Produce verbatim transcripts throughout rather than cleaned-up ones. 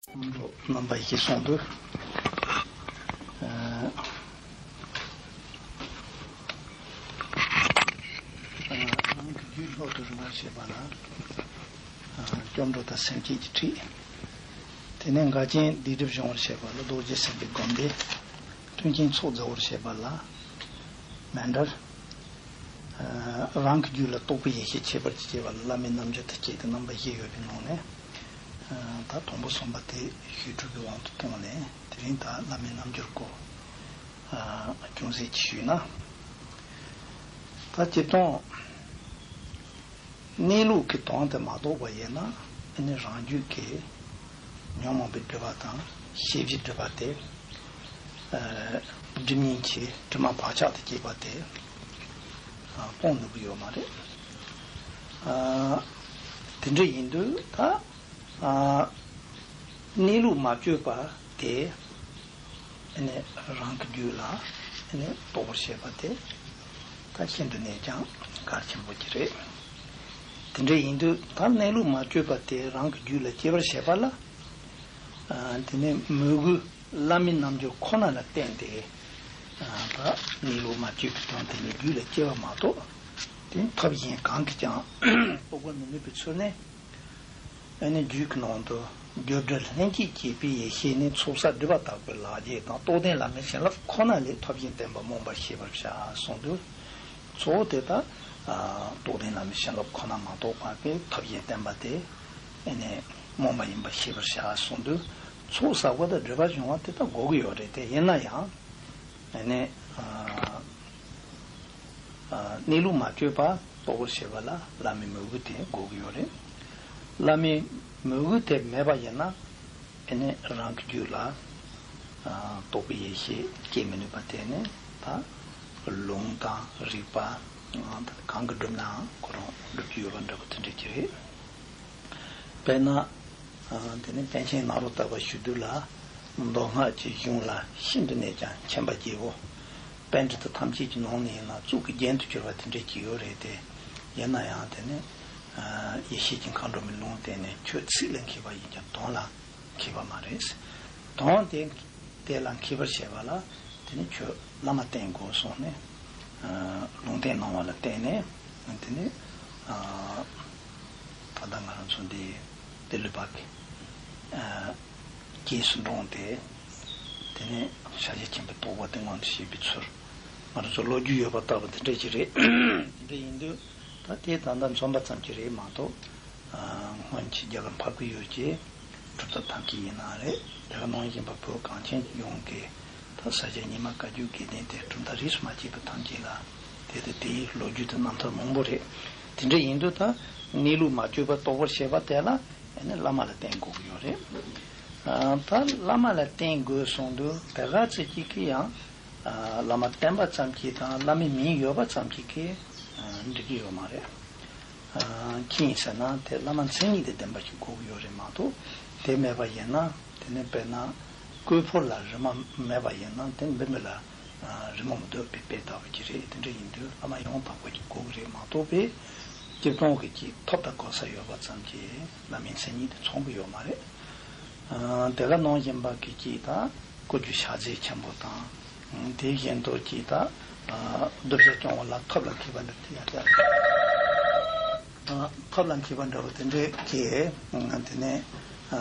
རྣམ་པ་ཡི་གེ་གསུང་དུ། ཨ་ཨ་རང་གི་རྒྱུད་ལྷོད་དུ་རུང་བར་བྱེད་པ་ལ། ཨ་སྐྱབས་འགྲོ་དང་སེམས་བསྐྱེད་ཀྱི་ཁྲིད། དེ་ནས་འགལ་རྐྱེན་སྡིག་སྒྲིབ་སྦྱོང་བར་བྱེད་པ་ལ་རྡོ་རྗེ་སེམས་ཀྱི་སྒོམ་བཟླས། མཐུན་རྐྱེན་ཚོགས་རྫོགས་པར་བྱེད་པ་ལ་མཎྜལ། ཨ་རང་གི་རྒྱུད་ལ་རྟོགས་པའི་ཡེ་ཤེས་ཁྱད་པར་གྱིས་སྐྱེ་བ་ལ་བླ་མའི་རྣལ་འབྱོར་དང་བཅས་ཏེ་རྣམ་པ་བཞི་ཡོད་པའི་ནང་ནས། ཨ་ད་དང་པོ་གསུམ་པ་དེ་ཞུས་གྲུབ་པའི་དབང་དུ་བཏང་ནས་དེ་རིང་ད་བླ་མའི་རྣལ་འབྱོར་སྐོར། ཨ་ཅུང་ཟད་ཅིག་ཞུས་ན། ད་སྤྱིར་བཏང་གནས་ལུགས་ཀྱི་དོན་དེ་མ་རྟོགས་པ་ཡིན་ན་ཨ་ནི་རང་རྒྱུད་ཀྱི་ཉོན་མོངས་པའི་སྒྲིབ་པ་དང་ཤེས་བྱའི་སྒྲིབ་པ་དེ། ཨ་སྒྲིབ་གཉེན་གྱི་དྲི་མ་བག་ཆགས་དང་བཅས་པ་དེ་ཨ་སྤོང་ནུས་ཀྱི་ཡོད་མ་རེད། ཨ་དེ་འདྲ་ཡིན་དུས་ད་ཨ་གནས་ལུགས་མ་བཅོས་པ་དེ་ཨ་ནི་རང་གི་རྒྱུད་ལ་ཨ་ནི་རྟོགས་པར་བྱེད་པ་དེ་ད་ཤིན་ཏུ་ནས་ཀྱང་གལ་ཆེན་པོ་ཅིག་རེད། དེ་འདྲ་ཡིན་དུས་ད་གནས་ལུགས་མ་བཅོས་པ་དེ་རང་གི་རྒྱུད་ལ་སྐྱེ་བར་བྱེད་པ་ལ། ཨ་དེ་ནས་མོས་གུས་བླ་མའི་རྣལ་འབྱོར་ཁོ་ན་ལ་བརྟེན་ཏེ། ཨ་ད་གནས་ལུགས་མ་བཅོས་པའི་དོན་དེ་ནི་རྒྱུད་ལ་སྐྱེ་བ་མ་གཏོགས། དེ་ཐབས་གཞན་གང་གིས་ཀྱང་རྟོགས་པར་མི་ནུས་པའི་ཚུལ་ནས། ཨ་ནི་རྒྱུད་ཀྱི་ནང་དུ་རྒྱུ་འབྲས་ལྷན་ཅིག་སྐྱེས་པའི་ཡེ་ཤེས་ནི་ཚོགས་བསགས་སྒྲིབ་པ་དག་པའི་ལག་རྗེས་དང་རྟོགས་ལྡན་བླ་མའི་བྱིན་རླབས་ཁོ་ན་ལས་ཐབས་གཞན་བསྟན་པ་རྨོངས་པར་ཤེས་པར་བྱ་གསུངས་དུས། གཙོ་བོ་དེ་ད་ཨ་རྟོགས་ལྡན་བླ་མའི་བྱིན་རླབས་ཁོ་ན་མ་གཏོགས་པ་གི་ཐབས་གཞན་བསྟན་པ་དེ་ཨ་ནི་རྨོངས་པ་ཡིན་པར་ཤེས་པར་བྱ་གསུངས་དུས། ཚོགས་བསགས་པ་དང་སྒྲིབ་པ་སྦྱོང་བ་དེ་ད་དགོས་ཀྱི་ཡོད་རེད་དེ། ཡིན་ན་ཡང་ཨ་ནི་ཨ་ཨ་གནས་ལུགས་མ་བཅོས་པ་རྟོགས་པར་བྱེད་པ་ལ་བླ་མའི་མོས་གུས་དེ་དགོས་ཀྱི་ཡོད་རེད། བླ་མའི་མོས་གུས་དེ་མེད་པ་ཡིན་ན་ཨ་ནི་རང་གི་རྒྱུད་ལ་ཨ་རྟོགས་པའི་ཡེ་ཤེས་སྐྱེ་མི་ནུས་པ་དེ་ནི་ད་ལུང་དང་རིགས་པ་གང་གིས་བསྒྲུབས་ནའང་ཁོ་རང་བསྒྲུབ་རྒྱུ་ཡོད་པ་འདྲ་པོ་དེ་འདྲ་ཅིག་རེད། དཔེར་ན། ཨ་དེ་ནས་པཎ་ཆེན་ནཱ་རོ་ཏ་པ་ཞུ་དུས་ལ། མདོ་སྔགས་ཀྱི་གཞུང་ལ་ཤིན་ཏུ་ནས་ཀྱང་མཁྱེན་པ་རྒྱལ་པོ། པཎྜི་ཏ་ཐམས་ཅད་ཀྱི་ནང་ནས་ཡིན་ན་གཙུག་གི་རྒྱན་དུ་གྱུར་པ་དེ་འདྲ་ཅིག་ཡོད་རེད་དེ། ཡིན་ན་ཡང་དེ་ནི་ཨ་ཡེ་ཤེས་ཀྱི་མཁའ་འགྲོ་མའི་ལུང་བསྟན་ནས་ཁྱོད་ཚིག་ལ་མཁས་པ་ཡིན་ཀྱང་དོན་ལ་མཁས་པ་མ་རེད། དོན་དེ་དེ་ལ་མཁས་པར་བྱེད་པ་ལ་དེ་ནི་ཁྱོད་བླ་མ་བསྟེན་དགོས་གསུངས་ནས། ཨ་ལུང་བསྟན་གནང་བ་ལ་བརྟེན་ནས་དེ་ནི་ཨ་ད་ལྟ་ང་རང་ཚོ་འདི་ཏེ་ལོ་པ་གི་ཨ་རྗེས་སུ་འབྲངས་ཏེ། དེ་ནས་ཤཱཀྱ་ཆེན་པོའི་རྟོགས་པ་དེ་མངོན་དུ་བྱེད་པའི་ཚུལ། ང་རང་ཚོ་ལོ་རྒྱུས་ཡོད་པ་ལྟ་བུ་དེ་འདྲ་ཅིག་རེད། དེ་འདྲ་ཡིན་དུས་ད་དེ་ད་ལྟ་འཛོམས་པ་ཙམ་གྱིས་རེད་མ་གཏོགས། ཨ་སྔོན་གྱི་རྒྱ་གར་འཕགས་པའི་ཡུལ་གྱི་གྲུབ་མཐའ་ཐམས་ཅད་ཡིན་ན་རེད། དེ་ག་ནང་བཞིན་པ་བོད་གངས་ཅན་ཡོངས་ཀྱི་ད་ས་སྐྱ་རྙིང་མ་བཀའ་བརྒྱུད་དགེ་ལྡན་དེ་གྲུབ་མཐའ་རིས་སུ་མ་ཆད་པ་ཐམས་ཅད་ལ་དེ་དང་དེའི་ལོ་རྒྱུས་དང་རྣམ་ཐར་མང་པོ་རེད། དེ་འདྲ་ཡིན་དུས་ད་གནས་ལུགས་མ་བཅོས་པ་རྟོགས་པར་བྱེད་པ་དེ་ལ་ཨ་ནི་བླ་མ་ལ་བརྟེན་དགོས་ཀྱི་ཡོད་རེད། ཨ་ད་བླ་མ་ལ་བརྟེན་དགོས་གསུངས་དུས་དེ་ག་ཚོད་ཅིག་གིས་ཡང་ཨ་བླ་མ་བསྟེན་པ་ཙམ་གྱིས་དང་བླ་མའི་མིང་ཡོད་པ་ཙམ་གྱིས་ཀྱིས་ཨ་འགྲིག་གི་ཡོད་མ་རེད། ཨ་ཅི་ཡིན་ཟེར་ན་དེ་བླ་མ་མཚན་ཉིད་དང་ལྡན་པ་ཞིག་དགོས་ཀྱི་ཡོད་རེད་མ་གཏོགས། དེ་མེད་པ་ཡིན་ན་དེ་ནི་དཔེར་ན་བརྐོས་ཕོར་ལ་རི་མོ་མེད་པ་ཡིན་ན་དེ་འབུད་མི་ལ་ཨ་རི་མོ་མི་འདུག་པའི་དཔེ་ལྟ་བུ་ཅིག་རེད། དེ་འདྲ་ཡིན་དུས་བླ་མ་ཡང་དག་པ་ཞིག་དགོས་ཀྱི་རེད་མ་གཏོགས་པའི་སྤྱིར་བཏང་གི་ཅིག་ཐོབ་དང་གོ་ས་ཡོད་པ་ཙམ་གྱིས་བླ་མའི་མཚན་ཉིད་དེ་ཚང་གི་ཡོད་མ་རེད། ཨ་དེ་ག་ནང་བཞིན་པ་གི་ཅིག་ད་སྐུ་རྒྱུ་ཕྱག་རྫས་ཆེན་པོ་དང་། དེ་བཞིན་དུ་ཅིག་ད་ཨ་གདུལ་བྱ་སྐྱོང་བ་ལ་ཐབས་ལ་མཁས་པ་འདྲ་དེ་ཡང་ཡང་ཨ་ཐབས་ལ་མཁས་པ་འདྲ་བོ་དེ་འདྲའི་གི་ཨ་དེ་ནས་ཨ་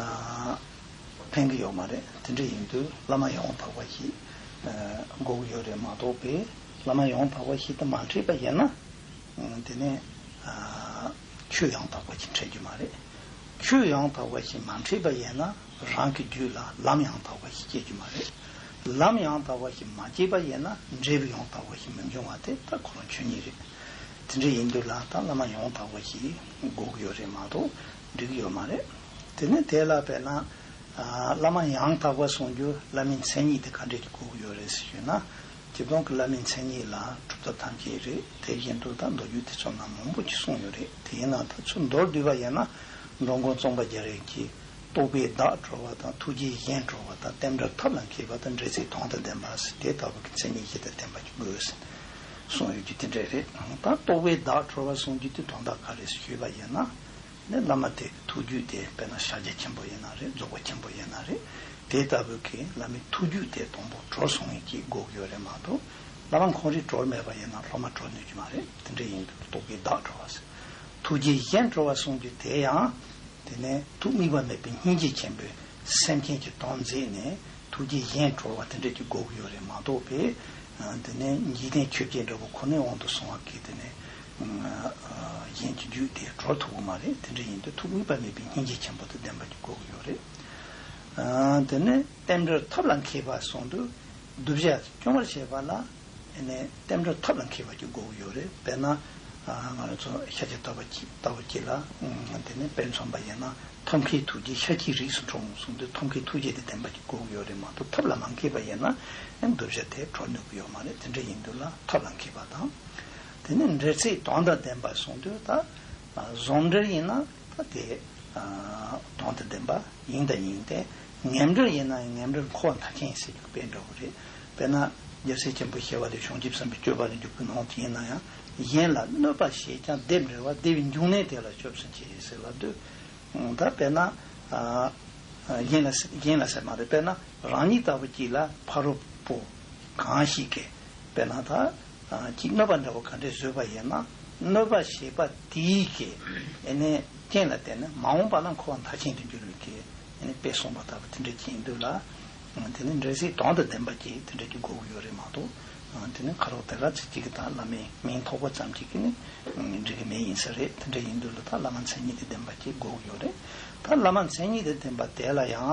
ཕན་གི་ཡོད་མ་རེད། དེ་འདྲ་ཡིན་དུས་བླ་མ་ཡང་དག་པ་ཞིག་ཨ་དགོས་ཀྱི་ཡོད་རེད་མ་གཏོགས་པའི་བླ་མ་ཡང་དག་པ་ཞིག་ཏུ་མ་འཁྲིད་པ་ཡིན་ན། དེ་ནས་ཨ་ཆོས་ཡང་དག་པ་ཞིག་འཕྲད་རྒྱུ་མ་རེད། ཆོས་ཡང་དག་པ་ཞིག་མ་འཕྲད་པ་ཡིན་ན་རང་གི་རྒྱུད་ལ་ལམ་ཡང་དག་པ་ཞིག་སྐྱེ་རྒྱུ་མ་རེད། ལམ་ཡང་དག་པ་ཞིག་མ་སྐྱེས་པ་ཡིན་ན་འབྲས་བུ་ཡང་དག་པ་ཞིག་མི་འབྱུང་བ་དེ་ད་ཁོ་རང་ཆོས་ཉིད་རེད། དེ་འདྲ་ཡིན་དུས་ལ་ད་བླ་མ་ཡང་དག་པ་ཞིག་དགོས་ཀྱི་ཡོད་རེད་མ་གཏོགས་འགྲིག་གི་ཡོད་མ་རེད། དེ་ནས་དེ་ལ་དཔེར་ན། ཨ་བླ་མ་ཡང་དག་པ་གསུང་རྒྱུ་བླ་མའི་མཚན་ཉིད་དེ་ག་འདྲས་ཀྱི་དགོས་ཀྱི་ཡོད་རེད་ཟེར་ཞུས་ན། སྤྱིར་བཏང་གི་བླ་མའི་མཚན་ཉིད་ལ་གྲུབ་མཐའ་ཐམས་ཅད་རེད། དེ་བཞིན་དུ་ད་མདོ་རྒྱུད་དེ་ཚོ་ནང་མང་པོ་ཅིག་གསུངས་ཡོད་རེད། དེ་ཡིན་ན་ད་ཚུར་མདོར་བསྡུས་པ་ཡིན་ན་འགྲོ་མགོན་གཙང་པ་རྒྱ་རས་ཀྱིས་རྟོགས་པས་བདག་གྲོལ་བ་དང་ཐུགས་རྗེས་གཞན་གྲོལ་བ་དང་རྟེན་འབྲེལ་ཐབས་ལ་མཁས་པ་དང་འབྲེལ་ཚིག་དོན་དང་ལྡན་པ་ཟེར་དེ་ལྟ་བུ་གི་མཚན་ཉིད་བཞི་དང་ལྡན་པ་ཅིག་དགོས་ཟེར་གསུངས་ཡོད་རྒྱུ་དེ་འདྲས་རེད། ད་རྟོགས་པས་བདག་གྲོལ་བ་གསུང་རྒྱུ་དེ་དོན་དག་ག་རེ་ཟེར་ཞུས་པ་ཡིན་ན། ནས་བླ་མ་དེ་ཐུགས་རྒྱུད་དེ་དཔེར་ན་ཤཱཀྱ་ཆེན་པོ་ཡིན་ན་རེད། རྫོགས་པ་ཆེན་པོ་ཡིན་ན་རེད། དེ་ལྟ་བུ་གི་བླ་མའི་ཐུགས་རྒྱུད་དེ་དང་པོ་གྲོལ་སོང་བའི་གི་དགོས་ཀྱི་ཡོད་རེད་མ་གཏོགས། བླ་མ་ཁོང་རང་གྲོལ་མེད་པ་ཡིན་ན་སློབ་མ་གྲོལ་ནུས་ཀྱི་མ་རེད། དེ་འདྲ་ཡིན་དུས་རྟོག་གེའི་བདག་གྲོལ་བ་ཟེར། ཐུགས་རྗེ་གཞན་གྲོལ་བ་གསུངས་རྒྱུ་དེ་ཡང་། དེ་ནས་ཐུགས་དམིགས་པ་མེད་པའི་སྙིང་རྗེ་ཆེན་པོས་སེམས་ཅན་གྱི་དོན་མཛད་ནས་ཐུགས་རྗེ་གཞན་གྲོལ་བ་དེ་འདྲ་ཅིག་དགོས་ཀྱི་ཡོད་རེད་མ་གཏོགས་པས། དེ་ནས་འཇིག་རྟེན་ཆོས་བརྒྱད་འདྲ་བོ་ཁོ་ནའི་དབང་དུ་སོང་བ་གིས་དེ་ནས་གཞན་གྱི་རྒྱུད་དེ་གྲོལ་ཐུབ་ཀྱི་མ་རེད། དེ་འདྲ་ཡིན་དུས་ཐུགས་དམིགས་པ་མེད་པའི་སྙིང་རྗེ་ཆེན་པོ་དེ་ལྡན་པ་ཅིག་དགོས་ཀྱི་ཡོད་རེད། དེ་ནས་རྟེན་འབྲེལ་ཐབས་ལ་མཁས་པ་གསུངས་དུས་བསྡུ་བྱ་སྐྱོང་བར་བྱེད་པ་ལ། ཨ་ནི་རྟེན་འབྲེལ་ཐབས་ལ་མཁས་པ་ཅིག་དགོས་ཀྱི་ཡོད་རེད། དཔེར་ན། ང་རང་ཚོ་ཤཱཀྱ་ཐུབ་པ་ཅིག་ལྟ་བུ་ཅིག་ལ། དེ་ནས་དཔེ་མཚོན་པ་ཡིན་ན་ཐབས་མཁས་ཐུགས་རྗེས་ཤཱཀྱའི་རིགས་སུ་འཁྲུངས་གསུངས་དུས་ཐབས་མཁས་ཐུགས་རྗེ་དེ་ལྡན་པ་ཅིག་དགོས་ཀྱི་ཡོད་རེད་མ་གཏོགས་ཐབས་ལ་མ་མཁས་པ་ཡིན་ན་བསྡུ་བྱ་དེ་གྲོལ་ནུས་ཀྱི་ཡོད་མ་རེད། དེ་འདྲ་ཡིན་དུས་ལ་ཐབས་ལ་མཁས་པ་དང་། དེ་ནས་འབྲེལ་ཚད་དོན་དང་ལྡན་པ་གསུངས་དུས་ད། ཟུང་འབྲེལ་ཡིན་ན་ད་དེ་དོན་དང་ལྡན་པ་ཡིན་དང་ཡིན་ཏེ། ངེས་འབྲེལ་ཡིན་ན་ངེས་འབྲེལ་འཁོར་བ་མཐའ་ཅན་ཟེར་རྒྱུ་དཔེ་འདྲ་བོ་རེད། དཔེར་ན། རྒྱལ་སྲས་ཆེན་པོ་ཞི་བ་ལྷས་བྱང་ཆུབ་སེམས་དཔའི་སྤྱོད་པ་ལ་འཇུག་པའི་ནང་དུ་ཡིན་ན་ཡང་། གཞན་ལ་གནོད་པ་བྱས་ཀྱང་བདེ་འབྲེལ་བ་བདེ་བའི་འབྱུང་གནས་དེ་ལ་སྐྱབས་སུ་མཆི་ཟེར་ལབ་དུས། ད་དཔེར་ན། གཞན་ལ་གཞན་ལ་ཟེར་མ་རེད། དཔེར་ན་རང་ཉིད་ལྟ་བུ་ཅིག་ལ་ཕ་རོལ་པོ་གང་ཞིག་གིས་དཔེར་ན་ད། ཅིག་གནོད་པ་འདྲ་བོ་ག་འདྲས་བཟོས་པ་ཡིན་ན་གནོད་པ་བྱས་པ་དེའི་གི་ཨེ་ནས་རྐྱེན་ལ་བརྟེན་ནས་མ་འོངས་པ་ན་འཁོར་བ་མཐའ་ཅན་དུ་འགྱུར་བའི་གི་ཨེ་ནས་དཔེ་གསུངས་པ་ལྟ་བུ་དེ་འདྲ་ཅིག་ཡིན་དུས་ལ། དེ་ནི་འབྲེལ་ཚད་དོན་དང་ལྡན་པ་ཅིག་དེ་འདྲ་ཅིག་དགོས་ཀྱི་ཡོད་རེད་མ་གཏོགས། དེ་ནི་ཁ་རོག་དེ་ག་ཚིག་གཅིག་གི་དང་བླ་མའི་མིང་ཐོགས་པ་ཙམ་གཅིག་གིས་ནི་འགྲིག་གི་མེད་ཡིན་ས་རེད། དེ་འདྲ་ཡིན་དུས་ལ་ད་བླ་མ་མཚན་ཉིད་དང་ལྡན་པ་ཅིག་དགོས་ཀྱི་ཡོད་རེད། ད་བླ་མ་མཚན་ཉིད་དང་ལྡན་པ་དེ་ལ་ཡང་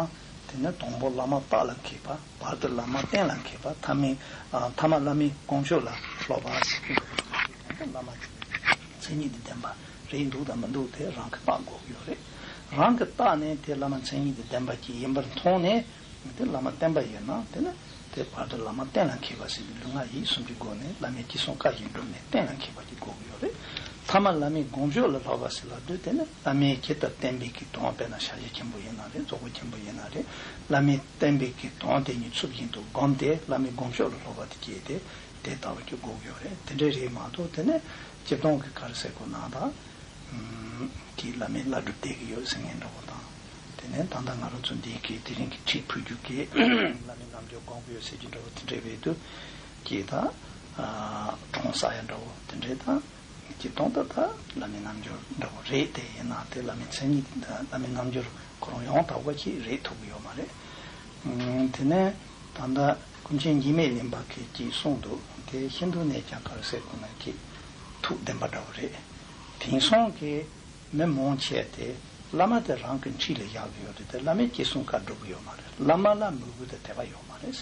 དེ་ནི་དང་པོ་བླ་མ་རྟགས་ལ་མཁས་པ། བར་དུ་བླ་མ་རྟེན་ལ་མཁས་པ། ཐ་མའི་ཨ་ཐ་མ་བླ་མའི་དཀོན་མཆོག་ལ་སློབ་པ་ཟེར་གྱི་འདུག་བླ་མ་མཚན་ཉིད་དང་ལྡན་པ་རེད་འདུག་དང་མི་འདུག་དེ་རང་གི་བརྟག་དགོས་ཀྱི་ཡོད་རེད། རང་གི་བརྟག་ནས་དེ་བླ་མ་མཚན་ཉིད་དང་ལྡན་པ་ཅིག་ཡིན་པར་མཐོང་ནས་དེ་བླ་མ་བསྟེན་པ་ཡིན་ན་དེ་ནི་དེ་བར་དུ་བླ་མ་རྟེན་ལ་མཁས་པ་ཟེར་གྱི་ལུས་ངག་ཡིད་གསུམ་གྱི་སྒོ་ནས་བླ་མའི་ཅི་གསུང་བཀའ་བཞིན་བསྒྲུབས་ནས་རྟེན་ལ་མཁས་པ་ཅིག་དགོས་ཀྱི་ཡོད་རེད། ཐ་མ་བླ་མའི་དཀོན་མཆོག་ལ་སློབ་པ་ཟེར་ལབ་དུས་དེ་ནི་བླ་མས་ཇི་ལྟར་བསྟན་པའི་གི་དོན། དཔེར་ན་ཤཱཀྱ་ཆེན་པོ་ཡིན་ན་རེད། རྫོགས་པ་ཆེན་པོ་ཡིན་ན་རེད། བླ་མས་བསྟན་པའི་གི་དོན་དེ་ཉིད་ཚུལ་བཞིན་དུ་བསྒོམས་ཏེ་བླ་མའི་དཀོན་མཆོག་ལ་སློབ་པ་དེ་སྐྱེས་ཏེ་དེ་ལྟ་བུ་ཅིག་དགོས་ཀྱི་ཡོད་རེད། དེ་འདྲ་རེད་མ་གཏོགས་དེ་ནི་སྤྱིར་བཏང་གི་ག་རེ་ཟེར་དགོས་ན་ད་གི་བླ་མའི་བླ་སྒྲུབ་བསྡད་ཀྱི་ཡོད་ཟེར་མཁན་འདྲ་བོ་དང་། དེ་ནས་ད་ལྟ་ང་རང་ཚོ་འདིའི་གི་དེ་རིང་གི་ཁྲིད་ཕུལ་རྒྱུ་གི་བླ་མའི་རྣལ་འབྱོར་སྒོམ་གྱི་ཡོད་ཟེར་གྱི་འདྲ་བོ་དེ་འདྲ་བས་དུས་ཀྱི་ད་གྲོང་གསར་ཡ་འདྲ་བོ་དེ་འདྲ་དང་། སྤྱིར་བཏང་ད་ལྟ་བླ་མའི་རྣལ་འབྱོར་འདྲ་བོ་རེད། དེ་ཡིན་ན་དེ་བླ་མའི་མཚན་ཉིད་དེ་འདྲ་བླ་མའི་རྣལ་འབྱོར་ཁོ་རང་ཡང་དག་པ་ཞིག་རེད་ཐུབ་ཀྱི་ཡོད་མ་རེད། དེ་ནས་ད་ལྟ་ཀུན་མཁྱེན་འཇིགས་མེད་གླིང་པ་གིས་ཅིག་གསུངས་འདུག་དེ་ཤིན་ཏུ་ནས་ཀྱང་ག་རེ་ཟེར་དགོས་ན་ཅིག་ཐུགས་བདེན་པ་འདྲ་བོ་རེད། དེང་སང་གི་མི་མང་ཆེ་དེ་བླ་མ་དེ་རང་གི་འཁྲིས་ལ་བཞག་གི་ཡོད་རེད་དེ་བླ་མའི་ཅི་གསུང་བཀའ་སྒྲུབ་ཀྱི་ཡོད་མ་རེད། བླ་མ་ལ་མོས་གུས་དང་དད་པ་ཡོད་མ་རེད།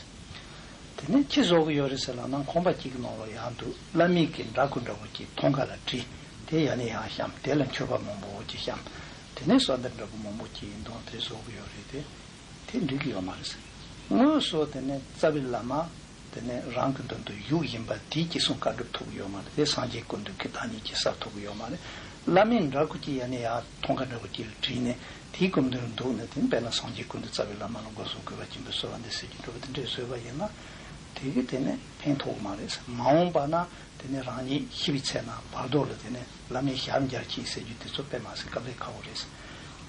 དེ་ནས་ཅི་བཟོ་གི་ཡོད་རེད་ཟེར་ལབ་ན་ཁང་པ་གཅིག་གི་ནང་ལ་ཡར་འདུག་བླ་མའི་གི་འདྲ་སྐུ་འདྲ་བོ་གཅིག་ཐང་ཀ་ལ་བྲིས། དེ་ཡར་ནས་ཡར་བཤམས། དེ་ལ་མཆོད་པ་མང་པོ་ཅིག་བཤམས། དེ་ནས་གསོལ་འདེབས་འདྲ་བོ་མང་པོ་ཅིག་འདོན། དེ་བཟོ་གི་ཡོད་རེད་དེ། དེ་འགྲིག་གི་ཡོད་མ་རེད་ཟེར། དངོས་སུ་དེ་ནས་རྩ་བའི་བླ་མ་དེ་ནས་རང་གི་མདུན་དུ་བཞུགས་བཞིན་པ་དེས་ཅི་གསུང་བཀའ་སྒྲུབ་ཐུབ་ཀྱི་ཡོད་མ་རེད། དེ་སངས་རྒྱས་སྐུ་མདུན་གྱི་བདག་ཉིད་ཀྱིས་གསལ་ཐུབ་ཀྱི་ཡོད་མ་རེད། བླ་མའི་འདྲ་སྐུ་གཅིག་ཡར་ནས་ཡར་ཐང་ཀ་འདྲ་བོ་གཅིག་ལ་བྲིས་ནས་དེའི་སྐུ་མདུན་ལ་འདུག་ནས་དེ་ནས་དཔེར་ན་སངས་རྒྱས་སྐུ་མདུན་རྩ་བའི་བླ་མ་ལ་སྒོ་གསུམ་གུས་པ་ཆེན་པོས་གསོལ་བ་འདེབས་ཟེར་གྱི་འདྲ་བོ་དེ་འདྲས་བཟོས་པ་ཡིན་ན་དེ་གིས་དེ་ནས་ཕན་ཐོགས་མ་རེད་ཟེར། མ་འོངས་པ་ན་དེ་ནས་རང་ཉིད་ཤི་བའི་ཚེ་ན་བར་དོ་ལ་དེ་ནས་བླ་མའི་ཞབས་འབྱར་གྱིས་ཟེར་རྒྱུ་དེ་ཚོ་དཔེ་མ་སྲིད་དཀའ་ལས་ཁག་པོ་རེད།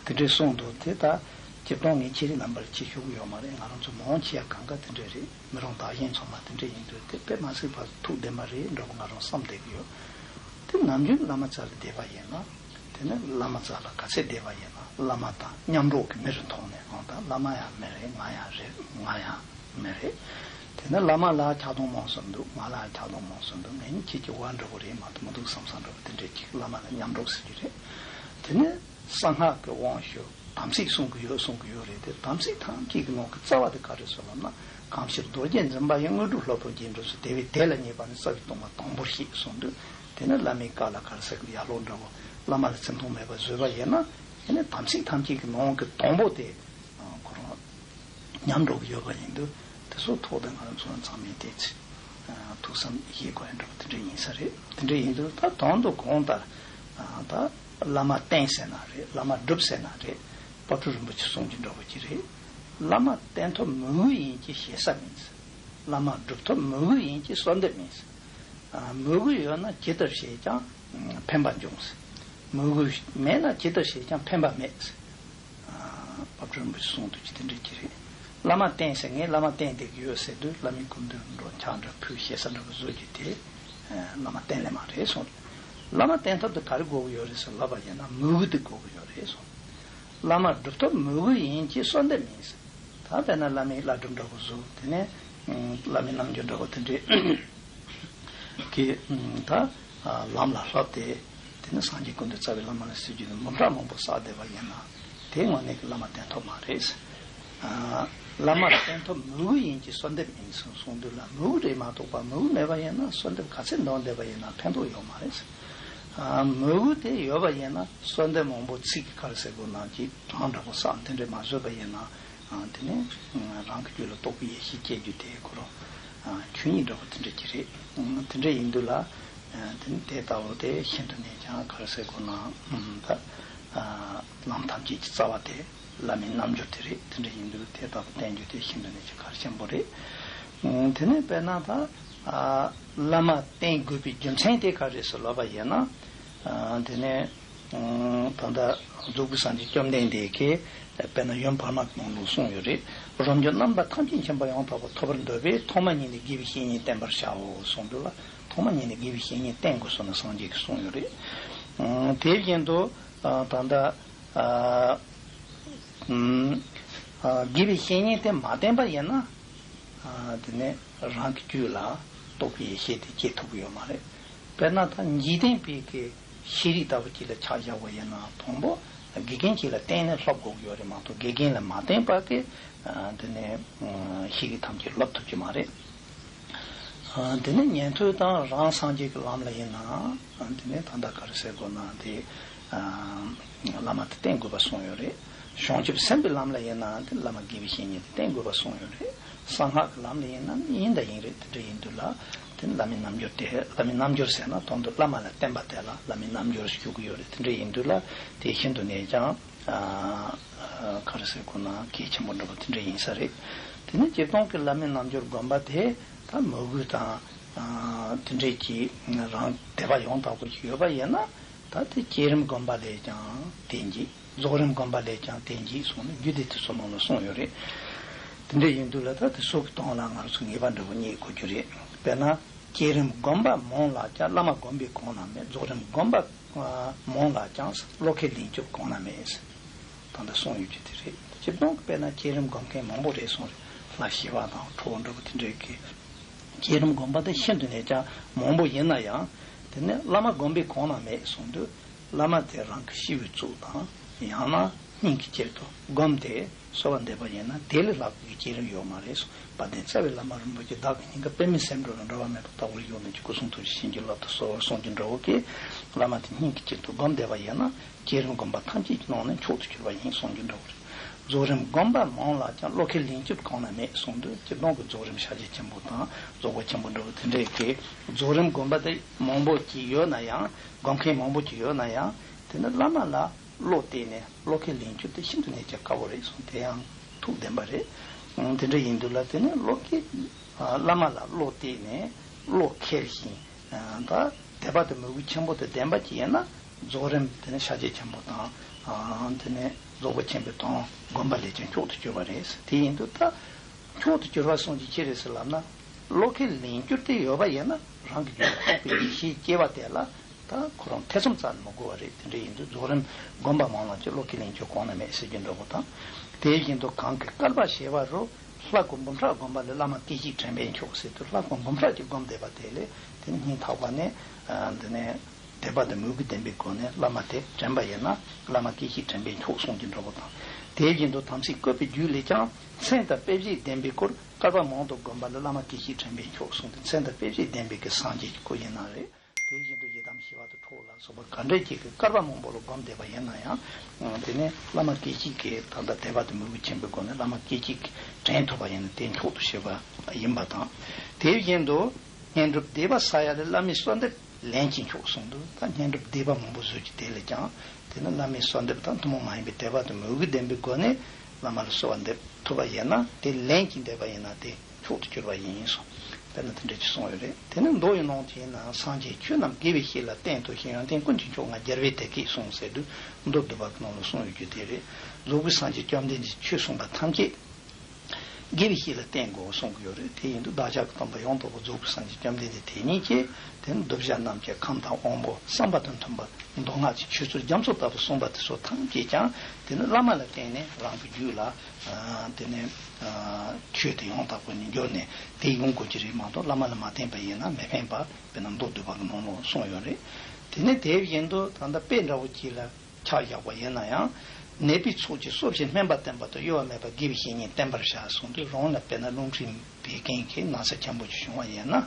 དེ་འདྲའི་གསུངས་འདུག་དེ་ལྟར་སྤྱིར་བཏང་ངས་ཁྱེད་རའི་རྣམ་པར་ཅི་ཞུ་གི་ཡོད་མ་རེད། ང་རང་ཚོ་མང་ཆེ་བ་གང་ག་དེ་འདྲ་རེད། མི་རང་བདག་གཞན་ཚང་མ་དེ་འདྲ་ཡིན་དུས་དེ་དཔེ་མ་སྲིད་པར་ཐུགས་བདེན་པ་རེད་འདྲ་བོ་ང་རང་བསམ་བསྡད་ཀྱི་ཡོད། དེ་ནམ་རྒྱུན་བླ་མ་རྩ་ལ་བསྡད་པ་ཡིན་ན་དེ་ནི་བླ་མ་རྩ་ལ་ག་ཚད་བསྡད་པ་ཡིན་ན་བླ་མ་དང་མཉམ་རོགས་ཀྱི་མི་རུ་མཐོང་ནས་འོང་ད་བླ་མ་ཡང་མི་རེད། ང་ཡང་རེད། ང་ཡང་མི་རེད། དེ་ནི་བླ་མ་ལ་ཁྱབ་སྟངས་མང་སུ་འདུག་ང་ལ་ཁྱབ་སྟངས་མང་སུ་འདུག་ངས་ནི་ཁྱེད་ཀྱི་བ་འདྲ་བོ་རེད་མ་གཏོགས་མི་འདུག་བསམ་བསམ་འདྲ་བོ་དེ་འདྲས་ཅིག་བླ་མ་ལ་མཉམ་རོགས་ཟེར་གྱི་རེད། དེ་ནི་གསང་སྔགས་ཀྱི་དབང་ཞུ་དམ་ཚིག་གསུང་གི་ཡོད་གསུང་གི་ཡོད་རེད་དེ་དམ་ཚིག་ཐམས་ཅད་ཀྱི་ནང་གི་རྩ་བ་དེ་ག་རེ་ཟེར་ལབ་ན་གང་ཕྱིར་རྡོ་རྗེ་འཛིན་པ་ཡི་དངོས་གྲུབ་སློབ་དཔོན་རྗེས་འགྲོ་ཚུལ་དེ་བས་དེ་ལ་ཉེས་པ་ནི་རྩ་བའི་སྟོང་པ་དང་པོར་ཤེས་གསུངས་དུས་དེ་ནི་བླ་མའི་བཀའ་ལ་ག་རེ་ཟེར་གི་ཡར་ལོག་འདྲ་བོ་བླ་མ་ལ་བརྩི་མཐོང་མེད་པ་བཟོས་པ་ཡིན་ན་དེ་ནི་དམ་ཚིག་ཐམས་ཅད་ཀྱི་ནང་གི་དང་པོ་དེ་ཁོ་རང་ཉམས་འགྲོ་གི་ཡོད་པ་ཡིན་དུས་དེ་ཚོ་ཐོག་ཏུ་ང་རང་ཚོ་ཚང་མས་བལྟས་ཚེ་ཐུགས་བསམ་བཞེས་དགོས་ཡ་འདྲ་བོ་དེ་འདྲ་ཡིན་ས་རེད། དེ་འདྲ་ཡིན་དུས་ད་དོན་དུ་གང་ལྟར་ད་བླ་མ་བསྟེན་ཟེར་ན་རེད། བླ་མ་སྒྲུབ་ཟེར་ན་རེད། དཔལ་སྤྲུལ་རིན་པོ་ཆེ་གསུང་རྒྱུ་འདྲ་བོ་ཅིག་རེད། བླ་མ་བསྟེན་ཐབས་མོས་གུས་ཡིན་གྱི་ཞེ་ས་མིན་ཟེར། བླ་མ་སྒྲུབ་ཐབས་མོས་གུས་ཡིན་གྱི་གསོལ་འདེབས་མིན་ཟེར། མོས་གུས་ཡོད་ན་ཇི་ལྟར་བྱས་ཀྱང་ཕན་པ་འབྱུང་ཟེར། མོས་གུས་མེད་ན་ཇི་ལྟར་བྱས་ཀྱང་ཕན་པ་མེད། ཨ། པ་ཊ་རིན་པོ་ཆེས་གསུངས་འདུག་ཅི་དེ་འདྲ་ཅིག་རེད། བླ་མ་བསྟེན་ཟེར་ངས་བླ་མ་བསྟེན་བསྡད་ཀྱི་ཡོད་ཟེར་དུས་བླ་མའི་སྐུ་མདུན་འགྲོ་ཕྱག་འདྲ་ཕུལ་ཞེ་ས་འདྲ་པོ་བཟོ་རྒྱུ་དེ་བླ་མ་བསྟེན་ལེ་མ་རེད་གསུངས། བླ་མ་བསྟེན་ཐབས་དེ་ག་རེ་དགོས་ཀྱི་ཡོད་རེད་ཟེར་ལབ་པ་ཡིན་ན་མོས་གུས་དེ་དགོས་ཀྱི་ཡོད་རེད་གསུངས། བླ་མ་སྒྲུབ་ཐབས་མོས་གུས་ཡིན་གྱི་གསོལ་འདེབས་མིན་ཟེར། ད་དཔེར་ན་བླ་མའི་བླ་སྒྲུབ་འདྲ་པོ་བཟོ། དེ་ནས་བླ་མའི་རྣལ་འབྱོར་འདྲ་པོ་དེ་འདྲས་ཀྱི་ད་ལམ་ལ་བསླབ་སྟེ། དེ་ནས་སངས་རྒྱས་ཀུན་འདུས་རྩ་བའི་བླ་མ་ལ་གསོལ་རྒྱུ་ནི་འབུམ་ཕྲག་མང་པོ་བསགས་བསྡད་པ་ཡིན་ན་དེ་དངོས་གནས་ཀྱི་བླ་མ་བསྟེན་ཐབས་མ་རེད། བླ་མ་བསྟེན་ཐབས་མོས་གུས་ཡིན་གྱི་གསོལ་འདེབས་མིན་གསུངས་དུས་ལ་མོས་གུས་རེད་མ་གཏོགས་པ་མོས་གུས་མེད་པ་ཡིན་ན་གསོལ་འདེབས་ག་ཚད་འདོན་བསྡད་པ་ཡིན་ན་ཕན་ཐོགས་ཡོད་མ་རེད། མོས་གུས་དེ་ཡོད་པ་ཡིན་ན་གསོལ་འདེབས་མང་པོ་ཚིག་གི་ཁར་ཟེར་དགོས་ན་གྱི་གྲངས་འདྲ་པོ་བསགས་དེ་འདྲས་མ་བཟོས་པ་ཡིན་ན། དེ་ནས་རང་གི་རྒྱུད་ལ་རྟོགས་པའི་ཡེ་ཤེས་སྐྱེ་རྒྱུ་དེ་ཁོ་རང་ཆོས་ཉིད་འདྲ་པོ་དེ་འདྲ་ཅིག་རེད། དེ་འདྲ་ཡིན་དུས་ལ་དེ་ནི་དེ་ལྟ་བུ་དེ་ཤིན་ཏུ་ནས་ཀྱང་ག་རེ་ཟེར་དགོས་ན་ད་ལམ་ཐམས་ཅད་ཀྱི་རྩ་བ་དེ་བླ་མའི་རྣལ་འབྱོར་དེ་རེད། དེ་འདྲ་ཡིན་དུས་དེ་ལྟ་བུ་བསྟེན་རྒྱུ་དེ་ཤིན་ཏུ་ནས་ཀྱང་གལ་ཆེན་པོ་རེད། དེ་ནས་དཔེར་ན་ད་བླ་མ་བསྟེན་དགོས་པའི་རྒྱུ་མཚན་དེ་ག་རེ་ཟེར་ལབ་པ་ཡིན་ན། དེ་ནས། ད་ལྟ་རྫོགས་པའི་སངས་རྒྱས་བཅོམ་ལྡན་འདས་ཀྱིས་དཔེར་ན་ཡུམ་བར་མ་གི་ནང་ལ་གསུངས་ཡོད་རེད། རབ་འབྱམས་རྣམ་པ་ཐམས་ཅད་མཁྱེན་པ་ཡང་དག་པར་ཐོབ་པར་འདོད་པས་ཐོག་མ་ཉིད་ནས་དགེ་བའི་བཤེས་གཉེན་བསྟེན་པར་བྱའོ་གསུངས་འདུག་ལ། ཐོག་མ་ཉིད་ནས་དགེ་བའི་བཤེས་གཉེན་བསྟེན་དགོས་གསུངས་ནས་སངས་རྒྱས་ཀྱིས་གསུངས་ཡོད་རེད། དེ་བཞིན་དུ་ད་ལྟ་དགེ་བའི་བཤེས་གཉེན་དེ་མ་བསྟེན་པ་ཡིན་ན། དེ་ནས་རང་གི་རྒྱུད་ལ་རྟོགས་པའི་ཡེ་ཤེས་དེ་སྐྱེ་ཐུབ་ཀྱི་ཡོད་མ་རེད། དཔེར་ན་ད་འཇིག་རྟེན་པའི་གི་ཤེས་རིག་ལྟ་བུ་ཅིག་ལ་ཆ་བཞག་པ་ཡིན་ན་དང་པོ་དགེ་རྒན་ཅིག་ལ་བསྟེན་ནས་སློབ་དགོས་ཀྱི་ཡོད་རེད་མ་གཏོགས་དགེ་རྒན་ལ་མ་བསྟེན་པ་གི་དེ་ནས་ཤེས་རིག་ཐམས་ཅད་སློབ་ཐུབ་ཀྱི་མ་རེད། དེ་ནས་ཉན་ཐོས་དང་རང་སངས་རྒྱས་ཀྱི་ལམ་ལ་ཡིན་ན་དེ་ནས་ད་ལྟ་ག་རེ་ཟེར་དགོས་ན་དེ། བླ་མ་དེ་བསྟེན་དགོས་པ་གསུངས་ཡོད་རེད། བྱང་ཆུབ་སེམས་དཔའི་ལམ་ལ་ཡིན་ན་དེ་བླ་མ་དགེ་བའི་བཤེས་གཉེན་དེ་བསྟེན་དགོས་པ་གསུངས་ཡོད་རེད། གསང་སྔགས་ཀྱི་ལམ་ལ་ཡིན་ན་ཡིན་དང་ཡིན་རེད། དེ་འདྲ་ཡིན་དུས་ལ་དེ་བླ་མའི་རྣལ་འབྱོར་དེ་བླ་མའི་རྣལ་འབྱོར་ཟེར་ན་དོན་དུ་བླ་མ་ལ་བསྟེན་པ་དེ་ལ་བླ་མའི་རྣལ་འབྱོར་ཞུ་གི་ཡོད་རེད། དེ་འདྲ་ཡིན་དུས་ལ་དེ་ཤིན་ཏུ་ནས་ཀྱང་ག་རེ་ཟེར་དགོས་ན་གལ་ཆེན་པོ་འདྲ་པོ་དེ་འདྲ་ཡིན་ས་རེད། དེ་ནས་སྤྱིར་བཏང་གི་བླ་མའི་རྣལ་འབྱོར་སྒོམ་པ་དེ་ད་མོས་གུས་དང་དེ་འདྲས་ཀྱི་རང་དད་པ་ཡང་དག་པོ་ཞིག་ཡོད་པ་ཡིན་ན། ད་དེ་བསྐྱེད་རིམ་སྒོམ་པ་ལས་ཀྱང་དེ་འཇིག་རྫོགས་རིམ་སྒོམ་པ་ལས་ཀྱང་དེ་འཇིག་གསུངས་ནས་རྒྱུད་སྡེ་དེ་ཚོ་ནང་ལ་གསུངས་ཡོད་རེད། དེ་འདྲ་ཡིན་དུས་ལ་ད་དེ་ཚོ་གི་སྟེང་ལ་ང་རང་ཚོ་ངེས་པ་འདྲ་པོ་རྙེད་དགོས་རྒྱུ་རེད། དཔེར་ན་བསྐྱེད་རིམ་སྒོམ་པ་མང་ལགས་ཀྱང་བླ་མ་བསྒོམས་པས་གོང་ན་མེད། རྫོགས་རིམ་སྒོམ་པ་མང་ལགས་ཀྱང་བློ་ཁས་ལེན་སྐྱོབ་གོང་ན་མེད། ད་ལྟ་གསུངས་ཡོད་རྒྱུ་དེ་རེད། སྤྱིར་བཏང་གི་དཔེར་ན་བསྐྱེད་རིམ་སྒོམ་མཁན་མང་པོ་རེད་གསུངས་རེད། ལྷ་ཞི་བ་དང་ཁྲོ་བོ་འདྲ་པོ་དེ་འདྲའི་གི། བསྐྱེད་རིམ་སྒོམ་པ་དེ་ཤིན་ཏུ་ནས་ཀྱང་མང་པོ་ཡིན་ན་ཡང་། དེ་ནི་བླ་མ་བསྒོམས་པས་གོང་ན་མེད་གསུངས་དུས། བླ་མ་དེ་རང་གི་ཤི་བའི་གཙུག་དང་ཡང་ན་སྙིང་གི་དཀྱིལ་དུ་བསྒོམས་ཏེ་གསོལ་བ་འདེབས་པ་ཡིན་ན་དེ་ལས་ལྷག་པའི་བསྐྱེད་རིམ་ཡོད་མ་རེད་གསུངས། དཔལ་ལྡན་རྩ་བའི་བླ་མ་རིན་པོ་ཆེ་བདག་གི་སྙིང་ག་པདྨའི་སེང་འབྲུ་ལ་འབྲལ་བ་མེད་པར་བདག་པོར་གྱུར་ནས་ཀྱི་སྐུ་གསུང་ཐུགས་ཀྱི་བྱིན་གྱིས་བརླབ་ཏུ་གསོལ་བ་གསུངས་ཀྱི་འདྲ་བོ་གིས། བླ་མ་དེ་སྙིང་གི་དཀྱིལ་དུ་བསྒོམས་བསྡད་པ་ཡིན་ན། བསྐྱེད་རིམ་སྒོམ་པ་ཐམས་ཅད་ཀྱི་ནང་ནས་མཆོག་ཏུ་གྱུར་པ་ཡིན་གསུངས་རྒྱུ་འདྲ་བོ་རེད། རྫོགས་རིམ་སྒོམ་པ་མང་ལགས་ཀྱང་བློ་ཁས་ལེན་སྐྱོབ་གོང་ན་མེད་གསུངས་དུས་སྤྱིར་བཏང་གི་རྫོགས་རིམ་ཤཱཀྱ་ཆེན་པོ་དང་རྫོགས་པ་ཆེན་པོ་འདྲ་བོ་དེ་འདྲས་ཀྱི་རྫོགས་རིམ་སྒོམ་པ་དེ་མང་པོ་ཅིག་ཡོད་ན་ཡང་སྒོམ་མཁན་མང་པོ་ཅིག་ཡོད་ན་ཡང་དེ་ནི་བླ་མ་ལ་བློ་གཏད་ནས་བློ་ཁས་ལེན་རྒྱུ་དེ་ཤིན་ཏུ་ནས་ཀྱང་དཀའ་བོ་རེད་གསུངས། དེ་ཡང་ཐུགས་བདེན་པ་རེད། དེ་འདྲ་ཡིན་དུས་ལ་དེ་ནི་བློ་ཁས་བླ་མ་ལ་བློ་གཏད་ནས་བློ་ཁེལ་ཞིང་། ད་དད་པ་དང་མོས་གུས་ཆེན་པོ་དང་ལྡན་པ་ཅིག་ཡིན་ན་རྫོགས་རིམ་དེ་ནི་ཤཱཀྱ་ཆེན་པོ་དང་། དེ་ནི་རྫོགས་པ་ཆེན་པོའི་དོན་སྒོམ་པ་ལས་ཀྱང་མཆོག་ཏུ་གྱུར་པ་རེད། དེ་ཡིན་དུས་ད་མཆོག་ཏུ་གྱུར་པ་གསུངས་ཀྱི་ཅི་རེད་ཟེར་ལབ་ན། བློ་ཁས་ལེན་རྒྱུ་དེ་ཡོད་པ་ཡིན་ན་རང་གི་རྒྱུད་ལ་རྟོགས་པའི་ཡེ་ཤེས་སྐྱེ་བ་དེ་ལ་ད་ཁོ་རང་ཐེ་ཚོམ་རྩ་ནས་མི་དགོས་པ་རེད། དེ་འདྲ་ཡིན་དུས་རྫོགས་རིམ་སྒོམ་པ་མང་ལ་ཅིག་བློ་ཁས་ལེན་རྒྱུ་གོང་ན་མེད་ཟེར་རྒྱུ་འདྲ་པོ་དང་། དེ་བཞིན་དུ་གང་གིས་བསྐལ་པ་བྱེ་བ་རུ། ལྷ་སྐུ་འབུམ་ཕྲག་བསྒོམས་པ་ལས། བླ་མ་སྐད་ཅིག་དྲན་པས་མཆོག་ཟེར་དུས་ལྷ་སྐུ་འབུམ་ཕྲག་ཅིག་བསྒོམས་བསྡད་པ་དེ་ལས་དེ་ནི་སྙིང་ཐག་པ་ནས་འདི་ནས་དད་པ་དང་མོས་གུས་ལྡན་པའི་སྒོ་ནས་བླ་མ་དེ་དྲན་པ་ཡིན་ན་བླ་མ་སྐད་ཅིག་དྲན་པས་མཆོག་གསུངས་ཀྱི་འདྲ་པོ་དང་། དེ་བཞིན་དུ་དམ་ཚིག་བཀོད་པའི་རྒྱུད་ལས་ཀྱང་མཚན་དང་དཔེ་བྱད་ལྡན་པའི་སྐུར་བསྐལ་པ་མང་དུ་བསྒོམས་པ་ལས། བླ་མ་སྐད་ཅིག་དྲན་པས་མཆོག་གསུངས་ཏེ་མཚན་དང་དཔེ་བྱད་ལྡན་པའི་གི་སངས་རྒྱས་ཀྱི་སྐུ་ཡིན་ན་རེད། དེ་བཞིན་དུ་ཡི་དམ་ཞི་བ་དང་ཁྲོ་བོ་ལ་སོགས་པ་ག་འདྲ་ཅིག་གི་བསྐལ་པ་མང་པོ་ལ་བསྒོམས་བསྡད་པ་ཡིན་ན་ཡང་། དེ་ནས་བླ་མ་སྐད་ཅིག་གིས་ད་ལྟ་དད་པ་དང་མོས་གུས་ཆེན་པོའི་སྒོ་ནས་བླ་མ་སྐད་ཅིག་དྲན་ཐུབ་པ་ཡིན་ན་དེ་མཆོག་ཏུ་གྱུར་པ་ཡིན་པ་དང་། དེ་བཞིན་དུ་བསྙེན་སྒྲུབ་སྡིག་པ་བསགས་ཡ་ལས་བླ་མའི་གསོལ་འདེབས་ལན་གཅིག་མཆོག་གསུངས་འདུག་ད་བསྙེན་སྒྲུབ་སྡིག་པ་མང་པོ་བཟོས་ཀྱི་དེ་ལས་ཀྱང་དེ་ནི་བླ་མའི་གསོལ་འདེབས་དང་ཐུན་མོང་མ་ཡིན་པའི་དད་པ་དང་མོས་གུས་ལྡན་པའི་སྒོ་ནས་བླ་མ་ལ་གསོལ་བ་འདེབས་ཐུབ་པ་ཡིན་ན་དེ་ལན་གཅིག་འདེབས་པ་ཡིན་ན་དེ། མཆོག་ཏུ་གྱུར་པ་ཡིན་གསུངས། དཔེར་ན་དེ་འདྲ་ཅིག་གསུངས་ཡོད་རེད། དེ་ནས་མདོ་ཡི་ནང་དུ་ཡིན་ན། སངས་རྒྱས་ཆོས་རྣམས་དགེ་བའི་བཤེས་ལ་བསྟན་དུ་གསོལ། ཡོན་ཏན་ཀུན་གྱི་མཆོག་མངའ་རྒྱལ་བའི་བདེ་སྐྱིད་གསུངས་ཟེར་དུས། མདོ་བསྡུས་པ་གི་ནང་ལ་གསུངས་ཡོད་རྒྱུ་དེ་རེད། རྫོགས་པའི་སངས་རྒྱས་བཅོམ་ལྡན་འདས་ཀྱིས་ཆོས་གསུངས་པ་ཐམས་ཅད་དགེ་བའི་བཤེས་ལ་བསྟན་དགོས་གསུང་གི་ཡོད་རེད། དེ་ཡིན་དུས་བདག་ཅག་གི་སྟོན་པ་ཡང་དག་པར་རྫོགས་པའི་སངས་རྒྱས་བཅོམ་ལྡན་འདས་དེ་ཉིད་ཀྱིས། དེ་ནི་གདུལ་བྱ་རྣམས་ཀྱི་ཁམས་དང་དབང་པོ་བསམ་པ་དང་མཐུན་པར་མདོ་སྔགས་ཀྱི་ཆོས་ཚུལ་རྒྱ་མཚོ་ལྟ་བུ་གསུངས་པ་དེ་ཚོ་ཐམས་ཅད་ཀྱང་། དེ་ནི་བླ་མ་ལ་བརྟེན་ནས་རང་གི་རྒྱུད་ལ། ཨ། དེ་ནི། ཨ། ཆོས་དེ་ཡང་དག་པར་ནི་འབྱོར་ནས་དེ་ཡོང་དགོས་ཀྱི་རེད་མ་གཏོགས། བླ་མ་ལ་མ་བརྟེན་པ་ཡིན་ན་མི་ཕན་པ། དཔེར་ན་མདོ་བསྡུས་པ་གི་ནང་ལ་གསུངས་ཡོད་རེད། དེ་ནི་དེ་བཞིན་དུ་ད་ལྟ་དཔེ་འདྲ་བོ་ཅིག་ལ་ཆ་བཞག་པ་ཡིན་ན་ཡང་། ནད་པའི་ཚོགས་ཀྱིས་གསོ་བྱེད་སྨན་པ་བསྟེན་པ་དང་། གཡོ་བ་མེད་པར་དགེ་བའི་བཤེས་གཉེན་བསྟེན་པར་བྱ་གསུངས་དུས། རང་ལ་དཔེར་ན་རླུང་མཁྲིས་བད་ཀན་གྱི་ན་ཚ་ཆེན་པོ་ཅིག་བྱུང་བ་ཡིན་ན།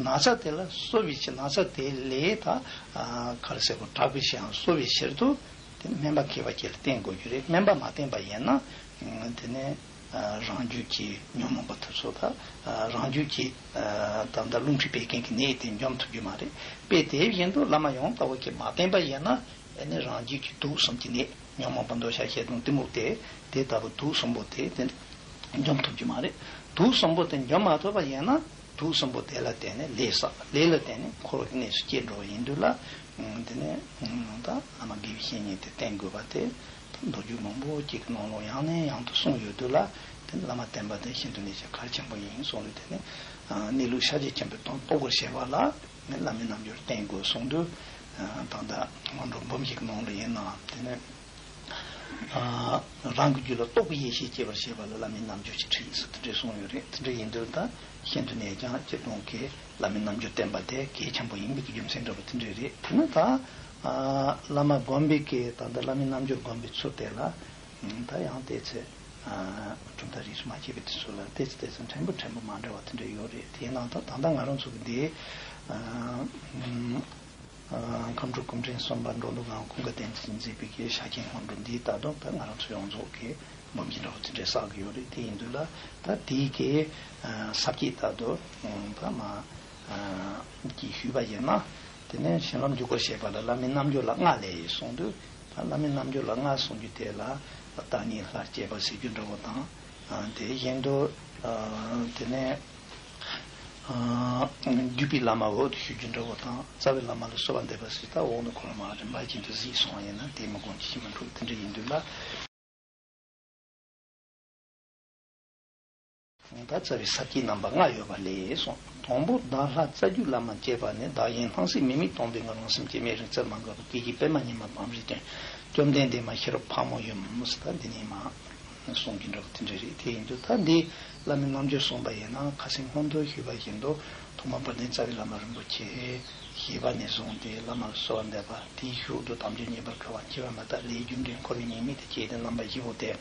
ན་ཚ་དེ་ལ་གསོ་བའི་ཕྱིར། ན་ཚ་དེ་ལས་ད། ཨ། ག་རེ་ཟེར་དགོས། དྲག་པའི་ཕྱིར་ཡང་གསོ་བའི་ཕྱིར་དུ། དེ་སྨན་པ་མཁས་པ་ཅིག་ལ་བསྟེན་དགོས་རྒྱུ་རེད། སྨན་པ་མ་བསྟེན་པ་ཡིན་ན། ཨ། དེ་ནས། ཨ། རང་རྒྱུད་ཀྱི་ཉོན་མོངས་པ་དེ་ཚོ་ད། ཨ། རང་རྒྱུད་ཀྱི། ཨ། ད་ལྟ་རླུང་མཁྲིས་བད་ཀན་གྱི་ནད་དེ་འཇོམས་ཐུབ་རྒྱུ་མ་རེད། དཔེ་དེ་བཞིན་དུ་བླ་མ་ཡང་དག་པ་ཅིག་མ་བསྟེན་པ་ཡིན་ན། ཨ་ནི་རང་རྒྱུད་ཀྱི་དུག་གསུམ་གྱི་ནད། ཉོན་མོངས་པ། འདོད་ཆགས། ཞེ་སྡང་། གཏི་མུག་དེ། དེ་ལྟ་བུ་དུག་གསུམ་པོ་དེ་དེ་འཇོམས་ཐུབ་རྒྱུ་མ་རེད། དུག་གསུམ་པོ་དེ་འཇོམས་མ་ཐུབ་པ་ཡིན་ན། དུག་གསུམ་པོ་དེ་ལ་བརྟེན་ནས་ལས་བསགས། ལས་ལ་བརྟེན་ནས་འཁོར་བའི་གནས་སུ་སྐྱེ་འགྲོ་བ་ཡིན་དུས་ལ། དེ་ནས་ད་བླ་མ་དགེ་བའི་བཤེས་གཉེན་དེ་བསྟེན་དགོས་པ་དེ། མདོ་རྒྱུད་མང་པོ་ཅིག་གི་ནང་ལ་ཡང་ནས་ཡང་དུ་གསུངས་ཡོད་དུས་ལ། དེ་ནི་བླ་མ་བསྟེན་པ་དེ་ཤིན་ཏུ་ནས་ཀྱང་གལ་ཆེན་པོ་ཡིན་གསུངས་རེད། དེ་ནི། ཨ། གནས་ལུགས་ཤཱཀྱ་ཆེན་པོའི་དོན་རྟོགས་པར་བྱེད་པ་ལ། ནི་བླ་མའི་རྣལ་འབྱོར་བསྟེན་དགོས་གསུངས་དུས། ཨ། ད་ལྟ་སྔོན་འགྲོ་འབུམ་ཞིག་གི་ནང་ལ་ཡིན་ནའང་། དེ་ནི། ཨ། རང་གི་རྒྱུད་ལ་རྟོགས་པའི་ཡེ་ཤེས་སྐྱེ་བར་བྱེད་པ་ལ་བླ་མའི་རྣལ་འབྱོར་གྱི་ཁྲིད་ཡིན་ཟེར་དེ་འདྲས་གསུངས་ཡོད་རེད། དེ་འདྲས་ཡིན་དུས་ད་ཤིན་ཏུ་ནས་ཀྱང་སྤྱིར་བཏང་གི་བླ་མའི་རྣལ་འབྱོར་བསྟེན་པ་དེ་གལ་ཆེན་པོ་ཡིན་པའི་རྒྱུ་མཚན་འདྲ་བོ་དེ་འདྲས་རེད། དེ་ནི་ད། ཨ། བླ་མ་བསྒོམ་པའི་གི། ད་ལྟ་བླ་མའི་རྣལ་འབྱོར་བསྒོམ་པའི་ཚུལ་དེ་ལ། ད་ཡང་ཏོག་ཙམ། ཨ། གྲུབ་མཐའ་རིས་སུ་མ་ཆད་པའི་དེ་ཚོ་ལ་ཏོག་ཙམ་ཏོག་ཙམ་ཕྲན་བུ་ཕྲན་བུ་མ་འདྲ་བ་དེ་འདྲ་ཡོད་རེད། དེས་ན་ད་ད་ལྟ་ང་རང་ཚོ་གི་འདི། ཨ། ཨ། མཁའ་འགྲོ་སྐུ་ཕྲེང་གསུམ་པ་འགྲོ་ལུགས་ངག་དབང་ཀུན་དགའ་བསྟན་འཛིན་གྱིས་མཛད་པའི་གི་ཤཱཀྱའི་སྔོན་འགྲོ་འདི་ད་དུང་ད་ང་རང་ཚོ་ཡོངས་རྫོགས་ཀྱི་འབུམ་གྱི་འདྲ་བོ་དེ་འདྲ་བསགས་ཀྱི་ཡོད་རེད། དེ་ཡིན་དུས་ལ་ད་དེའི་གི། ཨ། ས་བཅད་ད་དུང་། ཨ། ད་མ། ཨ། གི་ཞུས་པ་ཡིན་ན། དེ་ནས་བྱིན་རླབས་འཇུག་པར་བྱེད་པ་ལ་བླ་མའི་རྣལ་འབྱོར་ལ་ལྔ་ལས་གསུངས་དུས། ད་བླ་མའི་རྣལ་འབྱོར་ལ་ལྔ་གསུང་རྒྱུ་དེ་ལ་བདག་ཉིད་ལྷར་བཅས་པ་ཟེར་རྒྱུ་འདྲ་བོ་དང་། ཨ། དེ་བཞིན་དུ། ཨ། དེ་ནས། ཨ། བརྒྱུད་པའི་བླ་མ་འོག་ཏུ་ཞུ་རྒྱུ་འདྲ་བོ་དང་། རྩ་བའི་བླ་མ་ལ་གསོལ་བ་འདེབས་པ་ཟེར། ད་འོག་ནས་འཁོར་ལོ་མར་རིམ་པ་བཞིན་དུ་གཟིགས་སོང་བ་ཡིན་ན་དེ་མི་དགོངས་ཀྱི་ཤེས་མི་འགྲོ། དེ་འདྲ་ཡིན་དུས་ལ། ད་རྩ་བའི་ས་བཅད་རྣམ་པ་ལྔ་ཡོད་པ་ལས་གསུངས། དང་པོ་བདག་ལྷ་རྩ་བརྒྱུད་བླ་མ་བཅས་པ་ནི། བདག་གཞན་སྣང་སྲིད་མི་དམིགས་སྟོང་པའི་ངང་། རང་སེམས་སྐྱེ་མེད་རིག་རྩལ་མ་འགགས་པ། སྐད་ཅིག་པད་མ་ཉི་མ་བམ་རིགས་ཅན། བཅོམ་ལྡན་འདས་མ་ཤེས་རབ་ཕག་མོ་ཡུམ་ཟེར། ད་འདི་ནས་མ་གསུང་གི་འདྲ་བོ་དེ་འདྲ་རེད། དེ་ཡིན་དུས་ད་འདི་བླ་མའི་རྣལ་འབྱོར་གསུངས་པ་ཡིན་ན། ཁ་སང་སྔོན་དུ་ཞུས་པ་བཞིན་དུ་ཐོག་མར་དཔལ་ལྡན་རྩ་བའི་བླ་མ་རིན་པོ་ཆེ་ཞེས་པ་ནས་བཟུང་སྟེ་བླ་མ་ལ་གསོལ་བ་འདེབས་པ། དེའི་གཞུག་ཏུ་དལ་འབྱོར་ཉེས་པར་འཁྲུལ་བ། འཆི་བ་མི་རྟག་ལས་རྒྱུ་འབྲས། འཁོར་བའི་ཉེས་དམིགས་དང་བཅས་ཏེ་རྣམ་པ་བཞི་པོ་སྟེ།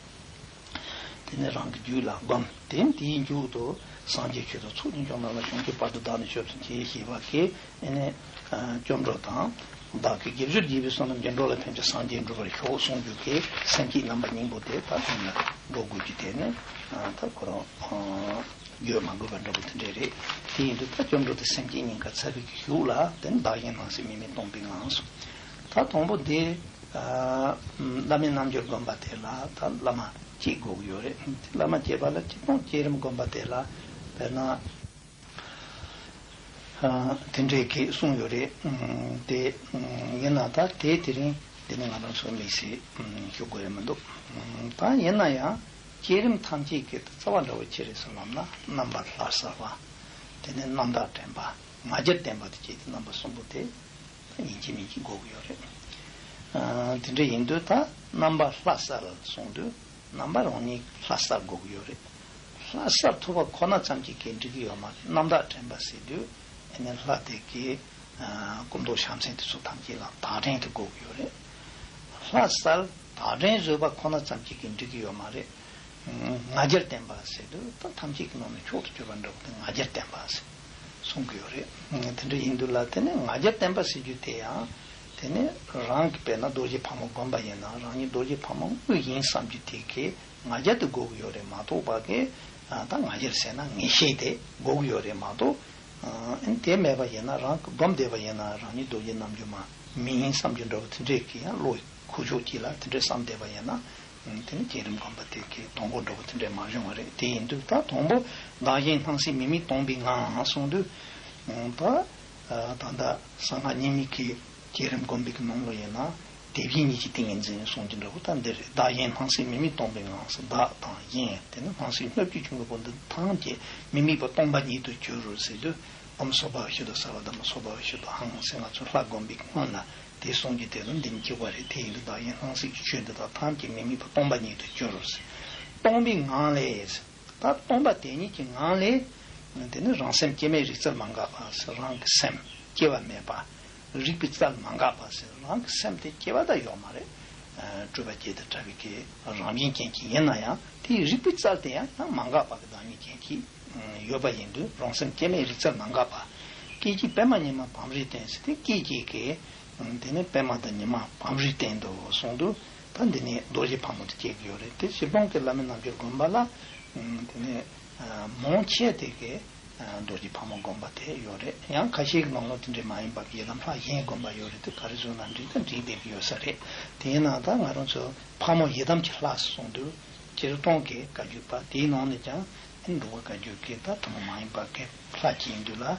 དེ་ནས་རང་གི་རྒྱུད་ལ་བསྒོམ། དེ་དེའི་མཇུག་ཏུ་སངས་རྒྱས་ཆོས་དང་ཚོགས་ཀྱི་མཆོག་རྣམས་ལ། བྱང་ཆུབ་བར་དུ་བདག་ནི་སྐྱབས་སུ་མཆི་ཞེས་པ་གིས། ཨ་ནི་སྐྱབས་འགྲོ་དང་། བདག་གི་དགེ་སྦྱོར་རྒྱས་པའི་བསོད་ནམས་ཀྱིས། འགྲོ་ལ་ཕན་ཕྱིར་སངས་རྒྱས་འགྲུབ་པར་ཤོག་གསུང་རྒྱུ་གི་སེམས་བསྐྱེད་རྣམ་པ་གཉིས་པོ་དེ་ད་དོན་ལ་འགྲོ་དགོས་ཀྱི། དེ་ནི་ད་ཁོ་རང་བརྗོད་མ་དགོས་པ་འདྲ་པོ་དེ་འདྲས་རེད། དེ་ཡིན་དུས་ད་སྐྱབས་འགྲོ་དང་སེམས་བསྐྱེད་གཉིས་ཀ་ཚར་བའི་གཞུག་ལ། དེ་ནི་བདག་གཞན་སྣང་སྲིད་མི་དམིགས་སྟོང་པའི་ངང་གསུངས། ད་དང་པོ་དེ། ཨ། བླ་མའི་རྣལ་འབྱོར་བསྒོམ་པ་དེ་ལ་ད་བླ་མ་གཅིག་དགོས་ཀྱི་ཡོད་རེད། བླ་མ་བསྐྱེད་པ་ལ་སྤྱིར་བཏང་བསྐྱེད་རིམ་བསྒོམ་པ་དེ་ལ་དཔེར་ན། ཨ། དེ་འདྲའི་གི་གསུངས་ཡོད་རེད། ཨ། དེ་ཡིན་ན་ད་དེ་དེ་རིང་འདི་ནི་ང་རང་ཚོ་དམིགས་བསལ་ཞུ་དགོས་ཡ་མི་འདུག། ད་ཡིན་ན་ཡང་བསྐྱེད་རིམ་ཐམས་ཅད་ཀྱི་རྩ་བ་འདྲ་བོ་ཅི་རེད་ཟེར་ལབ་ན། རྣམ་པར་ལྷ་གསལ་བ། དེ་ནས་རྣམ་དག་དྲན་པ། ང་རྒྱལ་བརྟན་པ་དང་བཅས་ཏེ་རྣམ་པ་གསུམ་པོ་དེ་ཡིན་གཅིག་མིན་གཅིག་དགོས་ཀྱི་ཡོད་རེད། ཨ། དེ་འདྲ་ཡིན་དུས་ད་རྣམ་པར་ལྷ་གསལ་གསུངས་དུས། རྣམ་པ་རང་ཉིད་ལྷ་གསལ་དགོས་ཀྱི་ཡོད་རེད། ལྷ་གསལ་ཐུབ་པ་ཁོ་ན་ཙམ་གྱིས་གས་འགྲིག་གི་ཡོད་མ་རེད། རྣམ་དག་དྲན་པ་ཟེར་དུས་ཨ་ནི་ལྷ་དེ་གི། ཨ། སྐུ་མདོག་ཕྱག་མཚན་དེ་ཚོ་ཐམས་ཅད་ལ་བདག་དྲན་དེ་དགོས་ཀྱི་ཡོད་རེད། ལྷ་གསལ་བདག་དྲན་བཟོས་པ་ཁོ་ན་ཙམ་གྱིས་གས་འགྲིག་གི་ཡོད་མ་རེད། ང་རྒྱལ་བརྟན་པ་ཟེར་དུས་ད་ཐམས་ཅད་ཀྱི་ནང་ནས་མཆོག་ཏུ་གྱུར་པ་འདྲ་བོ་དེ་ང་རྒྱལ་བརྟན་པ་ཟེར་གསུང་གི་ཡོད་རེད། དེ་འདྲ་ཡིན་དུས་ལ་དེ་ནི་ང་རྒྱལ་བརྟན་པ་ཟེར་རྒྱུ་དེ་ཡང་། དེ་ནི་རང་གི་དཔེར་ན་རྡོ་རྗེ་ཕག་མོ་བསྒོམ་པ་ཡིན་ན། རང་ཉིད་རྡོ་རྗེ་ཕག་མོ་དངོས་ཡིན་བསམ་རྒྱུ་དེ་གིས་ང་རྒྱལ་དེ་དགོས་ཀྱི་ཡོད་རེད་མ་གཏོགས་པ་གི། ཨ། ད་ང་རྒྱལ་ཟེར་ན་ངེས་ཤེས་དེ་དགོས་ཀྱི་ཡོད་རེད་མ་གཏོགས། ཨ། དེ་མེད་པ་ཡིན་ན། རང་གི་བསྒོམ་བསྡད་པ་ཡིན་ན་རང་ཉིད་རྡོ་རྗེ་རྣམ་འགྱུར་མ་མིན་བསམ་རྒྱུ་འདྲ་བོ་དེ་འདྲས་ཀྱི་ཡང་བློ་ཁུག་ཀྱོག་ཅིག་ལ་དེ་འདྲས་བསམ་བསྡད་པ་ཡིན་ན། དེ་ནི་བསྐྱེད་རིམ་སྒོམ་པ་དེ་གའི་དང་པོ་འདྲ་བོ་དེ་འདྲ་མ་བྱུང་བ་རེད། དེ་ཡིན་དུས་ད་དང་པོ་བདག་གཞན་སྣང་སྲིད་མི་དམིགས་སྟོང་པའི་ངང་གསུངས་དུས། ད་ད་ལྟ་གསང་སྔགས་གཉིས་མེད་ཀྱི་བསྐྱེད་རིམ་སྒོམ་པའི་ནང་ལོགས་ཡིན་ན། དེ་བཞིན་ཉིད་ཀྱི་ཏིང་ངེ་འཛིན་གསུངས་ཀྱི་འདྲ་བོ་ད་འདི་རེད། བདག་གཞན་སྣང་སྲིད་མི་དམིགས་སྟོང་པའི་ངང་། བདག་དང་གཞན་དེ་ནི་སྣང་སྲིད་སྣོད་བཅུད་ཆུང་ངུ་པོ་འདི་ཐམས་ཅད་མི་དམིགས་པ་སྟོང་པ་ཉིད་དུ་གྱུར་ཟེར་དུས། ཨོཾ་སྭ་བྷཱ་ཝ་ཤུདྡྷ་སརྦ་དྷརྨ་སྭ་བྷཱ་ཝ་ཤུདྡྷོ་ཧཾ་ཟེར་ང་ཚོ་ལྷ་སྒོམ་པའི་སྔོན་ལ་དེ་གསུངས་ཀྱི་དེ་ལ་འདི་ནི་གཅིག་པ་རེད། དེ་ཡིན་དུས་བདག་གཞན་སྣང་སྲིད་ཀྱི་ཆོས་འདི་དག་ཐམས་ཅད་མི་དམིགས་པ་སྟོང་པ་ཉིད་དུ་གྱུར་ཟེར། སྟོང་པའི་ངང་ལས། ད་སྟོང་པ་དེ་ཉིད་ཀྱི་ངང་ལས། དེ་ནི་རང་སེམས་སྐྱེ་མེད་རིག་རྩལ་མ་འགགས་པ་ཟེར། རང་གི་སེམས་སྐྱེ་བ་མེད་པ། རིག་པའི་རྩལ་མ་འགགས་པ་ཟེར། རང་གི་སེམས་དེ་སྐྱེ་བ་ད་ཡོད་མ་རེད། སྤྲོས་པ་བརྒྱད་དང་བྲལ་བའི་གི་རང་བཞིན་ཅན་གྱི་ཡིན་ན་ཡང་དེའི་རིག་པའི་རྩལ་དེ་ཡང་ཡང་མ་འགགས་པ་གི་བདག་ཉིད་ཅན་གྱི་ཡོད་པ་ཡིན་དུས་རང་སེམས་སྐྱེ་མེད་རིག་རྩལ་མ་འགགས་པ། སྐད་ཅིག་པད་མ་ཉི་མ་བམ་རོའི་སྟེང་ཟེར་ཏེ་སྐད་ཅིག་གི། དེ་ནས་པད་མ་དང་ཉི་མ་བམ་རོའི་སྟེང་དུ་གསུངས་དུས། ད་འདི་ནས་རྡོ་རྗེ་ཕག་མོ་དེ་སྐྱེ་གི་ཡོད་རེད། དེ་སྤྱིར་བཏང་གི་བླ་མའི་རྣལ་འབྱོར་སྒོམ་པ་ལ། དེ་ནས་མང་ཆེ་དེ་གའི་རྡོ་རྗེ་ཕག་མོ་སྒོམ་པ་དེ་ཡོད་རེད། ཡང་ཁ་ཤས་ཀྱི་ནང་ལོགས་དེ་འདྲའི་མ་ཡིན་པ་གི་ཡི་དམ་ལྷ་གཞན་སྒོམ་པ་ཡོད་རེད། དེ་ག་རེ་བཟོས་ན་འགྲིག་ད་འགྲིག་བསྡད་ཀྱི་ཡོད་ས་རེད། དེ་ཡིན་ན་ད་ང་རང་ཚོ་ཕག་མོ་ཡི་དམ་གྱི་ལྷ་གསུངས་དུས་སྤྱིར་བཏང་གི་བཀའ་བརྒྱུད་པ་དེའི་ནང་ནས་ཀྱང་འགྲོ་བ་བཀའ་བརྒྱུད་ཀྱི་ད་ཐུན་མོང་མ་ཡིན་པ་གི་ལྷ་གཅིག་ཡིན་དུས་ལ།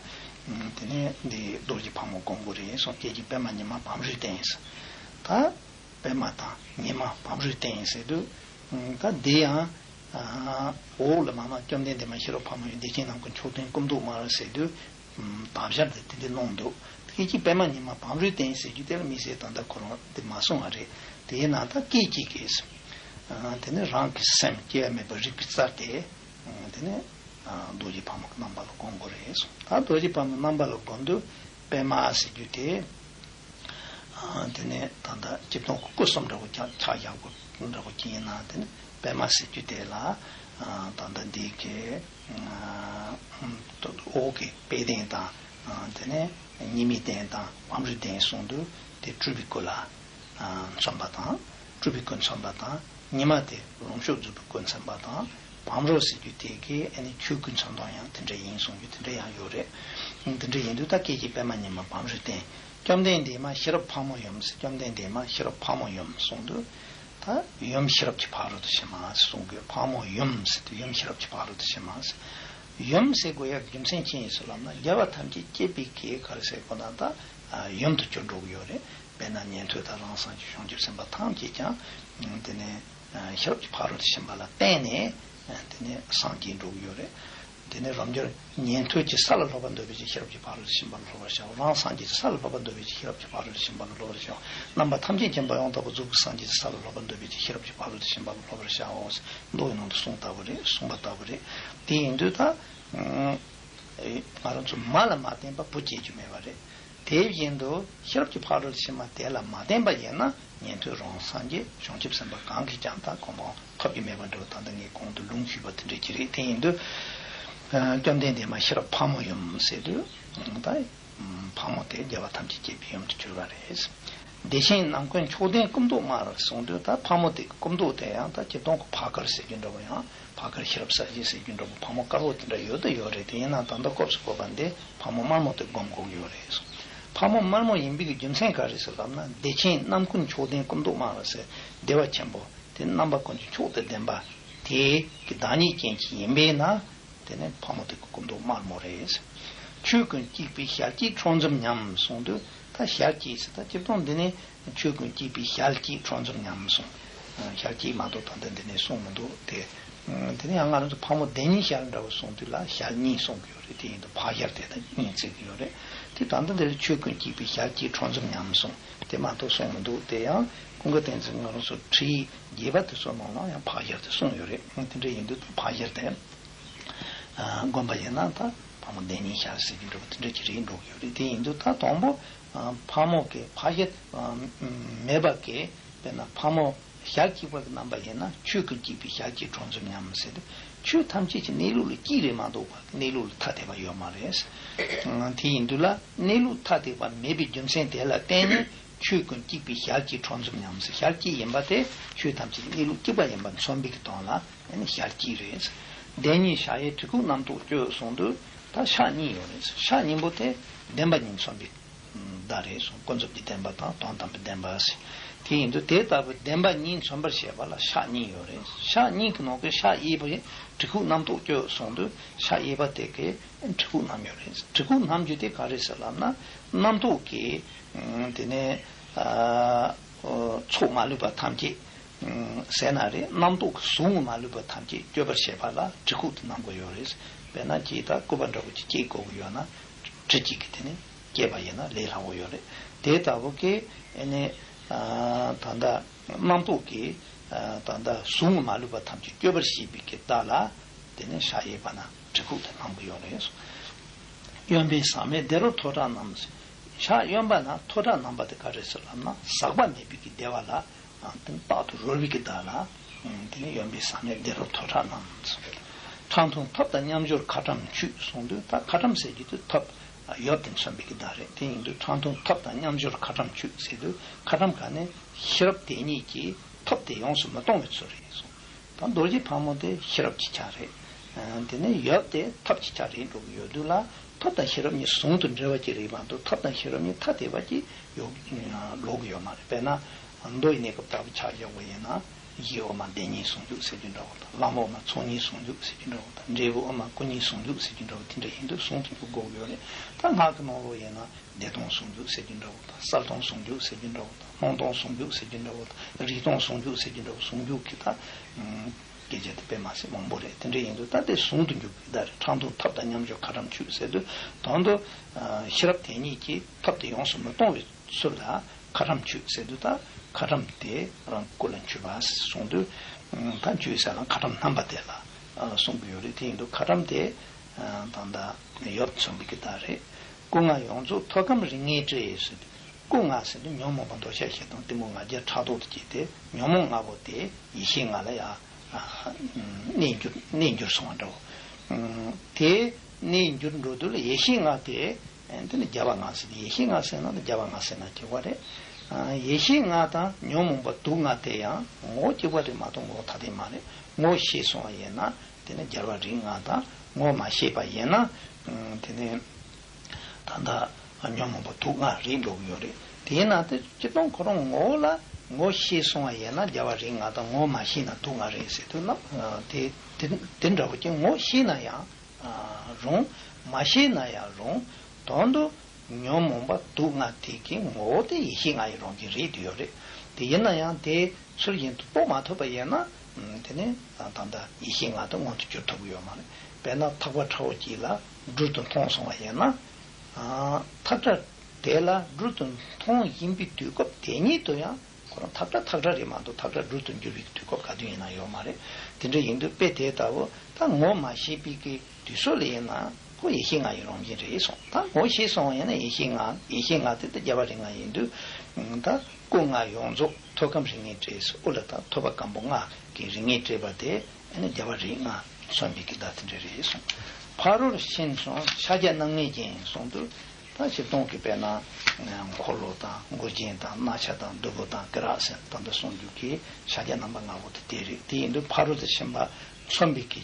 དེ་ནས་འདི་རྡོ་རྗེ་ཕག་མོ་སྒོམ་དགོས་རེད་གསུངས། སྐད་ཅིག་པད་མ་ཉི་མ་བམ་རོའི་སྟེང་ཟེར། ད་པད་མ་དང་ཉི་མ་བམ་རོའི་སྟེང་ཟེར་དུས། ད་འདི་ཡང་འོག་ལ་མ་མ་བཅོམ་ལྡན་འདས་མ་ཤེས་རབ་ཕག་མོ་ཡི་བདེ་ཆེན་ནམ་མཁའི་མཆོག་ལྡན་སྐུ་མདོག་དམར་ཟེར་དུས། དག་ཆ་དེ་དེ་འདྲ་གནང་འདུག་སྐད་ཅིག་པད་མ་ཉི་མ་བམ་རོའི་སྟེང་ཟེར་རྒྱུ་དེ་ལ་དམིགས་བསལ་ད་ལྟ་ཁོ་རང་དེ་མ་གསུངས་པ་རེད། དེས་ན་ད་སྐད་ཅིག་གིས། དེ་ནི་རང་གི་སེམས་སྐྱེ་བ་མེད་པར་རིག་པའི་རྩལ་དེ། དེ་ནི་རྡོ་རྗེ་ཕག་མོ་གི་རྣམ་པ་ལ་སྒོམ་དགོས་རེད་གསུངས། ད་རྡོ་རྗེ་ཕག་མོ་རྣམ་པ་ལ་སྒོམ་དུས་པད་མ་ཟེར་རྒྱུ་དེ། དེ་ནས་ད་ལྟ་སྤྱིར་བཏང་གི་སྐུ་གསུམ་འདྲ་བོ་ཀྱང་ཆ་བཞག་དགོས་འདྲ་བོ་ཅིག་ཡིན་ན། དེ་ནི་པད་མ་ཟེར་རྒྱུ་དེ་ལ་ད་ལྟ་འདི་གི་འོག་གི་དཔལ་ལྡན་དང་། དེ་ནས་ཉི་མའི་གདན་དང་བམ་རོའི་གདན་གསུངས་དུས་དེ་སྤྲུལ་པའི་སྐུ་ལ་མཚོན་པ་དང་། སྤྲུལ་པའི་སྐུ་མཚོན་པ་དང་། ཉི་མ་དེ་ལོངས་སྤྱོད་རྫོགས་པའི་སྐུ་མཚོན་པ་དང་། བམ་རོ་ཟེར་རྒྱུ་དེ་གའི་ཨ་ནི་ཆོས་སྐུ་མཚོན་སྟངས་ཡང་དེ་འདྲ་ཡིན་གསུང་རྒྱུ་དེ་འདྲ་ཡང་ཡོད་རེད། དེ་འདྲ་ཡིན་དུས་ད་སྐད་ཅིག་པད་མ་ཉི་མ་བམ་རོའི་སྟེང་། བཅོམ་ལྡན་འདས་མ་ཤེས་རབ་ཕག་མོ་ཡུམ་ཟེར། བཅོམ་ལྡན་འདས་མ་ཤེས་རབ་ཕག་མོ་ཡུམ་གསུངས་དུས། ད་ཡུམ་ཤེས་རབ་ཀྱི་ཕ་རོལ་ཏུ་ཕྱིན་མ་ཟེར་གསུང་དགོས། ཕག་མོ་ཡུམ་ཟེར་དུས་ཡུམ་ཤེས་རབ་ཀྱི་ཕ་རོལ་ཏུ་ཕྱིན་མ་ཟེར། ཡུམ་ཟེར་དགོས་ཡག་རྒྱུ་མཚན་ཅི་ཡིན་ཟེར་ལབ་ན། རྒྱལ་བ་ཐམས་ཅད་མཁྱེན་པའི་གི་ག་རེ་ཟེར་དགོས་ན། ད་ཡུམ་དུ་གྱུར་འགྲོ་གི་ཡོད་རེད། དཔེར་ན་ཉན་ཐོས་དང་རང་སངས་རྒྱས་བྱང་ཆུབ་སེམས་དཔའ་ཐམས་ཅད་ཀྱང་དེ་ནས་ཤེས་རབ་ཀྱི་ཕ་རོལ་ཏུ་ཕྱིན་པ་ལ་བརྟེན་ནས་དེ་ནས་སངས་རྒྱས་འགྲོ་གི་ཡོད་རེད། དེ་ནས་རབ་འབྱོར་ཉན་ཐོས་ཀྱི་ས་ལ་སློབ་པར་འདོད་པའི་ཕྱིར་ཤེས་རབ་ཀྱི་ཕ་རོལ་ཏུ་ཕྱིན་པ་ལ་སློབ་པར་བྱའོ། རང་སངས་རྒྱས་ཀྱི་ས་ལ་སློབ་པར་འདོད་པའི་ཕྱིར་ཤེས་རབ་ཀྱི་ཕ་རོལ་ཏུ་ཕྱིན་པ་ལ་སློབ་པར་བྱའོ། རྣམ་པ་ཐམས་ཅད་མཁྱེན་པ་ཡང་དག་པར་རྫོགས་པའི་སངས་རྒྱས་ཀྱི་ས་ལ་སློབ་པར་འདོད་པའི་ཕྱིར་ཤེས་རབ་ཀྱི་ཕ་རོལ་ཏུ་ཕྱིན་པ་ལ་སློབ་པར་བྱའོ། མདོ་ཡི་ནང་དུ་གསུངས་ལྟ་བུ་རེད། གསུངས་པ་ལྟ་བུ་རེད། དེ་ཡིན་དུས་ད་ང་རང་ཚོ་མ་ལ་མ་བརྟེན་པ་བུ་སྐྱེ་རྒྱུ་མེད་པ་རེད། དེ་བཞིན་དུ་ཤེས་རབ་ཀྱི་ཕ་རོལ་ཏུ་ཕྱིན་པ་དེ་ལ་མ་བརྟེན་པ་ཡིན་ན་ཉན་ཐོས་རང་སངས་རྒྱས་བྱང་ཆུབ་སེམས་དཔའ་གང་གིས་ཀྱང་ད་གོ་འཕང་ཐོབ་ཀྱི་མེད་པ་འདྲ་བོ། ད་ལྟ་ངས་གོང་དུ་ལུང་ཞུས་པ་དེ་འདྲ་ཅིག་རེད། དེ་ཡིན་དུས་བཅོམ་ལྡན་འདས་མ་ཤེས་རབ་ཕག་མོ་ཡུམ་ཟེར་དུས་ད་ཕག་མོ་དེ་རྒྱལ་བ་ཐམས་ཅད་མཁྱེན་པའི་ཡུམ་དུ་གྱུར་པ་རེད། བདེ་ཆེན་ནམ་མཁའི་མཆོག་ལྡན་སྐུ་མདོག་དམར་གསུངས་དུས་ད་ཕག་མོ་དེ་སྐུ་མདོག་དེ་ཡང་ད་སྤྱིར་བཏང་གི་ཕག་དཀར་ཟེར་རྒྱུ་འདྲ་བོ་ཡང་། ཕག་དཀར་ཤེས་རབ་གསལ་བྱེད་ཟེར་རྒྱུ་འདྲ་པོ་ཕག་མོ་དཀར་པོ་དེ་འདྲ་ཡོད་དུ་ཡོད་རེད། དེ་ཡིན་ན་ད་ལྟ་སྐབས་སུ་བབས་པ་འདི་ཕག་མོ་དམར་མོ་དེ་སྒོམ་དགོས་ཀྱི་ཡོད་རེད་གསུངས། ཕག་མོ་དམར་མོ་ཡིན་པའི་གི་རྒྱུ་མཚན་ག་རེ་ཟེར་ལབ་ན། བདེ་ཆེན་ནམ་མཁའི་མཆོག་ལྡན་སྐུ་མདོག་དམར་ཟེར། བདེ་བ་ཆེན་པོ་དེ་རྣམ་པ་ཀུན་གྱི་མཆོག་ཏུ་ལྡན་པ་དེ་གི་བདག་ཉིད་ཅན་ཅིག་ཡིན་པས་ན། དེ་ནི་ཕག་མོ་དེ་གི་སྐུ་མདོག་དམར་མོ་རེད། ཆོས་ཀུན་གཅིག་པའི་ཞལ་གྱི་ཁྲོ་འཛུམ་ཉམས་གསུངས་དུས་ད་ཞལ་གྱི་ཟེར་ད་སྤྱིར་བཏང་འདི་ནི། ཆོས་ཀུན་གཅིག་པའི་ཞལ་གྱི་ཁྲོ་འཛུམ་ཉམས་གསུངས། ཞལ་གྱི་མ་གཏོགས་ད་ལྟ་འདི་ནས་གསུངས་མི་འདུག་སྟེ། དེ་ནས་ཡང་ང་རང་ཚོ་ཕག་མོ་བདེན་གཉིས་ཞལ་འདྲ་བོ་གསུངས་དུས་ལ་ཞལ་གཉིས་གསུང་གི་ཡོད་རེད། དེ་ཡིན་དུས་ཕག་ཞལ་དེ་དང་གཉིས་བརྩི་གི་ཡོད་རེད། དེ་ད་ལྟ་འདིར་ཆོས་ཀུན་གཅིག་པའི་ཞལ་གྱི་ཁྲོ་འཛུམ་ཉམས་གསུངས། དེ་མ་གཏོགས་གསུངས་མི་འདུག་སྟེ། ཡང་ཀུན་དགའ་བསྟན་འཛིན་ང་རང་ཚོ་ཁྲིད་ཡིག་རྒྱས་པ་དེ་ཚོ་ནང་ལ་ཡང་ཕག་ཞལ་དེ་གསུངས་ཡོད་རེད། དེ་འདྲ་ཡིན་དུས་ད་ཕག་ཞལ་དེ་སྒོམ་པ་ཡིན་ན་ད་ཕག་མོ་བདེན་གཉིས་ཞལ་ཟེར་གྱི་འདྲ་བོ་དེ་འདྲ་ཅིག་རེད་འགྲོ་གི་ཡོད་རེད། དེ་ཡིན་དུས་ད་དང་པོ། ཕག་མོ་གི་ཕག་ཞལ་མེད་པ་གི་དཔེར་ན་ཕག་མོ་ཞལ་གཅིག་པ་གི་རྣམ་པ་ཡིན་ན་ཆོས་ཀུན་གཅིག་པའི་ཞལ་གྱི་ཁྲོ་འཛུམ་ཉམས་ཟེར་ཏེ། ཆོས་ཐམས་ཅད་ཀྱི་གནས་ལུགས་ལ་གཅིག་རེད་མ་གཏོགས་པ་གནས་ལུགས་ལ་ཐ་དད་པ་ཡོད་མ་རེད། དེ་ཡིན་དུས་ལ་གནས་ལུགས་ཐ་དད་པ་མེད་པའི་རྒྱུ་མཚན་དེ་ལ་བརྟེན་ནས་ཆོས་ཀུན་གཅིག་པའི་ཞལ་གྱི་ཁྲོ་འཛུམ་ཉམས་ཟེར། ཞལ་གཅིག་ཡིན་པ་དེ་ཆོས་ཐམས་ཅད་ཀྱི་གནས་ལུགས་གཅིག་པ་ཡིན་པ་མཚོན་པའི་གི་དོན་ལ་ཨ་ནི་ཞལ་གཅིག་རེད། བདེན་གཉིས་ཞལ་གཡས་གྲི་གུག་རྣམ་རྟོག་གཅོད་གསུངས་དུས་ད་ཕྱག་གཉིས་ཡོད་རེད། ཕྱག་གཉིས་པོ་དེ་བདེན་པ་གཉིས་མཚོན་པའི་བརྡ་རེད་གསུངས། ཀུན་རྫོབ་ཀྱི་བདེན་པ་དང་དོན་དམ་པའི་བདེན་པ་ཟེར། དེ་ཡིན་དུས་དེ་ལྟ་བུའི་བདེན་པ་གཉིས་མཚོན་པར་བྱེད་པ་ལ་ཕྱག་གཉིས་ཡོད་རེད། ཕྱག་གཉིས་ཀྱི་ནང་གི་ཕྱག་གཡས་པ་གིས་གྲི་ཁུག་རྣམ་རྟོག་གཅོད་གསུངས་དུས། ཕྱག་གཡས་པ་དེ་གིས་གྲི་ཁུག་བསྣམས་ཡོད་རེད། གྲི་ཁུག་བསྣམས་རྒྱུ་དེ་ག་རེ་ཟེར་ལབ་ན། རྣམ་རྟོག་གི་དེ་ནས་ཚོགས་མ་ལུས་པ་ཐམས་ཅད་ཟེར་ན་རེད། རྣམ་རྟོག་གི་ཟུང་མ་ལུས་པ་ཐམས་ཅད་གཅོད་པར་བྱེད་པ་ལ་གྲི་ཁུག་དེ་བསྣམས་དགོས་ཡོད་རེད། དཔེར་ན་ཅིག་ད་སྐུད་པ་འདྲ་བོ་ཅིག་བསྐྱེད་དགོས་ཀྱི་ཡོད་ན། གྲི་གཅིག་གིས་དེ་ནས་བསྐྱེད་པ་ཡིན་ན་ལས་སླ་བོ་ཡོད་རེད། དེ་ལྟ་བུ་གི་ཨ་ནི་ད་ལྟ་རྣམ་རྟོག་གི་ད་ལྟ་ཟུང་མ་ལུས་པ་ཐམས་ཅད་གཅོད་པར་བྱེད་པའི་གི་བརྡ་ལ་དེ་ནས་ཕྱག་གཡས་པ་ན་གྲི་ཁུག་དེ་བསྣམས་ཀྱི་ཡོད་རེད། གཡོན་པས་ཟག་མེད་བདེ་རབ་ཐོག་ཁྲག་བསྣམས། ཕྱག་གཡོན་པ་ན་ཐོག་ཁྲག་བསྣམས་པ་དེ་ག་རེ་ཟེར་ལབ་ན། ཟག་པ་མེད་པའི་གི་བདེ་བ་ལ། དེ་ནི་རྟག་ཏུ་རོལ་བའི་གི་བརྡ་ལ། དེ་ནི་གཡོན་པས་ཟག་མེད་བདེ་རབ་ཐོག་ཁྲག་བསྣམས། ཁྲག་འཐུང་ཐབས་དང་མཉམ་སྦྱོར་ཁ་ཊྭཱཾ་མཆོད་གསུངས་དུས། ད་ཁ་ཊྭཱཾ་ཟེར་གྱི་དུས་ཐབས་ཡབ་དེ་མཚོན་པའི་གི་བརྡ་རེད། དེ་ཡིན་དུས་ཁྲག་འཐུང་ཐབས་དང་མཉམ་སྦྱོར་ཁ་ཊྭཱཾ་མཆོད་ཟེར་དུས། ཁ་ཊྭཱཾ་ག་ནི་ཤེས་རབ་དེ་ཉིད་ཀྱིས་ཐབས་དེ་ཡོངས་སུ་མི་གཏོང་བའི་ཚུལ་རེད་གསུངས། ད་རྡོ་རྗེ་ཕག་མོ་དེ་ཤེས་རབ་ཀྱི་ཆ་རེད། དེ་ནས་ཡབ་དེ་ཐབས་ཀྱི་ཆ་རེད་འགྲོ་གི་ཡོད་དུས་ལ། ཐབས་དང་ཤེས་རབ་གཉིས་ཟུང་དུ་འབྲེལ་བ་ཅིག་རེད་མ་གཏོགས། ཐབས་དང་ཤེས་རབ་གཉིས་ཐ་དད་པ་ཅིག་ཡོད་ལོག་གི་ཡོད་མ་རེད། དཔེར་ན་མདོ་ཡི་གནས་སྐབས་ལྟ་བུ་ཆ་བཞག་པ་ཡིན་ན། གཞི་དབུ་མ་བདེན་གཉིས་ཟུང་འཇུག་ཟེར་གྱི་འདྲ་བོ་དང་། ལམ་དབུ་མ་ཚོགས་གཉིས་ཟུང་འཇུག་ཟེར་གྱི་འདྲ་བོ་དང་། འབྲས་བུ་དབུ་མ་སྐུ་གཉིས་ཟུང་འཇུག་ཟེར་གྱི་འདྲ་བོ་དེ་འདྲ་ཡིན་དུས་ཟུང་དུ་འཇུག་དགོས་ཀྱི་ཡོད་རེད། ད་སྔགས་ཀྱི་ནང་ལོགས་ཡིན་ན། བདེ་སྟོང་ཟུང་འཇུག་ཟེར་གྱི་འདྲ་བོ་དང་། གསལ་སྟོང་ཟུང་འཇུག་ཟེར་གྱི་འདྲ་བོ་དང་། སྣང་སྟོང་ཟུང་འཇུག་ཟེར་གྱི་འདྲ་བོ་དང་། རིག་སྟོང་ཟུང་འཇུག་ཟེར་གྱི་འདྲ་བོ། ཟུང་འཇུག་གི་ད་སྐད་ཆ་དེ་དཔེ་མ་སྲིད་མང་པོ་རེད། དེ་འདྲ་ཡིན་དུས་ད་དེ་ཟུང་དུ་འཇུག་གི་བརྡ་རེད། ཁྲག་འཐུང་ཐབས་དང་མཉམ་སྦྱོར་ཁ་ཊྭཱཾ་མཆོད་ཟེར་དུས། དོན་དུ་ཤེས་རབ་དེ་ཉིད་ཀྱིས་ཐབས་དེ་ཡོངས་སུ་མི་གཏོང་བའི་ཚུལ་ལ་ཁ་ཊྭཱཾ་མཆོད་ཟེར་དུས། ད་ཁ་ཊྭཱཾ་དེ་རང་སྐུ་ལ་མཆོད་པ་གསུངས་དུས། ད་མཆོད་ཟེར་ལ་ཁ་ཊྭཱཾ་བསྣམས་པ་དེ་ལ་གསུང་གི་ཡོད་རེད། དེ་ཡིན་དུས་ཁ་ཊྭཱཾ་དེ་ད་ལྟ་ཡབ་མཚོན་པའི་གི་བརྡ་རེད། སྐུ་ལྔ་ཡོངས་རྫོགས་ཐོད་སྐམ་རིགས་ལྔའི་སྤྲས་ཟེར་དུས། སྐུ་ལྔ་ཟེར་དུས་ཉོན་མོངས་པ་འདོད་ཆགས་ཞེ་སྡང་གཏི་མུག་ང་རྒྱལ་ཕྲག་དོག་ཏུ་སྐྱེས་ཏེ། ཉོན་མོངས་ལྔ་པོ་དེ་ཡེ་ཤེས་ལྔ་ལ་ཡང་གནས་འགྱུར་གནས་འགྱུར་སོང་བ་འདྲ་བོ། དེ་གནས་འགྱུར་འགྲོ་དུས་ལ་ཡེ་ཤེས་ལྔ་དེ། དེ་ནི་རྒྱལ་བ་ལྔ་ཟེར་ཏེ། ཡེ་ཤེས་ལྔ་ཟེར་ན་ནི་རྒྱལ་བ་ལྔ་ཟེར་ན་འགྲིག་པ་རེད། ཡེ་ཤེས་ལྔ་དང་ཉོན་མོངས་པ་དུག་ལྔ་དེ་ཡང་ངོ་བོ་གཅིག་པ་རེད་མ་གཏོགས་ངོ་བོ་ཐ་དད་མ་རེད། ངོ་བོ་ཤེས་སོང་བ་ཡིན་ན། དེ་ནི་རྒྱལ་བ་རིགས་ལྔ་དང་། ངོ་བོ་མ་ཤེས་པ་ཡིན་ན། དེ་ནི་ད་ལྟ་ཉོན་མོངས་པ་དུག་ལྔ་རེད་འགྲོ་གི་ཡོད་རེད། དེས་ན་དེ་སྤྱིར་བཏང་ཁོ་རང་ངོ་བོ་ལ་ངོ་བོ་ཤེས་སོང་བ་ཡིན་ན་རྒྱལ་བ་རིགས་ལྔ་དང་། ངོ་བོ་མ་ཤེས་ན་དུག་ལྔ་རེད་ཟེར་དུས་ན། དེ་དེ་དེ་འདྲ་བོ་ཅིག་ངོ་བོ་ཤེས་ན་ཡང་རུང་། མ་ཤེས་ན་ཡང་རུང་། དོན་དུ་ཉོན་མོངས་པ་དུག་ལྔ་དེ་གི་ངོ་བོ་དེ་ཡེ་ཤེས་ལྔ་ཡི་རང་བཞིན་རེད་དུ་ཡོད་རེད། དེ་ཡིན་ན་ཡང་དེ་ཚུལ་བཞིན་དུ་རྟོགས་མ་ཐུབ་པ་ཡིན་ན། དེ་ནི་ད་ལྟ་ཡེ་ཤེས་ལྔ་དེ་མངོན་དུ་གྱུར་ཐུབ་ཀྱི་ཡོད་མ་རེད། དཔེར་ན་ཐག་པ་ཁྲ་བོ་གཅིག་ལ་སྦྲུལ་དུ་མཐོང་སོང་བ་ཡིན་ན། ཐག་ཁྲ་དེ་ལ་སྦྲུལ་དུ་མཐོང་བཞིན་པའི་དུས་སྐབས་དེ་ཉིད་དུ་ཡང་ཁོ་རང་ཐག་ཁྲ་ཐག་ཁྲ་རེད་མ་གཏོགས་ཐག་ཁྲ་སྦྲུལ་དུ་འགྱུར་བའི་དུས་སྐབས་ག་དུས་ཡིན་ན་ཡོད་མ་རེད། དེ་འདྲ་ཡིན་དུས་དཔེ་དེ་ལྟ་བུ་ད་ངོ་མ་ཤེས་པའི་གི་དུས་ཚོད་ལ་ཡིན་ན་ཁོ་ཡེ་ཤེས་ལྔ་ཡི་རང་བཞིན་རེད་གསུངས། ད་ངོ་ཤེས་སོང་བ་ཡིན་ན་ཡེ་ཤེས་ལྔ། ཡེ་ཤེས་ལྔ་དེ་ད་རྒྱལ་བ་རིགས་ལྔ་ཡིན་དུས། ད་སྐུ་ལྔ་ཡོངས་རྫོགས་ཐོད་སྐམ་རིགས་ལྔའི་སྤྲས། དབུ་ལ་ད་ཐོད་པ་སྐམ་པོ་ལྔ་གི་རིགས་ལྔའི་སྤྲས་པ་དེ་ཨ་ནི་རྒྱལ་བ་རིགས་ལྔ་མཚོན་པའི་གི་བརྡ་དེ་འདྲ་རེད་གསུངས། ཕ་རོལ་ཕྱིན་གསུམ་ཕྱག་རྒྱ་རྣམ་ལྔས་བརྒྱན་གསུངས་དུས། ད་སྤྱིར་བཏང་གི་དཔེར་ན་འཁོར་ལོ་དང་མགུལ་རྒྱན་དང་རྣ་ཆ་དང་གདུ་བུ་དང་སྐེ་རགས་ཟེར་ད་ལྟ་གསུངས་རྒྱུ་གི་ཕྱག་རྒྱ་རྣམ་པ་ལྔ་པོ་དེ་དེ་རེད། དེ་ཡིན་དུས་ཕ་རོལ་ཏུ་ཕྱིན་པ་མཚོན་པའི་གི་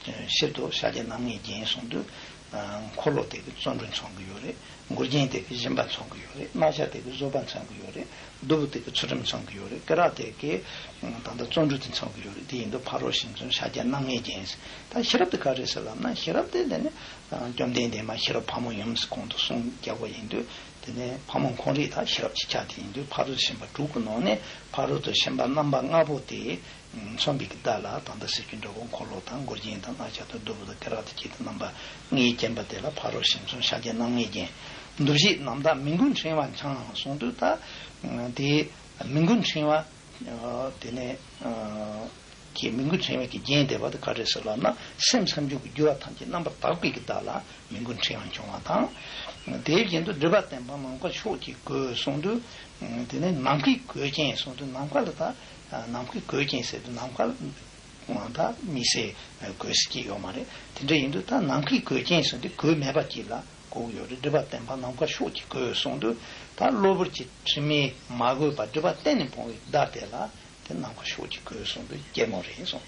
ཕྱིར་དུ་ཕྱག་རྒྱ་རྣམ་ལྔས་བརྒྱན་གསུངས་དུས། འཁོར་ལོ་དེ་གི་བརྩོན་འགྲུས་མཚོན་གྱི་ཡོད་རེད། མགུལ་རྒྱན་དེ་གི་སྦྱིན་པ་མཚོན་གྱི་ཡོད་རེད། རྣ་ཆ་དེ་གི་བཟོད་པ་མཚོན་གྱི་ཡོད་རེད། གདུ་བུ་དེ་གི་ཚུལ་ཁྲིམས་མཚོན་གྱི་ཡོད་རེད། སྐེ་རགས་དེ་གི་ད་ལྟ་བརྩོན་འགྲུས་དེ་མཚོན་གྱི་ཡོད་རེད། དེ་ཡིན་དུས་ཕ་རོལ་ཕྱིན་གསུམ་ཕྱག་རྒྱ་རྣམ་ལྔས་བརྒྱན། ད་ཤེས་རབ་དེ་ག་རེད་ཟེར་ལབ་ན། ཤེས་རབ་དེ་དེ་ནི་བཅོམ་ལྡན་འདས་མ་ཤེས་རབ་ཕག་མོ་ཡུམ་ཟེར་གོང་དུ་གསུངས་རྒྱག་པ་ཡིན་དུས། དེ་ནས་ཕག་མོ་ཁོང་རིགས་ད་ཤེས་རབ་ཀྱི་ཆ་དེ་ཡིན་དུས། ཕ་རོལ་ཏུ་ཕྱིན་པ་དྲུག་གི་ནང་ནས་ཕ་རོལ་ཏུ་ཕྱིན་པ་རྣམ་པ་ལྔ་པོ་དེ་མཚོན་པའི་གི་བརྡ་ལ་ད་ལྟ་ཟེར་རྒྱུ་འདྲ་བོ། འཁོར་ལོ་དང་མགུལ་རྒྱན་དང་རྣ་ཆ་དང་གདུ་བུ་དང་སྐེ་རགས་དང་བཅས་ཏེ་རྣམ་པ་ལྔས་བརྒྱན་པ་དེ་ལ་ཕ་རོལ་ཕྱིན་གསུམ་ཕྱག་རྒྱ་རྣམ་ལྔས་བརྒྱན། འདུ་བྱེད་རྣམ་དག་མི་མགོའི་ཕྲེང་བ་འཆང་གསུངས་དུས། ད་དེ་མི་མགོའི་ཕྲེང་བ་དེ་ནས་ཀྱི་མི་མགོའི་ཕྲེང་བའི་གི་རྒྱན་བསྡེབས་པ་དེ་ག་རེ་ཟེར་ལབ་ན། སེམས་སམ་བྱུང་གི་རྒྱུ་བ་ཐམས་ཅད་རྣམ་པར་དག་པའི་གི་བརྡ་ལ་མི་མགོའི་ཕྲེང་བ་འཆང་བ་དང་། དེ་བཞིན་དུ་སྒྲིབ་པ་བརྟན་པ་ནམ་མཁའ་ཕྱོགས་ཀྱི་གོས་གསུངས་དུས། དེ་ནས་ནམ་མཁའི་གོས་ཅན་གསུངས་དུས། ནམ་མཁའ་ལ་ད་ནམ་མཁའི་གོས་ཅན་ཟེར་དུས་ནམ་མཁའ་ལ་ད་མི་ཟེར་གོས་ཟེར་གྱི་ཡོད་མ་རེད། དེ་འདྲ་ཡིན་དུས་ད་ནམ་མཁའི་གོས་ཅན་ཟེར་དུས་གོས་མེད་པ་ཅིག་ལ་གོ་གི་ཡོད་རེད། སྒྲིབ་པ་བརྟན་པ་ནམ་མཁའ་ཕྱོགས་ཀྱི་གོས་གསུངས་དུས། ད་གློ་བུར་གྱི་དྲི་མས་མ་གོས་པ་སྒྲིབ་པ་གཏན་ནས་སྤོང་བའི་བརྡ་དེ་ལ། དེ་ནམ་མཁའ་ཕྱོགས་ཀྱི་གོས་གསུངས་དུས་སྐྱེད་མོ་རེད་གསུངས།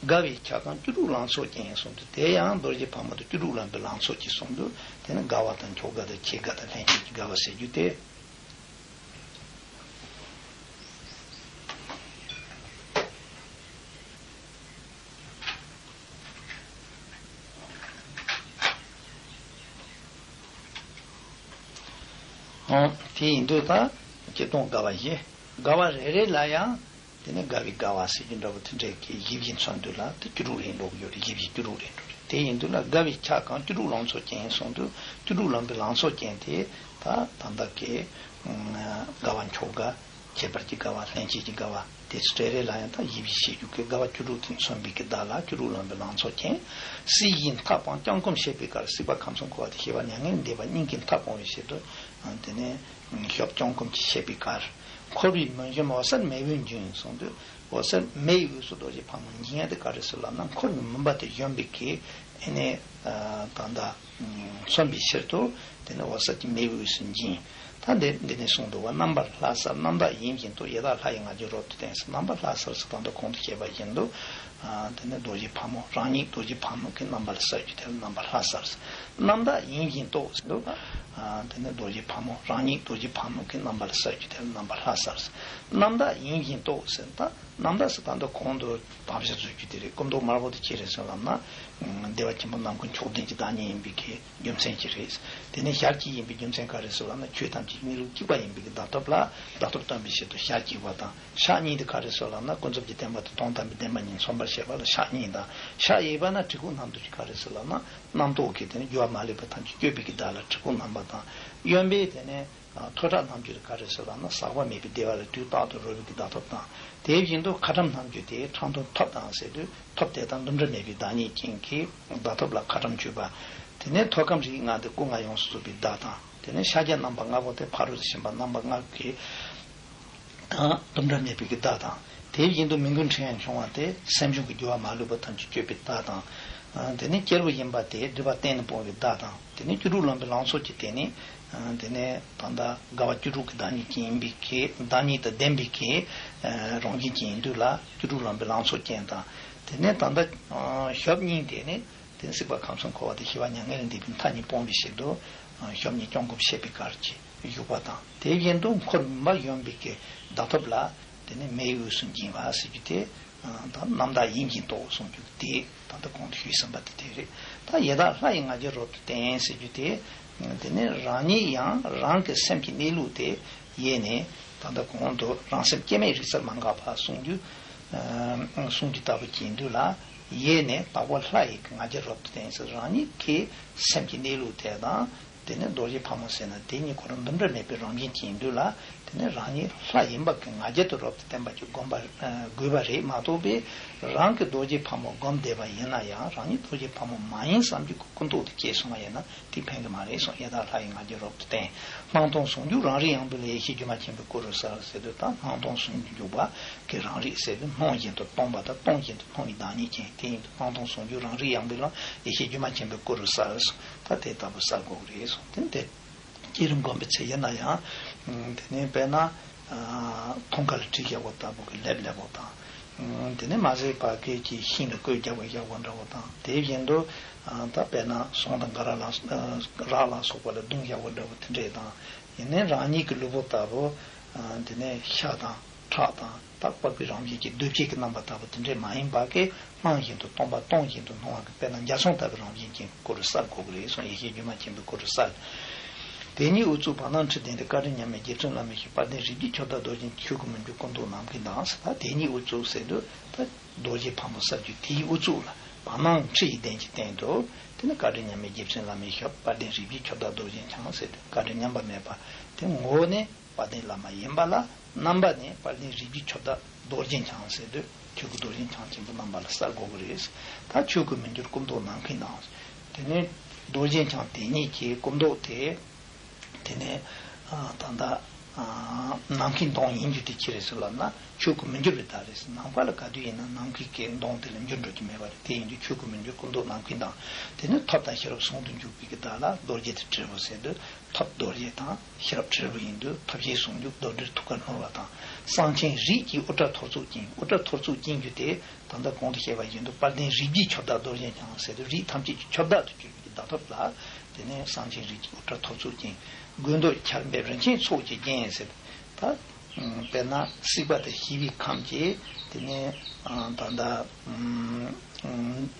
དགའ་བའི་ཆགས་དང་བཅུ་དྲུག་ལང་ཚོ་ཅན་གསུངས་དུས། དེ་ཡང་རྡོ་རྗེ་ཕག་མོ་དེ་བཅུ་དྲུག་ལང་པའི་ལང་ཚོ་ཅན་གསུངས་དུས། དེ་ནི་དགའ་བ་དང་མཆོག་དགའ་དང་ཆེས་དགའ་དང་ལྷན་སྐྱེས་ཀྱི་དགའ་བ་ཟེར་རྒྱུ་དེ། དེ་ཡིན་དུས་ད་སྤྱིར་བཏང་དགའ་བ་བཞི། དགའ་བ་རེ་རེ་ལ་ཡང་དེ་ནས་དགའ་བའི་དགའ་བ་ཟེར་རྒྱུ་འདྲ་པོ་དེ་འདྲས་ཀྱི་བཞི་བཞི་མཚོན་དུས་ལ་དེ་བཅུ་དྲུག་རེ་འགྲོ་གི་ཡོད་རེད། བཞི་བཞི་བཅུ་དྲུག་རེ་འགྲོ་རེད། དེ་ཡིན་དུས་ལ་དགའ་བའི་ཆ་གང་བཅུ་དྲུག་ལང་ཚོ་ཅན་གསུངས་དུས་བཅུ་དྲུག་ལང་པའི་ལང་ཚོ་ཅན་དེ་ད་ད་ལྟ་གི་དགའ་བ་མཆོག་དགའ། ཁྱད་པར་གྱི་དགའ་བ། ལྷན་སྐྱེས་ཀྱི་དགའ་བ། དེ་ཚོ་རེ་རེ་ལ་ཡང་ད་བཞི་བཞི་བྱེད་རྒྱུ་གི་དགའ་བ་བཅུ་དྲུག་དེ་མཚོན་པའི་གི་བརྡ་ལ་བཅུ་དྲུག་ལང་པའི་ལང་ཚོ་ཅན། སྲིད་ཞིའི་མཐའ་སྤངས་བརྐྱང་བསྐུམ་བྱེད་པའི་གར། སྲིད་པ་ཁམས་གསུམ་འཁོར་བ་དང་ཞི་བ་མྱ་ངན་ལས་འདས་པ་གཉིས་ཀྱི་མཐའ་སྤོང་བའི་ཆེད་དུ། དེ་ནས་ཞབས་བརྐྱང་བསྐུམ་གྱིས་བྱེད་པའི་གར། འཁོར་བའི་མུན་གཞོམ་འོད་གསལ་མེ་འོད་འབྱིན་གསུངས་དུས་འོད་གསལ་མེའི་འོད་སུ་རྡོ་རྗེ་ཕག་མོ་འབྱིན་ཡ་དེ་ག་རེ་ཟེར་ལབ་ན་འཁོར་བའི་མུན་པ་དེ་གཞོམ་པའི་གི་ཨེ་ནས་ད་ལྟ་མཚོན་པའི་ཕྱིར་དུ་དེ་ནས་འོད་གསལ་གྱི་མེའི་འོད་སུ་འབྱིན། ད་འདི་འདི་ནས་གསུངས་འདུག་བ། རྣམ་པར་ལྷ་སར་རྣམ་དག་ཡིན་བཞིན་དུ། ཡི་དྭགས་ལྷ་ཡི་ང་རྒྱལ་རབ་ཏུ་བསྟན་ཟེར། རྣམ་པར་ལྷ་སར་ཟེར་ད་ལྟ་གོང་དུ་བཤད་པ་བཞིན་དུ། དེ་ནས་རྡོ་རྗེ་ཕག་མོ་རང་ཉིད་རྡོ་རྗེ་ཕག་མོ་གི་རྣམ་པར་གསལ་རྒྱུ་དེ་ལ་རྣམ་པར་ལྷ་སར་ཟེར། རྣམ་དག་ཡིན་བཞིན་དུ་ཟེར་འདུག་དེ་ནས་རྡོ་རྗེ་ཕག་མོ་རང་ཉིད་རྡོ་རྗེ་ཕག་མོ་གི་རྣམ་པར་གསལ་རྒྱུ་དེ་ལ་རྣམ་པར་ལྷ་སར་ཟེར། རྣམ་དག་ཡིན་བཞིན་དུ་ཟེར་ད། རྣམ་དག་ཟེར་ད་ལྟ་གོང་དུ་དམ་བཅའ་བཟོ་རྒྱུ་དེ་རེད། སྐུ་མདོག་དམར་པོ་དེ་ཅི་རེད་ཟེར་ལབ་ན། བདེ་བ་ཆེན་པོ་ནམ་མཁའི་མཆོག་ལྡན་གྱི་བདག་ཉིད་ཡིན་པའི་གི་རྒྱུ་མཚན་གྱིས་རེད། དེ་ནས་ཞལ་གཅིག་ཡིན་པའི་རྒྱུ་མཚན་ག་རེ་ཟེར་ལབ་ན། ཆོས་ཐམས་ཅད་གནས་ལུགས་གཅིག་པ་ཡིན་པའི་གི་བརྡ་སྟོབས་ལ་བརྡ་སྟོབས་སྟོན་པའི་ཆེད་དུ་ཞལ་གཅིག་པ་དང་། ཕྱག་གཉིས་དེ་ག་རེ་ཟེར་ལབ་ན། ཀུན་རྫོབ་ཀྱི་བདེན་པ་དང་དོན་དམ་པའི་བདེན་པ་གཉིས་མཚོན་པར་བྱེད་པ་ལ་ཕྱག་གཉིས་དང་། ཕྱག་གཡས་པ་ན་གྲི་གུག་བསྣམས་དུས་ཀྱི་ག་རེ་ཟེར་ལབ་ན། རྣམ་རྟོག་གི་དེ་ནས་རྒྱུ་བ་མ་ལུས་པ་ཐམས་ཅད་གཅོད་པའི་གི་བརྡ་ལ་གྲི་གུག་བསྣམས་པ་དང་། གཡོན་པས་དེ་ནས་ཐོད་ཁྲག་བསྣམས་རྒྱུ་དེ་ག་རེ་ཟེར་ལབ་ན། ཟག་པ་མེད་པའི་བདེ་བ་ལ་དུས་རྟག་ཏུ་རོལ་བའི་གི་བརྡ་སྟོབས་དང་། དེ་བཞིན་དུ་ཁ་ཊྭཱཾ་བསྣམས་རྒྱུ་དེ་ཁྲག་འཐུང་ཐབས་དང་ཟེར་དུས་ཐབས་དེ་དང་འདུ་འབྲལ་མེད་པའི་བདག་ཉིད་ཅན་གྱི་བརྡ་སྟོབས་ལ་ཁ་ཊྭཱཾ་བརྗོད་པ། དེ་ནས་ཐོད་སྐམ་རིགས་ལྔ་དེ་སྐུ་ལྔ་ཡོངས་སུ་རྫོགས་པའི་བརྡ་དང་། དེ་ནས་ཕྱག་རྒྱ་རྣམ་པ་ལྔ་པོ་དེ་ཕ་རོལ་ཏུ་ཕྱིན་པ་རྣམ་པ་ལྔ་གི་དང་འདུ་འབྲལ་མེད་པའི་གི་བརྡ་དང་། དེ་བཞིན་དུ་མི་མགོའི་ཕྲེང་བ་འཕྱོང་བ་དེ་སེམས་བྱུང་གི་རྒྱུ་བ་མ་ལུས་པ་ཐམས་ཅད་གཅོད་པའི་བརྡ་དང་། དེ་ནས་སྐྱེས་བུ་ཡིན་པ་དེ་སྒྲིབ་པ་གཏན་ནས་སྤོང་བའི་བརྡ་དང་། དེ་ནས་བཅུ་དྲུག་ལང་པའི་ལང་ཚོ་གཅིག་དེ་ནི། དེ་ནས་ད་ལྟ་དགའ་བ་བཅུ་དྲུག་གི་བདག་ཉིད་ཅན་ཡིན་པའི་གི་བདག་ཉིད་དང་ལྡན་པའི་གི་རང་བཞིན་ཅན་ཡིན་དུས་ལ་བཅུ་དྲུག་ལང་པའི་ལང་ཚོ་ཅན་དང་། དེ་ནས་ད་ལྟ་ཞབས་གཉིས་དེ་ནི། དེ་ནི་སྲིད་པ་ཁམས་གསུམ་འཁོར་བ་དང་ཞི་བ་མྱ་ངན་ལས་འདས་པའི་མཐའ་གཉིས་སྤོང་བའི་ཕྱིར་དུ། ཞབས་གཉིས་བརྐྱང་བསྐུམ་བྱེད་པའི་གར་གྱིས་བཞུགས་པ་དང་། དེ་བཞིན་དུ་འཁོར་མུན་པ་གཞོམ་པའི་གི་བརྡ་སྟོབས་ལ། དེ་ནི་མེའི་འོད་སུ་འབྱིན་པ་ཟེར་རྒྱུ་དེ། ད་རྣམ་དག་ཡིན་བཞིན་དུ་གསུང་རྒྱུ་དེ་ད་ལྟ་གོང་དུ་ཞུས་ཟིན་པ་དེ་དེ་རེད། ད་ཡི་དྭགས་ལྷ་ཡི་ང་རྒྱལ་རབ་ཏུ་བསྟན་ཟེར་རྒྱུ་དེ། དེ་ནི་རང་ཉིད་ཡང་རང་གི་སེམས་ཀྱི་གནས་ལུགས་དེ། ཡེ་ནས་ད་ལྟ་གོང་དུ་རང་སེམས་སྐྱེ་མེད་རིག་རྩལ་མ་འགགས་པ་གསུང་རྒྱུ། གསུང་རྒྱུ་ལྟ་བུ་ཅིག་ཡིན་དུས་ལ། ཡེ་ནས་དྭགས་པོ་ལྷ་ཡི་ང་རྒྱལ་རབ་ཏུ་བསྟན་ཟེར་རང་ཉིད་ཀྱི་སེམས་ཀྱི་གནས་ལུགས་དེ་དང་། དེ་ནས་རྡོ་རྗེ་ཕག་མོ་ཟེར་ན་དེ་གཉིས་ཁོ་རང་འདུ་འབྲལ་མེད་པའི་རང་བཞིན་ཅན་ཡིན་དུས་ལ། དེ་ནས་རང་ཉིད་ལྷ་ཡིན་པ་གི་ང་རྒྱལ་དུ་རབ་ཏུ་བསྟན་པ་ཅིག་བསྒོམ་པ་དགོས་པ་རེད་མ་གཏོགས་པའི། རང་གི་རྡོ་རྗེ་ཕག་མོ་བསྒོམ་བསྡད་པ་ཡིན་ན་ཡང་རང་ཉིད་རྡོ་རྗེ་ཕག་མོ་མ་ཡིན་བསམ་རྒྱུ་གི་ཀུན་རྟོག་དེ་སྐྱེས་སོང་བ་ཡིན་ན། དེ་ཕན་གྱི་མ་རེད་གསུངས། ཡི་དྭགས་ལྷ་ཡི་ང་རྒྱལ་རབ་ཏུ་བསྟན། སྣང་སྟོང་ཟུང་འཇུག་རང་རིག་ཡངས་པའི་ལམ། ཡེ་ཤེས་སྒྱུ་མ་ཆེན་པོའི་སྐུ་རུ་གསལ་ཟེར་དུས་ད་སྣང་སྟོང་ཟུང་འཇུག་པ་གི་རང་རིག་ཟེར་དུས་སྣང་བཞིན་དུ་སྟོང་པ་དང་སྟོང་བཞིན་དུ་སྣང་བའི་བདག་ཉིད་ཅན་དེ་ཡིན་དུས་སྣང་སྟོང་ཟུང་འཇུག་རང་རིག་ཡངས་པའི་ལམ། ཡེ་ཤེས་སྒྱུ་མ་ཆེན་པོའི་སྐུ་རུ་གསལ་གསུངས། ད་དེ་ལྟ་བུ་གསལ་དགོས་ཀྱི་རེད་གསུངས། དེ་འདི་བསྐྱེད་རིམ་སྒོམ་པའི་ཚེ་ཡིན་ན་ཡང་། དེ་ནས་དཔེར་ན། མཐོང་ཁ་ལ་གྲི་བཞག་པ་ལྟ་བུ་གི་ལེབ་ལེབ་པོ་དང་། དེ་ནས་མ་ཟད་པ་སྐད་ཀྱི་ཤིང་ལ་བརྐོས་རྒྱག་པ་བཞག་པ་འདྲ་བོ་དང་། དེ་བཞིན་དུ། ད་དཔེར་ན་ཟོང་དང་སྒ་ར་ལ། རག་ལ་སོགས་པ་ལ་བརྡུངས་བཞག་པ་འདྲ་བོ་དེ་འདྲས་དང་། ཡིན་ནའི་རང་ཉིད་ཀྱི་ལུས་པོ་ལྟ་བུ། དེ་ནས་ཤ་དང་ཁྲག་དང་། ད་པགས་པའི་རང་བཞིན་གྱི་འདུ་བྱེད་ཀྱི་རྣམ་པ་ལྟ་བུ་དེ་འདྲས་མ་ཡིན་པ་གི་སྣང་བཞིན་དུ་སྟོང་པ་སྟོང་བཞིན་དུ་སྣང་བ་གི་དཔེར་ན་འཇའ་ཚོན་ལྟ་བུའི་རང་བཞིན་ཅན་གྱི་སྐུ་རུ་གསལ་དགོས་ཀྱི་རེད་གསུངས། ཡེ་ཤེས་སྒྱུ་མ་ཆེན་པོའི་སྐུ་རུ་གསལ། དེ་ཉིད་དབུ་གཙུག་བར་སྣང་ཁྲི་གདན་ཏེ། བཀའ་དྲིན་མཉམ་མེད་རྗེ་བཙུན་བླ་མའི་ཞབས། དཔལ་ལྡན་རིགས་བརྒྱའི་ཁྱབ་བདག་རྡོ་རྗེ། ཆོས་སྐུ་མི་འགྱུར་སྐུ་མདོག་ནམ་མཁའི་མདངས་ཟེར། ད་དེ་ཉིད་དབུ་གཙུག་ཟེར་དུས་ད་རྡོ་རྗེ་ཕག་མོ་གསལ་རྒྱུ་དེའི་དབུ་གཙུག་ལ་བར་སྣང་ཁྲི་ཡི་གདན་གྱི་སྟེང་དུ། དེ་ནི་བཀའ་དྲིན་མཉམ་མེད་རྗེ་བཙུན་བླ་མའི་ཞབས། དཔལ་ལྡན་རིགས་བརྒྱའི་ཁྱབ་བདག་རྡོ་རྗེ་འཆང་ཟེར་དུས་བཀའ་དྲིན་མཉམ་པ་མེད་པ་དེ་ངོ་བོ་ནི། དཔལ་ལྡན་བླ་མ་ཡིན་པ་ལ་རྣམ་པ་ནི་དཔལ་ལྡན་རིགས་བརྒྱའི་ཁྱབ་བདག་རྡོ་རྗེ་འཆང་ཟེར་དུས་ཆོས་སྐུ་རྡོ་རྗེ་འཆང་ཆེན་པོ་རྣམ་པ་ལ་གསལ་དགོས་ཀྱི་རེད། ད་ཆོས་སྐུ་མི་འགྱུར་སྐུ་མདོག་ནམ་མཁའི་མདངས། དེ་ནས་རྡོ་རྗེ་འཆང་དེ་ཉིད་ཀྱི་སྐུ་མདོག་དེ། དེ་ནས་ད་ལྟ་ནམ་མཁའི་མདངས་ཡིན་རྒྱུ་དེ་ཅི་རེད་ཟེར་ལབ་ན་ཆོས་སྐུ་མི་འགྱུར་བའི་བརྡ་རེད། ནམ་མཁའ་ལ་ག་དུས་ཡིན་ན་ནམ་མཁའི་གི་མདངས་དེ་ལ་འགྱུར་འགྲོ་རྒྱུ་མེད་པ་རེད། དེ་ཡིན་དུས་ཆོས་སྐུ་མི་འགྱུར་སྐུ་མདོག་ནམ་མཁའི་མདངས། དེ་ནས་ཐབས་དང་ཤེས་རབ་ཟུང་དུ་འཇུག་པའི་གི་བརྡ་ལ་རྡོ་རྗེ་དང་དྲིལ་བུ་ཟེར་དུས། ཐབས་རྡོ་རྗེ་དང་ཤེས་རབ་དྲིལ་བུ་ཡིན་དུས་ཐབས་ཤེས་ཟུང་འཇུག་རྡོར་དྲིལ་ཐུགས་ཀར་བསྣོལ་བ་དང་། གསང་ཆེན་རིགས་ཀྱི་དབུ་སྐྲ་ཐོར་ཚུགས་ཅན། དབུ་སྐྲ་ཐོར་ཚུགས་ཅན་རྒྱུ་དེ་ད་ལྟ་གོང་དུ་བཤད་པ་བཞིན་དུ་དཔལ་ལྡན་རིགས་བརྒྱའི་ཁྱབ་བདག་རྡོ་རྗེ་འཆང་ཟེར་དུས་རིགས་ཐམས་ཅད་ཀྱི་ཁྱབ་བདག་ཏུ་གྱུར་པའི་བརྡ་སྟོབས་ལ། དེ་ནས་གསང་ཆེན་རིགས་ཀྱི་དབུ་སྐྲ་ཐོར་ཚུགས་ཅན། དགོས་འདོད་ཆར་འབེབས་རིན་ཆེན་ཚོགས་ཀྱིས་བརྒྱན་ཟེར། ད་དཔེར་ན་སྲིད་པ་དང་ཞི་བའི་ཁམས་ཀྱི་དེ་ནས་ད་ལྟ་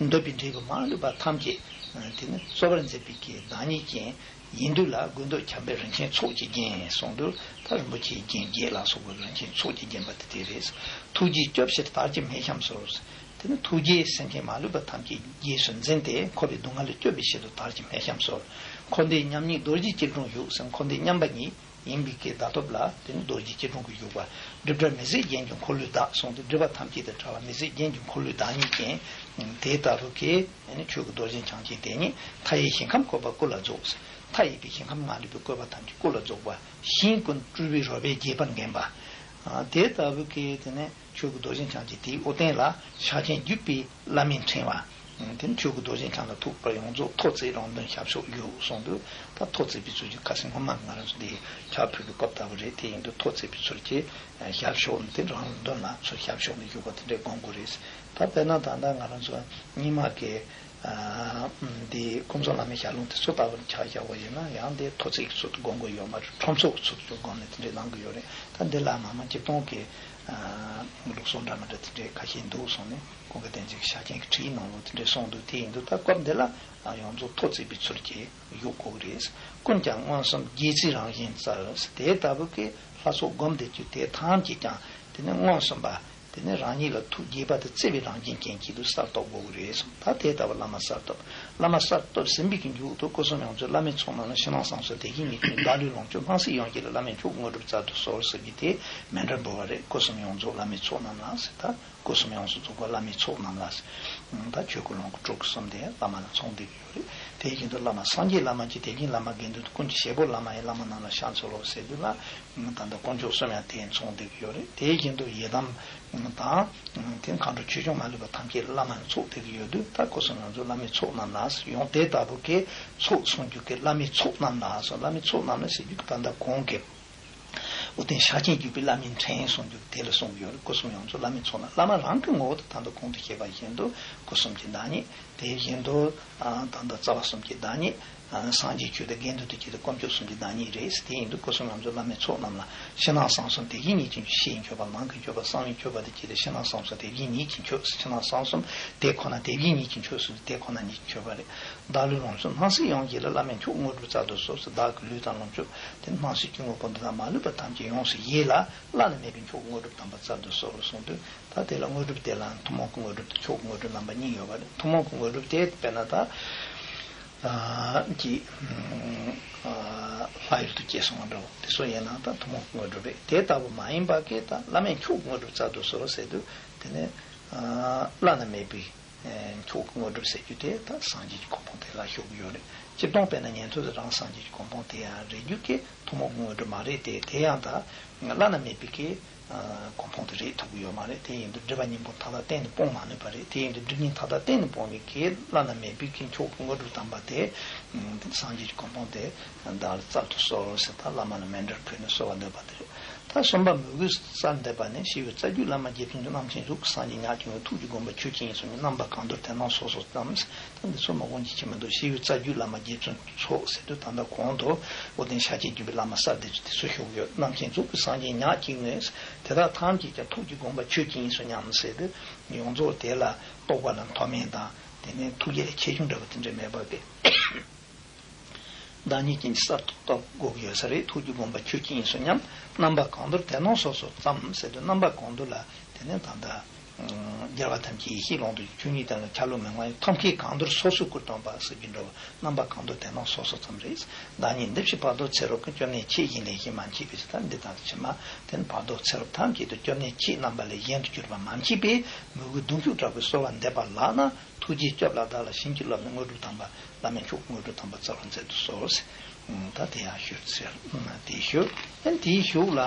འདོད་པའི་འབྲས་བུ་མ་ལུས་པ་ཐམས་ཅད་དེ་ནས་སྩོལ་བར་མཛད་པའི་གི་བདག་ཉིད་ཅན། ཡིན་དུས་ལ་དགོས་འདོད་ཁྱབ་པའི་རིན་ཆེན་ཚོགས་ཀྱིས་བརྒྱན་གསུངས་དུས། ད་རིན་པོ་ཆེའི་རྒྱན་བརྒྱད་ལ་སོགས་པའི་རིན་ཆེན་ཚོགས་ཀྱིས་བརྒྱན་པ་དེ་དེ་རེད། ཐུགས་རྗེས་སྐྱོབས་ཕྱིར་དར་གྱི་སྨྲེ་ཤམ་སོགས། དེ་ནི་ཐུགས་རྗེས་སེམས་ཅན་མ་ལུས་པ་ཐམས་ཅད་རྗེས་སུ་འཛིན་ཏེ། འཁོར་བའི་སྡུག་བསྔལ་ལས་སྐྱོབ་པའི་ཆེད་དུ་དར་གྱི་སྨྲེ་ཤམ་སོགས། འཁོར་འདས་མཉམ་ཉིད་རྡོ་རྗེའི་སྐྱིལ་ཀྲུང་བཞུགས་ཟེར། འཁོར་འདས་མཉམ་པ་ཉིད་ཡིན་པའི་གི་བརྡ་སྟོབས་ལ། དེ་ནི་རྡོ་རྗེའི་སྐྱིལ་ཀྲུང་གི་བཞུགས་པ། སྒྲིབ་བྲལ་མི་ཟད་རྒྱན་གྱི་འཁོར་ལོའི་བདག་གསུངས་ཏེ། སྒྲིབ་པ་ཐམས་ཅད་དང་བྲལ་བ་མི་ཟད་རྒྱན་གྱི་འཁོར་ལོའི་བདག་ཉིད་ཅན། དེ་ལྟ་བུ་གིས་དེ་ནི་ཆོས་ཀྱི་རྡོ་རྗེ་འཆང་ཆེན་དེ་ཉིད། མཐའ་ཡས་ཞིང་ཁམས་བཀོད་པ་སྐུ་ལ་རྫོགས། མཐའ་ཡས་པའི་ཞིང་ཁམས་མ་ལུས་པའི་བཀོད་པ་ཐམས་ཅད་སྐུ་ལ་རྫོགས་པ། ཞིང་ཀུན་སྤྲུལ་པའི་རོལ་པས་དགྱེས་པར་འགེངས་པ། དེ་ལྟ་བུ་གིས་དེ་ནི་ཆོས་ཀྱི་རྡོ་རྗེ་འཆང་ཆེན་དེའི་དབུ་རྟེན་ལ་ཕྱག་ཆེན་བརྒྱུད་པའི་བླ་མའི་ཕྲེང་བ། དེ་ནི་ཆོས་ཀྱི་རྡོ་རྗེ་འཆང་ལ་ཐུག་པར་ཡོངས་རྫོགས་ཐོག་བརྩེགས་རང་དོན་ཞབས་ཕྱོགས་བཞུགས་གསུངས་དུས། ད་ཐོག་བརྩེགས་པའི་ཚུལ་གྱིས། ཁ་སང་སྔོན་མ་ང་རང་ཚོ་འདི་ཕྱག་ཕུལ་གྱི་སྐབས་ལྟ་བུ་རེད། དེ་ཡིན་དུས་ཐོག་བརྩེགས་པའི་ཚུལ་གྱིས་ཞབས་ཕྱོགས་དེ་རང་དོན་ལ་ཚུར་ཞབས་ཕྱོགས་ནས་བཞུགས་པ་དེ་འདྲའི་དགོངས་དགོས་རེད། ད་དཔེར་ན་ད་ལྟ་ང་རང་ཚོ་རྙིང་མ་གི་འདི་ཀུན་རྫོབ་བླ་མའི་ཞལ་ལུང་དེ་ཚོ་ལྟ་བུར་ཆ་བཞག་པ་ཡིན་ན། ཡང་འདི་ཐོག་བརྩེགས་ཀྱི་ཚུལ་དུ་དགོངས་དགོས་ཡོད་མ་རེད། ཁྲོམ་ཚོགས་ཀྱི་ཚུལ་དུ་དགོངས་ནས་དེ་འདྲའི་གནང་གི་ཡོད་རེད། ད་འདི་ལ་མ་མ་སྤྱིར་བཏང་གི་ལུགས་སྲོལ་འདྲ་མི་འདྲ་དེ་འདྲའི་ཁ་ཤས་འདུག་གསུངས་ནས། ཀུན་དགའ་བསྟན་འཛིན་གྱི་ཕྱག་ཆེན་གྱི་ཁྲིད་ཡིག་ནང་ལོགས་དེ་འདྲའི་གསུངས་འདུག་དེ་ཡིན་དུས་ད་སྐབས་འདི་ལ་ཡོངས་རྫོགས་ཐོག་བརྩེགས་པའི་ཚུལ་གྱིས་བཞུགས་དགོས་ཀྱི་རེད། ཀུན་ཀྱང་མངོན་སུམ་དགྱེས་བརྩེའི་རང་བཞིན་སྩལ། དེ་ལྟ་བུ་གི་ལྷ་ཚོགས་སྒོམ་བཟླས་བརྒྱུད་དེ་ཐམས་ཅད་ཀྱང་དེ་ནི་མངོན་སུམ་པ། དེ་ནི་རང་ཉིད་ལ་ཐུགས་དགྱེས་པ་དང་བརྩེ་བའི་རང་བཞིན་ཅན་ཅིག་ཏུ་གསལ་རྟོགས་དགོས་ཀྱི་རེད་གསུངས། ད་དེ་ལྟ་བུ་བླ་མ་གསལ་སྟོབས། བླ་མ་གསལ་སྟོབས་ཟིན་པའི་གི་མཇུག་ཏུ་སྐུ་གསུམ་ཡོངས་རྫོགས་བླ་མའི་ཚོགས་རྣམས་ལ། ཕྱི་ནང་གསང་གསུམ་དེ་བཞིན་ཉིད་ཀྱི། བདག་ལུས་ལོངས་སྤྱོད་སྣང་སྲིད་ཡོངས་ཀྱི་ལ། བླ་མའི་མཆོག་དངོས་གྲུབ་སྩལ་དུ་གསོལ་ཟེར་གྱི་དེ་མཎྜལ་འབུལ་བ་རེད། སྐུ་གསུམ་ཡོངས་རྫོགས་བླ་མའི་ཚོགས་རྣམས་ལ་ཟེར། ད་སྐུ་གསུམ་ཡོངས་སུ་རྫོགས་པ་བླ་མའི་ཚོགས་རྣམས་ལ་ཟེར། ད་ཆོས་སྐུ་ལོངས་སྐུ་སྤྲུལ་སྐུ་གསུམ་དེ་བླ་མ་ལ་མཚུངས་བསྡད་ཀྱི་ཡོད་རེད། དེ་བཞིན་དུ་བླ་མ་སངས་རྒྱས་བླ་མ་གྱི་དེ་བཞིན་བླ་མ་དགེ་འདུན་དུ་ཀུན་གྱི་བྱེད་པོ་བླ་མ་ཡི་བླ་མ་རྣམས་ལ་ཕྱག་འཚལ་ལོ་ཟེར་དུས་ལ། ད་ལྟ་དཀོན་མཆོག་གསུམ་ཡང་དེ་མཚུངས་བསྡད་ཀྱི་ཡོད་རེད། དེ་བཞིན་དུ་ཡི་དམ་དང་། དེ་མཁའ་འགྲོ་ཆོས་སྐྱོང་མ་ལུས་པ་ཐམས་ཅད་བླ་མ་ལ་ཚོགས་བསྡད་ཀྱི་ཡོད་དུས། ད་སྐུ་གསུམ་ཡོངས་རྫོགས་བླ་མའི་ཚོགས་རྣམས་ལ་ཡོང་། དེ་ལྟ་བུ་གི་ཚོགས་གསུམ་འཇུག་གི་བླ་མའི་ཚོགས་རྣམས་ལ་སོགས། བླ་མའི་ཚོགས་རྣམས་ལ་ཟེར་རྒྱུ་གི་ད་ལྟ་གོང་གི་དབུ་རྟེན་ཕྱག་ཆེན་བརྒྱུད་པའི་བླ་མའི་ཕྲེང་གསུམ་འཇུག་དེ་ལ་གསུངས་ཀྱི་ཡོད་རེད། སྐུ་གསུམ་ཡོངས་རྫོགས་བླ་མའི་ཚོགས་རྣམས། བླ་མ་རང་གི་ངོ་བོ་དེ་ད་ལྟ་གོང་དུ་བཤད་པ་བཞིན་དུ་སྐུ་གསུམ་གྱི་བདག་ཉིད། དེ་བཞིན་དུ་ད་ལྟ་རྩ་བ་གསུམ་གྱི་བདག་ཉིད། སངས་རྒྱས་ཆོས་དང་དགེ་འདུན་དུ་སྐྱེས་ཏེ་དཀོན་མཆོག་གསུམ་གྱི་བདག་ཉིད་རེད། དེ་ཡིན་དུས་སྐུ་གསུམ་ཡོངས་རྫོགས་བླ་མའི་ཚོགས་རྣམས་ལ། ཕྱི་ནང་གསང་གསུམ་དེ་བཞིན་ཉིད་ཀྱི་མཆོད། ཕྱི་ཡི་མཆོད་པ་ནང་གི་མཆོད་པ། གསང་བའི་མཆོད་པ་དང་བཅས་ཏེ་ཕྱི་ནང་གསང་གསུམ་དེ་བཞིན་ཉིད་ཀྱི་མཆོད། ཕྱི་ནང་གསང་གསུམ་དེ་ཁོ་ན་དེ་བཞིན་ཉིད་ཀྱི་མཆོད་ཟེར། དེ་ཁོ་ན་ཉིད་ཀྱི་མཆོད་པ་རེད། བདག་ལུས་ལོངས་སྤྱོད་སྣང་སྲིད་ཡོངས་ཀྱི་ལ། བླ་མའི་མཆོག་དངོས་གྲུབ་སྩལ་དུ་གསོལ་ཟེར། བདག་གི་ལུས་དང་ལོངས་སྤྱོད་དེ་སྣང་སྲིད་ཀྱི་དངོས་པོ་འདི་དག་མ་ལུས་པ་ཐམས་ཅད་ཡོངས་སུ་ཡིད་ལ་བླ་ན་མེད་པའི་མཆོག་དངོས་གྲུབ་དམ་པ་སྩལ་དུ་གསོལ་གསུངས་དུས། ད་དེ་ལ་དངོས་གྲུབ་དེ་ལ་ཐུན་མོང་གི་དངོས་གྲུབ་དང་མཆོག་གི་དངོས་གྲུབ་རྣམ་པ་གཉིས་ཡོད་པ་རེད། ཐུན་མོང་གི་དངོས་གྲུབ་དེ་དཔེར་ན་ད་ཀྱི་ལྷ་ཡུལ་དུ་སྐྱེས་སོང་བ་འདྲ་བོ་དེ་ཚོ་ཡིན་ན་ད་ཐུན་མོང་གི་དངོས་གྲུབ་རེད། དེ་ལྟ་བུ་མ་ཡིན་པ་གི་ད་བླ་མའི་མཆོག་གི་དངོས་གྲུབ་སྩལ་དུ་གསོལ་ཟེར་དུས། དེ་ནས་བླ་ན་མེད་པའི་མཆོག་གི་དངོས་གྲུབ་ཟེར་རྒྱུ་དེ་ད་སངས་རྒྱས་ཀྱི་གོ་འཕང་དེ་ལ་ཞུགས་ཀྱི་ཡོད་རེད། སྤྱིར་བཏང་དཔེར་ན་ཉན་ཐོས་དེ་རང་སངས་རྒྱས་ཀྱི་གོ་འཕང་དེ་ཡང་རེད་རྒྱུ་གི་ཐུན་མོང་གི་དངོས་གྲུབ་མ་རེད་དེ། དེ་ཡང་ད་བླ་ན་མེད་པའི་གི་གོ་འཕང་དེ་རེད་ཐུབ་ཀྱི་ཡོད་མ་རེད། དེ་ཡིན་དུས་སྒྲིབ་པ་གཉིས་པོ་མཐའ་དག་གཏན་ནས་སྤོང་མ་ནུས་པ་རེད། དེ་ཡིན་དུས་སྒྲིབ་གཉིས་མཐའ་དག་གཏན་ནས་སྤོང་བའི་གི་བླ་ན་མེད་པའི་གི་མཆོག་གི་དངོས་གྲུབ་དམ་པ་དེ། སངས་རྒྱས་ཀྱི་གོ་འཕང་དེ་བདག་ལ་སྩལ་དུ་གསོལ་ཟེར། ད་བླ་མ་ལ་མཎྜལ་ཕུལ་ནས་གསོལ་བ་འདེབས་པ་དེ་རེད། ད་གསུམ་པ་མོས་གུས་སྩལ་འདེབས་པ་ནི། ཞི་བའི་རྩ་རྒྱུད་བླ་མ་རྗེ་བཙུན་རྣམ་མཁྱེན་གཟུགས་ཀྱི་སངས་རྒྱས་ཉག་གཅིག་ངོས། ཐུགས་ཀྱི་དགོངས་པ་ཆོས་ཀྱི་དབྱིངས་སུ་མཉམ། རྣམ་པ་གང་འདུལ་དེ་རྣམས་སོ་སོར་བརྩམས། ད་འདི་ཚོ་མ་དགོངས་ཀྱི་ཆེ་མི་འདུག་ཞི་བའི་རྩ་རྒྱུད་བླ་མ་རྗེ་བཙུན་ཚོགས་ཟེར་དུས་ད་ལྟ་གོང་དུ་དབུ་རྟེན་ཤཱཀྱའི་བརྒྱུད་པའི་བླ་མ་གསལ་འདེབས་ཀྱི་དེ་ཚོ་ཞུགས་ཡོད། རྣམ་མཁྱེན་གཟུགས་ཀྱི་སངས་རྒྱས་ཉག་གཅིག་ངོས། དེ་དག་ཐམས་ཅད་ཀྱང་ཐུགས་ཀྱི་དགོངས་པ་ཆོས་ཀྱི་དབྱིངས་སུ་མཉམ་ཟེར་དུས་ཡོངས་རྫོགས་དེ་ལ་རྟོགས་པ་ལ་མཐོ་དམན་དང་དེ་ནས་ཐུགས་རྗེ་ལ་ཆེ་ཆུང་འདྲ་བ་དེ་འདྲ་མེད་པ་གི། བདག་ཉིད་ཀྱི་གསར་དུ་རྟོགས་དགོས་ཀྱི་ཡོད་ས་རེད། ཐུགས་ཀྱི་དགོངས་པ་ཆོས་ཀྱི་དབྱིངས་སུ་མཉམ། རྣམ་པ་གང་འདུལ་དེ་རྣམས་སོ་སོར་བརྩམས་ཟེར་དུས་རྣམ་པ་གང་འདུལ་ལ་དེ་ནས་ད་ལྟ་རྒྱལ་བ་ཐམས་ཅད་ཡེ་ཤེས་ཀློང་དུ་ཆོས་ཉིད་དོན་ལ་ཆ་ལུགས་མི་མངའ་བའི་ཐབས་མཁས་གང་འདུལ་སོ་སོའི་སྐུར་སྟོན་པ་ཟེར་རྒྱུ་འདྲ་བོ། རྣམ་པ་གང་འདུལ་དེ་རྣམས་སོ་སོར་བརྩམས་རེད། བདག་ཉིད་འདི་ཕྱི་བར་དོར་ཚེ་རབས་ཀུན། སྐྱོབ་གནས་ཁྱེད་བཞིན་ལས་གཞན་མ་མཆིས་པས། ད་འདི་དང་ཕྱི་མ་དེ་ནི་བར་དོར་ཚེ་རབས་ཐམས་ཅད་དུ་སྐྱོབ་གནས་ཁྱེད་རྣམ་པ་ལས་གཞན་དུ་གྱུར་པ་མ་མཆིས་པས། མོས་གུས་གདུང་ཤུགས་དྲག་པོས་གསོལ་བ་འདེབས་པ་ལགས་ན། ཐུགས་རྗེས་སྐྱོབས་ལ་བདག་ལ་བྱིན་གྱིས་རློབས་ནས། དངོས་གྲུབ་དམ་པ་བླ་མའི་མཆོག་དངོས་གྲུབ་དམ་པ་སྩལ་བར་མཛད་དུ་གསོལ་ཟེར། ད་དེ་ཡང་ཞུས་ཟེར། དེའི་ཞུ། ཨ་དེའི་གཞུག་ལ་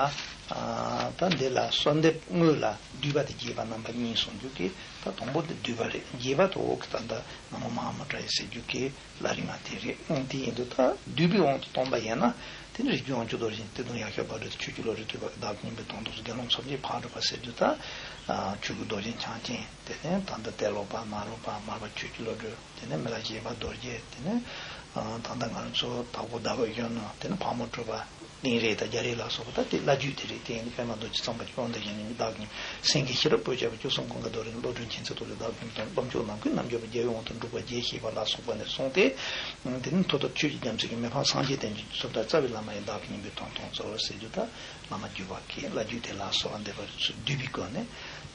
ད་འདི་ལ་གསོལ་འདེབས་དངོས་ལ་བསྡུས་པ་དང་རྒྱས་པ་རྣམ་པ་གཉིས་གསུང་རྒྱུ་གི། ད་དང་པོ་དེ་བསྡུས་པ་རེད། རྒྱས་པ་དེ་འོག་གི་ད་ལྟ་ན་མོ་མ་ཧཱ་མུ་དྲ་ཡེ་ཟེར་རྒྱུ་གི་བླ་རིམ་ལྔ་དེ་རེད། དེ་ཡིན་དུས་ད་བསྡུས་པའི་དབང་དུ་བཏང་པ་ཡིན་ན། དེ་ནི་རིགས་རྒྱུད་དབང་ཕྱུག་རྡོ་རྗེ་འཆང་། གཏེར་སྟོན་ཡག་ཤོད་བག་གྲོ་དང་། ཆོས་ཀྱི་བློ་གྲོས་ཐོས་པ་དང་། བདག་སྙིང་པོའི་དོན་རྟོགས་སོགས། དགེ་སློང་ཚོགས་ཀྱིས་ཕར་བསྒྲུབས་པ་ཟེར་རྒྱུ་ད། ཆོས་ཀྱི་རྡོ་རྗེ་འཆང་ཆེན་དེ་ནས་ད་ལྟ་ཏེ་ལོ་པ་མ་ལོ་པ་མར་པ་ཆོས་ཀྱི་བློ་གྲོས། དེ་ནས་མི་ལ་བཞད་པ་རྡོ་རྗེ། དེ་ནས་ད་ལྟ་ང་རང་ཚོ་དྭགས་པོ་ཟླ་བ་གཞོན་ནུ། དེ་ནས་ཕག་མོ་གྲུ་པ། དིང་རི་དང་རྒྱ་རི་ལ་སོགས་པ་ད་དེ་བླ་བརྒྱུད་དེ་རེད། དེ་ཡིན་པདྨ་རྡོ་རྗེ་གཙང་པ་དཔལ་ལྡན་ཞིང་གནས་ཀྱི་བདག་ཉིད་སེང་གེ་ཤེས་རབ་སྤོས་བྱས་པ་སྐྱོ་སོང་ཀུན་དགའ་རྡོ་རིང་བློ་གྲོས་མཁྱེན་བརྩེ་རྡོ་རྗེ་བདག་ཉིད་དང་བློ་མཆོག་ནམ་མཁའི་རྣལ་འབྱོར་པ་རྒྱལ་བའི་དབང་དུ་འགྲོ་བ་རྒྱལ་ཞེས་པ་ལ་སོགས་པ་ནས་བཟུང་སྟེ། དེ་ནི་མཐུ་སྟོབས་ཆོས་ཀྱི་རྒྱ་མཚོའི་མི་ཕམ་སངས་རྒྱས་བསྟན་བཅོས་ཀྱི་ཚུལ་ལྟར་རྩ་བའི་བླ་མ་ཡི་བདག་ཉིད་པའི་དོན་སྟོང་གཙོ་བོར་ཟེར་རྒྱུ་དང་། བླ་མ་བརྒྱུད་པ་གི་བླ་བརྒྱུད་དེ་ལ་སོགས་པ་འདེབས་པ་ཚུ་བསྡུས་པའི་སྒོ་ནས།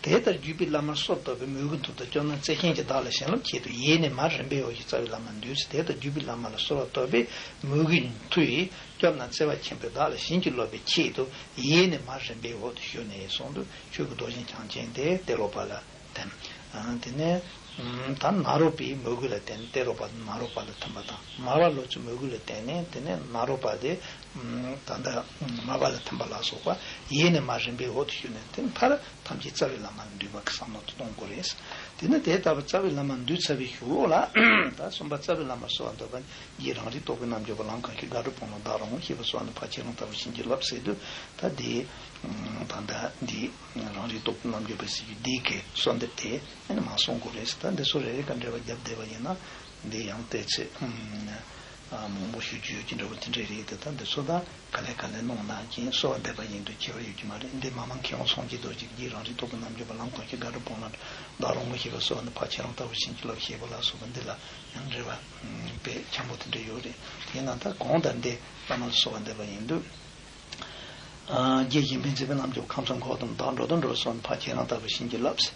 དེ་ལྟར་བརྒྱུད་པའི་བླ་མར་གསོལ་བ་བཏབ་པའི་མོས་གུས་མཐུ་དང་སྐྱབས་རྣམས་བརྩེ་ཞེན་གྱིས་བདག་ལ་བྱིན་རླབས་ཆེད་དུ་ཡིད་ནས་མ་རིམ་པའི་འོག་གི་རྩ་བའི་བླ་མ་འདུས། དེ་ལྟར་བརྒྱུད་པའི་བླ་མ་ལ་གསོལ་བ་བཏབ་པའི་མོས་གུས་མཐུ་ཡིས་སྐྱབས་རྣམས་བརྩེ་བ་ཆེན་པོས་བདག་ལ་བྱིན་གྱིས་རློབ་པའི་ཆེད་དུ་ཡིད་ནས་མ་རིམ་པའི་འོག་ཏུ་ཞུ་ནས་གསུངས་འདུག། ཆོས་ཀྱི་རྡོ་རྗེ་འཆང་ཆེན་དེ་ཏེ་ལོ་པ་ལ་བསྟེན། ཨ། དེ་ནས་ཨ་ད་ནཱ་རོ་པའི་མོས་གུས་ལ་བརྟེན་ཏེ་ལོ་པ་ནཱ་རོ་པ་ལ་ཐིམ་པ་དང་། མར་པ་ལོ་ཙཱའི་མོས་གུས་ལ་བརྟེན་ནས་དེ་ནས་ནཱ་རོ་པ་དེ་ཨ་ད་ལྟ་མར་པ་ལ་ཐིམ་པ་ལ་སོགས་པ་ཡེ་ནས་མར་རིམ་པའི་འོག་ཏུ་ཞུས་ནས། དེ་མཐར་ཐམས་ཅད་རྩ་བའི་བླ་མར་འདུས་པ་གི་བསམ་བློ་དེ་གཏོང་དགོས་རེད། དེ་ནས་དེ་ལྟ་བུ་རྩ་བའི་བླ་མར་འདུས་ཚར་བའི་གཞུག་ལོགས་ལ། ད་གསུམ་པ་རྩ་བའི་བླ་མར་གསོལ་བ་འདེབས་པ་ནི། རྗེ་རང་རིག་རྟོགས་པའི་རྣལ་འབྱོར་པ་ལམ་གང་ཞིག་དགའ་སྤྲོ་སྤོང་ལ་བདག་རང་ངོ་ཤེས་པ་གསོལ་བ་འདེབས་ཕ་ཁྱེད་རང་ལྟ་བུར་བྱིན་གྱིས་བརླབས་ཟེར་དུས། ད་འདི་ད་ལྟ་འདི་རང་རིག་རྟོགས་པའི་རྣལ་འབྱོར་པ་ཟེར་རྒྱུ་འདི་གི་གསོལ་འདེབས་དེ་ཨ་ནི་མར་གསུང་དགོས་རེད་ཟེར། ད་འདི་ཚོ་རེ་རེ་ག་འགྲེལ་པ་བརྒྱབ་བསྡད་པ་ཡིན་ན། འདི་ཡང་བལྟས་ཚེ་མང་པོ་ཞུ་རྒྱུ་ཡོད་ཀྱི་འདྲ་བོ་དེ་འདྲ་རེད་དེ། ད་འདི་ཚོ་ད་ག་ལེ་ག་ལེ་གནང་ན་ཀྱང་གསོལ་བ་འདེབས་པ་ཡིན་དུས་ཁྱད་པར་ཡོད་ཀྱི་མ་རེད། འདི་མ་མང་མཁས་དབང་སངས་རྒྱས་རྡོ་རྗེ་གིས་རང་རིག་རྟོགས་པའི་རྣལ་འབྱོར་པ་ལམ་གང་ཞིག་དགའ་སྤྲོ་སྤོང་ལ་བདག་རང་ངོ་ཤེས་པ་གསོལ་བ་འདེབས་ཕ་ཁྱེད་རང་ལྟ་བུར་བྱིན་གྱིས་བརླབས་ཞེས་པ་ལ་སོགས་པ་འདི་ལ་ཡང་འགྲེལ་པ་དཔེ་འཁྱམ་པོ་དེ་འདྲ་ཡོད་རེད། དེས་ན་ད་གོང་དང་འདི་བླ་མ་ལ་གསོལ་བ་འདེབས་པ་ཡིན་དུས། ཨ། རྗེ་གཞན་ཕན་མཛད་པའི་རྣལ་འབྱོར་ཁམས་གསུམ་འཁོར་བ་སྟོངས་བདག་འགྲོ་དོན་འགྲུབ་གསོལ་བ་འདེབས་ཕ་ཁྱེད་རང་ལྟ་བུར་བྱིན་གྱིས་བརླབས།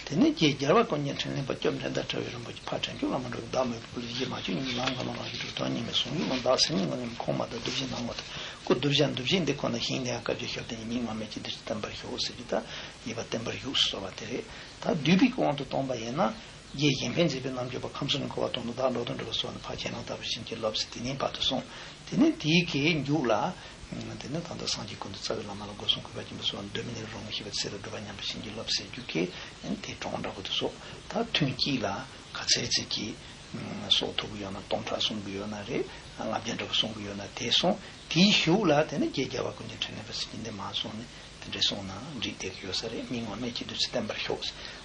དེ་ནས་རྗེ་རྒྱལ་བ་ཀུན་མཁྱེན་འཕྲིན་ལས་པ་སྐྱབས་འགྲན་ཟླ་བྲལ་བའི་རིན་པོ་ཆེ་ཕ་དྲིན་ཆེན་བླ་མ་འགྲོ་བའི་བདག་མོས་པའི་སྐུ་ལ་རྗེ་མ་བཅོས་གཉིས་ལམ་ངོ་ལ་རང་བཞིན་གྲུབ་སྟོང་ཉིད་མེད་གསུང་ཡུལ་ལ་བདག་སེམས་ཉིད་ངོ་ནས་ཁོང་མ་དང་གདུལ་བྱའི་སྣང་ངོ་དང་སྐུ་གདུལ་བྱ་གདུལ་བྱའི་འདི་ཁོ་ན་ཞིང་དེ་ཡང་བཀའ་བརྒྱུད་ཞབས་བརྟན་གྱི་མིག་དམར་མེ་ལྕེ་བདུད་རྩི་བརྟན་པར་ཤོག་ཟེར་རྒྱུ་དང་། ཡིད་པ་བརྟན་པར་བཞུགས་གསོལ་བ་དེ་རེད། ད་བསྡུས་པའི་དབང་དུ་བཏང་པ་ཡིན་ན། རྗེ་གཞན་ཕན་མཛད་པའི་རྣལ་འབྱོར་པ་ཁམས་གསུམ་འཁོར་བ་སྟོངས་བདག་འགྲོ་དོན་འགྲུབ་གསོལ་བ་འདེབས་ཕ་ཁྱེད་རང་ལྟ་བུར་བྱིན་གྱིས་བརླབས་ཟེར་དེ་ནས་བར་དུ་གསུངས། དེ་ནས་དེའི་གི་མཇུག་ལ། དེ་ནས་ད་ལྟ་སངས་རྒྱས་ཀུན་འདུས་རྩ་བའི་བླ་མ་ལ་སྒོ་གསུམ་གུས་པ་ཆེན་པོས་གསོལ་བ་འདེབས། གདོད་མའི་གནས་ལུགས་རང་ངོ་ཤེས་པའི་ཚུལ་ལ་སྒྲུབ་པ་ཉམས་པར་བྱིན་གྱིས་བརླབས་ཟེར་རྒྱུ་གི་དེ་གྲངས་འདྲ་པོ་དེ་སོགས། ད་ཐུན་གཅིག་ལ་ག་ཚད་ཅིག་གི་སོགས་ཐུབ་ཀྱི་ཡོད་ན། སྟོང་ཕྲག་གསུང་གི་ཡོད་ན་རེད། ལྔ་བརྒྱ་འདྲ་པོ་གསུང་གི་ཡོད་ན་དེ་གསུངས། དེའི་གཞུག་ལ་དེ་ནས་རྗེ་རྒྱལ་བ་ཀུན་མཁྱེན་འཕྲིན་ལས་པ་ཟེར་གྱི་འདི་མར་གསུངས་ནས། དེ་འདྲ་གསུངས་ན་འགྲིག་བསྡད་ཀྱི་ཡོད་ས་རེད། མིག་དམར་མེ་ལྕེ་བདུད་རྩི་བརྟན་པར་ཤོག།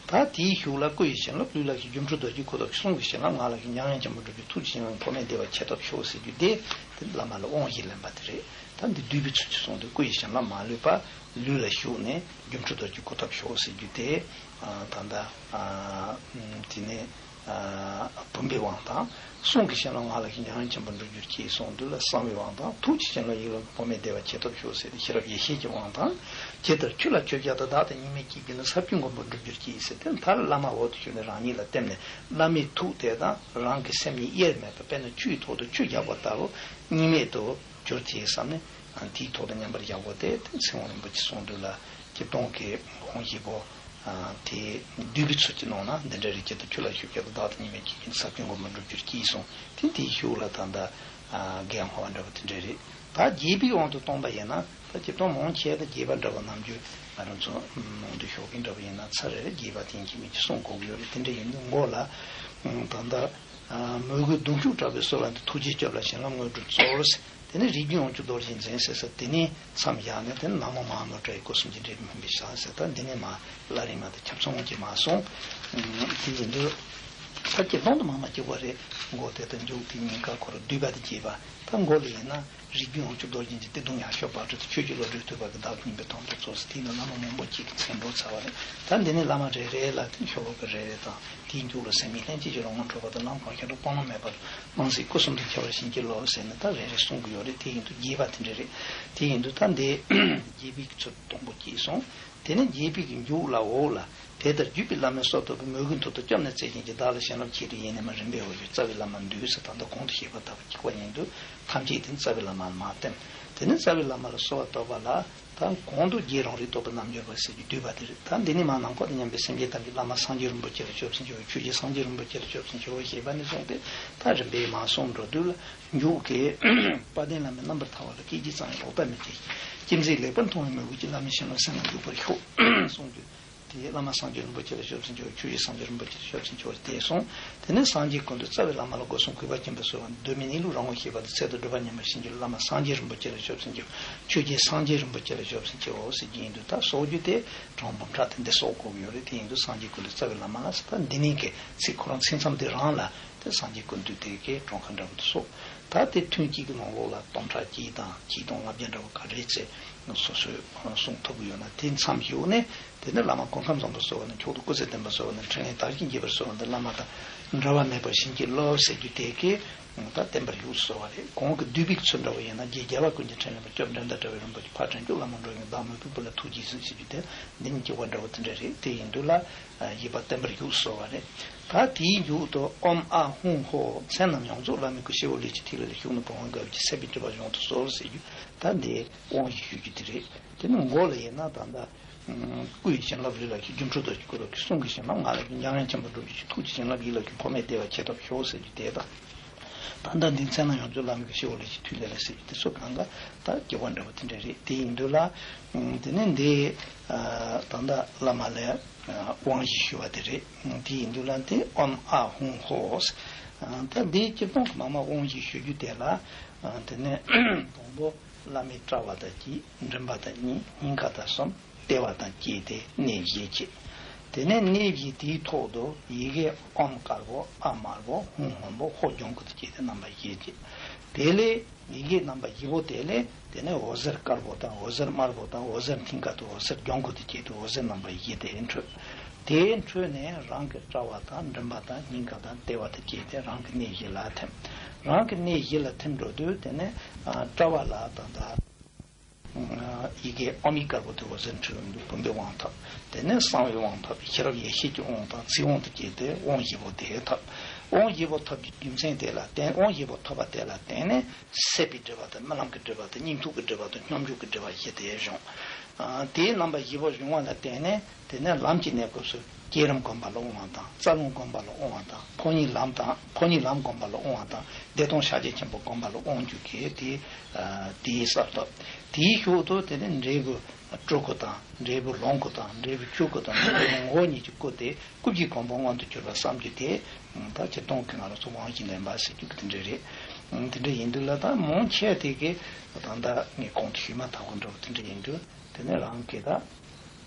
ད་དེའི་གཞུག་ལ་སྐུ་ཡི་བྱིན་རླབས་ལུས་ལ་ཞུགས། སྒྱུ་འཕྲུལ་རྡོ་རྗེའི་སྐུ་སྟོབས་ཀྱིས། གསུང་གི་བྱིན་རླབས་ངག་ལ་ཞུགས། མྱ་ངན་ཆེན་པོ་འགྲུབ་རྒྱུར། ཐུགས་ཀྱི་བྱིན་རླབས་འཕོ་མེད་བདེ་བ་ཆེ་ཐོབ་ཤོག་ཟེར་རྒྱུ་དེ། དེ་བླ་མ་ལ་དབང་བཞི་ལེན་པ་དེ་རེད། ད་འདི་བསྡུས་པའི་ཚུལ་གྱིས་གསུངས་ཏེ། སྐུ་ཡི་བྱིན་རླབས་མ་ལུས་པ་ལུས་ལ་ཞུགས་ནས་སྒྱུ་འཕྲུལ་རྡོ་རྗེའི་སྐུ་ཐོབ་ཤོག་ཟེར་རྒྱུ་དེ། ཨ། ད་ལྟ་ཨ་དེ་ནས། ཨ། བུམ་པའི་དབང་དང་། གསུང་གི་བྱིན་རླབས་ངག་ལ་ཞུགས། མྱ་ངན་ཆེན་པོ་འགྲུབ་གྱུར་ཅིག་གསུངས་དུས་ལ་གསང་བའི་དབང་དང་། ཐུགས་ཀྱི་བྱིན་རླབས་ཡིད་ལ་འཕོ་མེད་བདེ་བ་ཆེ་ཐོབ་ཤོག་ཟེར་ཏེ་ཤེས་རབ་ཡེ་ཤེས་ཀྱི་དབང་དང་། ཇི་ལྟར་ཆོས་ལ་ཆོས་རྒྱག་ལྟར། བདག་དང་གཉིས་མེད་ཀྱི་རྒྱུད་ནི། ས་བཅུའི་མགོན་པོར་འགྲུབ་གྱུར་ཅིག་ཟེར་ཏེ། མཐར་བླ་མ་འོག་ཏུ་ཞུགས་ནས་རང་ཉིད་ལ་བསྟིམ་ནས། བླ་མའི་ཐུགས་དེ་དང་རང་གི་སེམས་གཉིས་དབྱེར་མེད་པར། དཔེར་ན་ཆུའི་ཐོག་ཏུ་ཆུ་རྒྱག་པ་ལྟ་བུ་གཉིས་མེད་དུ་གྱུར་ཅིག་བསམ་ནས། དེའི་ཐོག་ཏུ་མཉམ་པར་བཞག་དགོས་ཏེ། དེ་ཚེ་དབང་རིན་པོ་ཆེས་གསུངས་དུས་ལ། སྐྱིད་གཏོང་གི་དབང་བཞི་པོ། ཨ། དེ་བསྡུས་པའི་ཚུལ་གྱིས་གནང་ན་འདི་འདྲ་རེད། ཇི་ལྟར་ཆོས་ལ་ཆོས་རྒྱག་ལྟར། བདག་དང་གཉིས་མེད་ཀྱི་རྒྱུད་ནི། ས་བཅུའི་མགོན་པོར་འགྲུབ་གྱུར་ཅིག་གསུངས་ཏེ། དེའི་གཞུག་ལ་ད་ལྟ་ཨ་དགེ་བའི་འཕོ་བ་འདྲ་བོ་དེ་འདྲ་རེད། ད་རྒྱས་པའི་དབང་དུ་བཏང་པ་ཡིན་ན། ད་སྤྱིར་བཏང་མང་ཆེ་ད་རྒྱས་པ་འདྲ་བོ་ནམ་རྒྱུན་ང་རང་ཚོ་ནང་དུ་ཞོག་གིན་འདྲ་བོ་ཡིན་ན། ཚར་རེ་རེ་རྒྱས་པ་དེ་ཡིན་གཅིག་མིན་གཅིག་གསུང་དགོས་ཀྱི་ཡོད་རེད། དེ་འདྲ་ཡིན་དུས་མགོ་ལ་ཨ་ད་ལྟ་ཨ་མོས་གུས་གདུང་ཤུགས་དྲག་པོས་གསོལ་བ་འདེབས། ཐུགས་རྗེས་སྐྱོབས་ལ་བྱིན་རླབས་དངོས་གྲུབ་སྩོལ་ཟེར། དེ་ནས་རིགས་རྒྱུད་དབང་ཕྱུག་རྡོ་རྗེ་འཛིན་ཟེར་ས་དེ་ནས་མཚམས་བཞག་ནས། དེ་ནས་ན་མོ་མ་ཧཱ་མོ་ཊ་ཡི་སྐུ་གསུམ་གྱི་འབྲས་བུ་སྨིན་པའི་ཞིང་ཟེར། ད་འདི་ནས་མར་བླ་རིམ་མ་དང་ཁྱབ་ཚང་གི་མར་གསུངས། དེ་ཡིན་དུས་ད་སྤྱིར་བཏང་དུ་མར་མར་སྐྱེ་བ་རེད། མགོ་དེ་དང་མཇུག་དེ་གཉིས་ཀ་ཁོ་རང་བསྡུས་པ་དེ་བྱས་པ། ད་མགོ་ལ་ཡིན་ན་རིགས་རྒྱུད་དབང་ཕྱུག་རྡོ་རྗེ་འཛིན། གཏེར་སྟོན་ཡར་ཞོལ་བག་གྲོ་དང་། ཆོས་ཀྱི་བློ་གྲོས་ཐོས་པ་གིས། བདག་ཉིད་པའི་དོན་དུ་སྩོལ་ཟེར། དེ་ཡིན་ན་བླ་མ་མང་པོ་ཅིག་གི་མཚན་འགྲོ་ཚར་བ་རེད། ད་འདི་ནས་བླ་མ་རེ་རེ་ལ་དེ་ཤོ་ལོ་ཀ་རེ་རེ་དང་། དེའི་མཇུག་ལ་སེམས་ཉིད་ལྷན་སྐྱེས་ཀྱི་རང་ངོ་འཕྲོད་པ་དང་། ལམ་གང་ཞིག་འགྲོ་སྤང་བླང་མེད་པ་དང་། སྣང་སྲིད་སྐུ་གསུམ་དང་ཁྱད་པར་བྱིན་གྱིས་རློབས་ཟེར་ནས་ད་རེ་རེ་གསུང་གི་ཡོད་རེད། དེ་ཡིན་དུས་རྒྱས་པ་དེ་འདྲ་རེད། དེ་ཡིན་དུས་ད་འདི་རྒྱས་པའི་ཚུལ་དང་པོ་གཅིག་སོང་། དེ་ནས་རྒྱས་པའི་གི་མཇུག་ལ་འོག་ལ། དེ་ལྟར་བརྒྱུད་པའི་བླ་མའི་གསོལ་བ་བཏབ་པའི། མོས་གུས་མཐུ་དང་སྐྱབས་རྣམས་བརྩེ་ཞེན་གྱིས། བདག་ལ་བྱིན་རླབས་ཆེད་དུ་ཡིད་ནས་མར། རིམ་པས་འོག་གི་རྩ་བའི་བླ་མར་འདུས་ཟེར། ད་ལྟ་གོང་དུ་བཤད་པ་ལྟ་བུ་གཅིག་པ་ཡིན་དུས་ཐམས་ཅད་དེ་རྩ་བའི་བླ་མ་ལ་མར་བསྟིམ། དེ་ནས་རྩ་བའི་བླ་མ་ལ་གསོལ་བ་བཏབ་པ་ལ། ད་གོང་དུ་རྗེ་རང་རིག་རྟོགས་པའི་རྣལ་འབྱོར་པ་ཟེར་གྱི་བསྡུས་པ་དེ་རེད། ད་འདི་ནི་མར་ནང་ཁོག་ཏུ་མཉམ་པའི་སེམས་བསྐྱེད་དམ་པའི་བླ་མ་སངས་རྒྱས་རིན་པོ་ཆེ་ལ་སྐྱབས་སུ་མཆིའོ། ཆོས་རྗེ་སངས་རྒྱས་རིན་པོ་ཆེ་ལ་སྐྱབས་སུ་མཆིའོ་ཞེས་པ་ནས་བཟུང་སྟེ། ད་རིམ་པས་མར་གསུངས་འགྲོ་དུས་ལ། མཇུག་གི་དཔལ་ལྡན་བླ་མའི་རྣམ་པར་ཐར་པ་ལ། སྐད་ཅིག་ཙམ་ཡང་ལོག་ལྟ་མེད་ཅིང་། ཅི་མཛད་ལེགས་པར་མཐོང་བའི་མོས་གུས་ཀྱིས། བླ་མའི་བྱིན་རླབས་སེམས་ལ་འཇུག་པར་ཤོག་གསུངས་དུས། དེ་བླ་མ་སངས་རྒྱས་རིན་པོ་ཆེ་ལ་སྐྱབས་སུ་མཆིའོ། ཆོས་རྗེ་སངས་རྒྱས་རིན་པོ་ཆེ་ལ་སྐྱབས་སུ་མཆིའོ་དེ་གསུངས། དེ་ནས་སངས་རྒྱས་ཀུན་འདུས་རྩ་བའི་བླ་མ་ལ་སྒོ་གསུམ་གུས་པ་ཆེན་པོས་གསོལ་བ། གདོད་མའི་གནས་ལུགས་རང་ངོ་ཤེས་པ་དང་། ཚད་དང་སྒྲུབ་པ་ཉམས་པར་བྱིན་གྱིས་རློབས། བླ་མ་སངས་རྒྱས་རིན་པོ་ཆེ་ལ་སྐྱབས་སུ་མཆིའོ། ཆོས་རྗེ་སངས་རྒྱས་རིན་པོ་ཆེ་ལ་སྐྱབས་སུ་མཆིའོ་ཟེར་གྱི་ཡིན་དུས། ད་གསོག་རྒྱུ་དེ་གྲངས་འབུམ་ཕྲག་དེ་འདི་གསོག་དགོས་ཀྱི་ཡོད་རེད། དེ་ཡིན་དུས་སངས་རྒྱས་ཀུན་འདུས་རྩ་བའི་བླ་མ་ལ་ཟེར། ད་འདི་ནས་ཀྱི་ཚིག་ཁོ་རང་ཚིག་མཚམས་དེ་རང་ལ་དེ་སངས་རྒྱས་ཀུན་འདུས་དེ་གའི་གྲངས་ཀ་འདྲ་པོ་དེ་གསོག། ད་དེ་ཐུན་གཅིག་གི་ནང་ལོགས་ལ་སྟོང་ཕྲག་གཅིག་དང་གཅིག་སྟོང་ལྔ་བརྒྱ་འདྲ་བོ་ག་རེ་ཚེ་སོ་སོས་གསུང་ཐུབ་ཀྱི་ཡོད་ན། དེ་མཚམས་བཞུགས་ནས་དེ་ནས་བླ་མ་སྐུ་ཁམས་བཟང་པོ་གསོལ་བ་ནས། མཆོག་ཏུ་སྐུ་ཚེ་བརྟན་པ་གསོལ་བ་ནས། འཕྲིན་ལས་དར་ཞིང་རྒྱས་པར་གསོལ་བ་ནས། བླ་མ་དང་འབྲལ་བ་མེད་པར་བྱིན་གྱིས་རློབས་ཟེར་རྒྱུ་དེ་གས་ད་བརྟན་པར་བཞུགས་གསོལ་བ་རེད། གོང་གི་བསྡུས་པའི་ཚུལ་འདྲ་བོ་ཡིན་ན། རྗེ་རྒྱལ་བ་ཀུན་གྱི་འཕྲིན་ལས་མ། སྐྱོབ་འགྲན་ཟླ་བྲལ་བའི་རིན་པོ་ཆེ། ཕ་དྲིན་ཅན་བླ་མ་འགྲོ་བའི་མགོན། བདག་མོས་གུས་པ་ལ་ཐུགས་རྗེས་གཟིགས་ཟེར་རྒྱུ་དེ་འདི་ཉིད་ཀྱི་དབང་འདྲ་བོ་དེ་འདྲ་རེད། དེ་ཡིན་དུས་ལ་ཡིད་པ་བརྟན་པར་བཞུགས་གསོལ་བ་རེད། ད་དེའི་མཇུག་ཏུ་ཨོཾ་ཨཱཿཧཱུྃ་ཧོཿ་མཚན་རྣམས་ཡོངས་རྫོགས་བླ་མའི་སྐུ། སྤྱི་བོར་ལུས་ཀྱི་ཐིག་ལེ་ལ་བཞུགས་ནས། བུམ་དབང་དགའ་བའི་ཚེ་བསྲེ་བའི་སྒྲིབ་པ་གཞོམ་དུ་གསོལ་ཟེར་རྒྱུ། ད་འདི་དབང་བཞི་ཞུ་རྒྱུ་དེ་རེད། དེ་ནི་མགོ་ལ་ཡིན་ན་ད་ལྟ་སྐུ་ཡི་བྱིན་རླབས་རི་ལ་སྐྱེས། སྒྱུ་འཕྲུལ་དང་སྐུ་རབ་ཀྱིས། གསུང་གི་བྱིན་རླབས་ངག་ལ་སྐྱེས། འཇམ་དབྱངས་ཆེན་པོ་འགྲུབ་ཀྱི་ཐུགས་ཀྱི་བྱིན་རླབས་ཡིད་ལ་སྐྱེས། འཕོ་མེད་བདེ་བ་ཆེ་ཐོབ་ཤོག་ཟེར་རྒྱུ་དེ་དང་། ད་ལྟ་འདི་མཚན་རྣམས་ཡོངས་རྫོགས་བླ་མའི་སྐུ། སྤྱི་བོར་ལུས་ཀྱི་ཐིག་ལེ་ལ་ཟེར་རྒྱུ་དེ་ཚོ་གང་ག་ད་སྐྱེ་བ་འདྲ་བོ་དེ་འདྲ་རེད། དེ་ཡིན་དུས་ལ་དེ་ནི་འདི་ད་ལྟ་བླ་མ་ལ་དབང་བཞི་ཞུ་བ་དེ་རེད། དེ་ཡིན་དུས་ལ་འདི་ཨོཾ་ཨཱཿཧཱུྃ་ཧོཿ་ད་འདི་སྤྱིར་བཏང་གི་མ་མ་དབང་བཞི་ཞུ་རྒྱུ་དེ་ལ་དེ་ནི་དང་པོ་བླ་མའི་དྲ་བ་དང་གཅིག་མགྲིན་པ་དང་གཉིས། སྙིང་ག་དང་གསུམ། ལྟེ་བ་དང་བཅས་ཏེ་གནས་བཞི་བྱས། དེ་ནས་གནས་བཞི་དེའི་ཐོག་ཏུ་ཡི་གེ་ཨོཾ་དཀར་པོ། ཨཱཿ་དམར་པོ། ཧཱུྃ་སྔོན་པོ། ཧོཿ་ལྗང་ཁུ་དང་བཅས་ཏེ་རྣམ་པ་བཞི་བྱས། དེ་ལས་ཡི་གེ་རྣམ་པ་བཞི་པོ་དེ་ལས་དེ་ནས་འོད་ཟེར་དཀར་པོ་དང་། འོད་ཟེར་དམར་པོ་དང་། འོད་ཟེར་མཐིང་ག་དང་། འོད་ཟེར་ལྗང་ཁུ་དང་བཅས་ཏེ་འོད་ཟེར་རྣམ་པ་བཞི་དེ་འཕྲོས། དེ་འཕྲོས་ནས་རང་གི་དྲ་བ་དང་མགྲིན་པ་དང་སྙིང་ག་དང་ལྟེ་བ་དང་བཅས་ཏེ་རང་གི་གནས་བཞི་ལ་ཐིམ། རང་གི་གནས་བཞི་ལ་ཐིམ་འགྲོ་དུས་དེ་ནས་དྲ་བ་ལ་ད་ལྟ་ཡི་གེ་ཨོཾ་ཡིག་དཀར་པོ་དེ་འོད་ཟེར་འཕྲོས་འདུག་བུམ་པའི་དབང་ཐོབ། དེ་ནས་གསང་བའི་དབང་ཐོབ། ཤེས་རབ་ཡེ་ཤེས་ཀྱི་དབང་དང་ཚིག་དབང་དུ་བཅས་ཏེ་དབང་བཞི་པོ་དེ་ཐོབ། དབང་བཞི་པོ་ཐོབ་ཀྱི་རྒྱུ་མཚན་དེ་ལ་བརྟེན། དབང་བཞི་པོ་ཐོབ་པ་དེ་ལ་བརྟེན་ནས་སད་པའི་སྒྲིབ་པ་དང་རྨི་ལམ་གྱི་སྒྲིབ་པ་དང་གཉིད་འཐུག་གི་སྒྲིབ་པ་དང་སྙོམས་འཇུག་གི་སྒྲིབ་པ་བཞི་དེ་སྦྱོང་། དེའི་རྣམ་པ་བཞི་པོ་སྦྱོང་བ་ལ་བརྟེན་ནས། དེ་ནས་ལམ་གྱི་གནས་སྐབས་སུ་བསྐྱེད་རིམ་སྒོམ་པ་ལ་དབང་བ་དང་། རྩ་རླུང་སྒོམ་པ་ལ་དབང་བ་དང་། ཕོ་ཉའི་ལམ་དང་། ཕོ་ཉའི་ལམ་སྒོམ་པ་ལ་དབང་བ་དང་། བདེ་སྟོང་ཤཱཀྱ་ཆེན་པོ་སྒོམ་པ་ལ་དབང་བསྒྱུར་གྱི་དེ། དེའི་ས་ཐོབ། དེའི་ཤུགས་ཏུ་དེ་ནས་འབྲས་བུ་སྤྲུལ་སྐུ་དང་། འབྲས་བུ་ལོངས་སྐུ་དང་། འབྲས་བུ་ཆོས་སྐུ་དང་། འབྲས་བུ་ངོ་བོ་ཉིད་ཀྱི་སྐུ་དེ་སྐུ་བཞིའི་གོ་འཕང་མངོན་དུ་གྱུར་པ་བསམ་རྒྱུ་དེ། ད་སྤྱིར་བཏང་གི་ང་རང་ཚོ་དབང་བཞི་ལེན་པ་ཟེར་རྒྱུ་གི་དེ་འདྲ་རེད། དེ་འདྲ་ཡིན་དུས་ལ་ད་མང་ཆེ་དེ་གི་ད་ལྟ་ངས་གོང་དུ་ཞུས་མ་ཐག་གི་འདྲ་བོ་དེ་འདྲ་ཡིན་དུས། དེ་ནས་རང་གི་ད་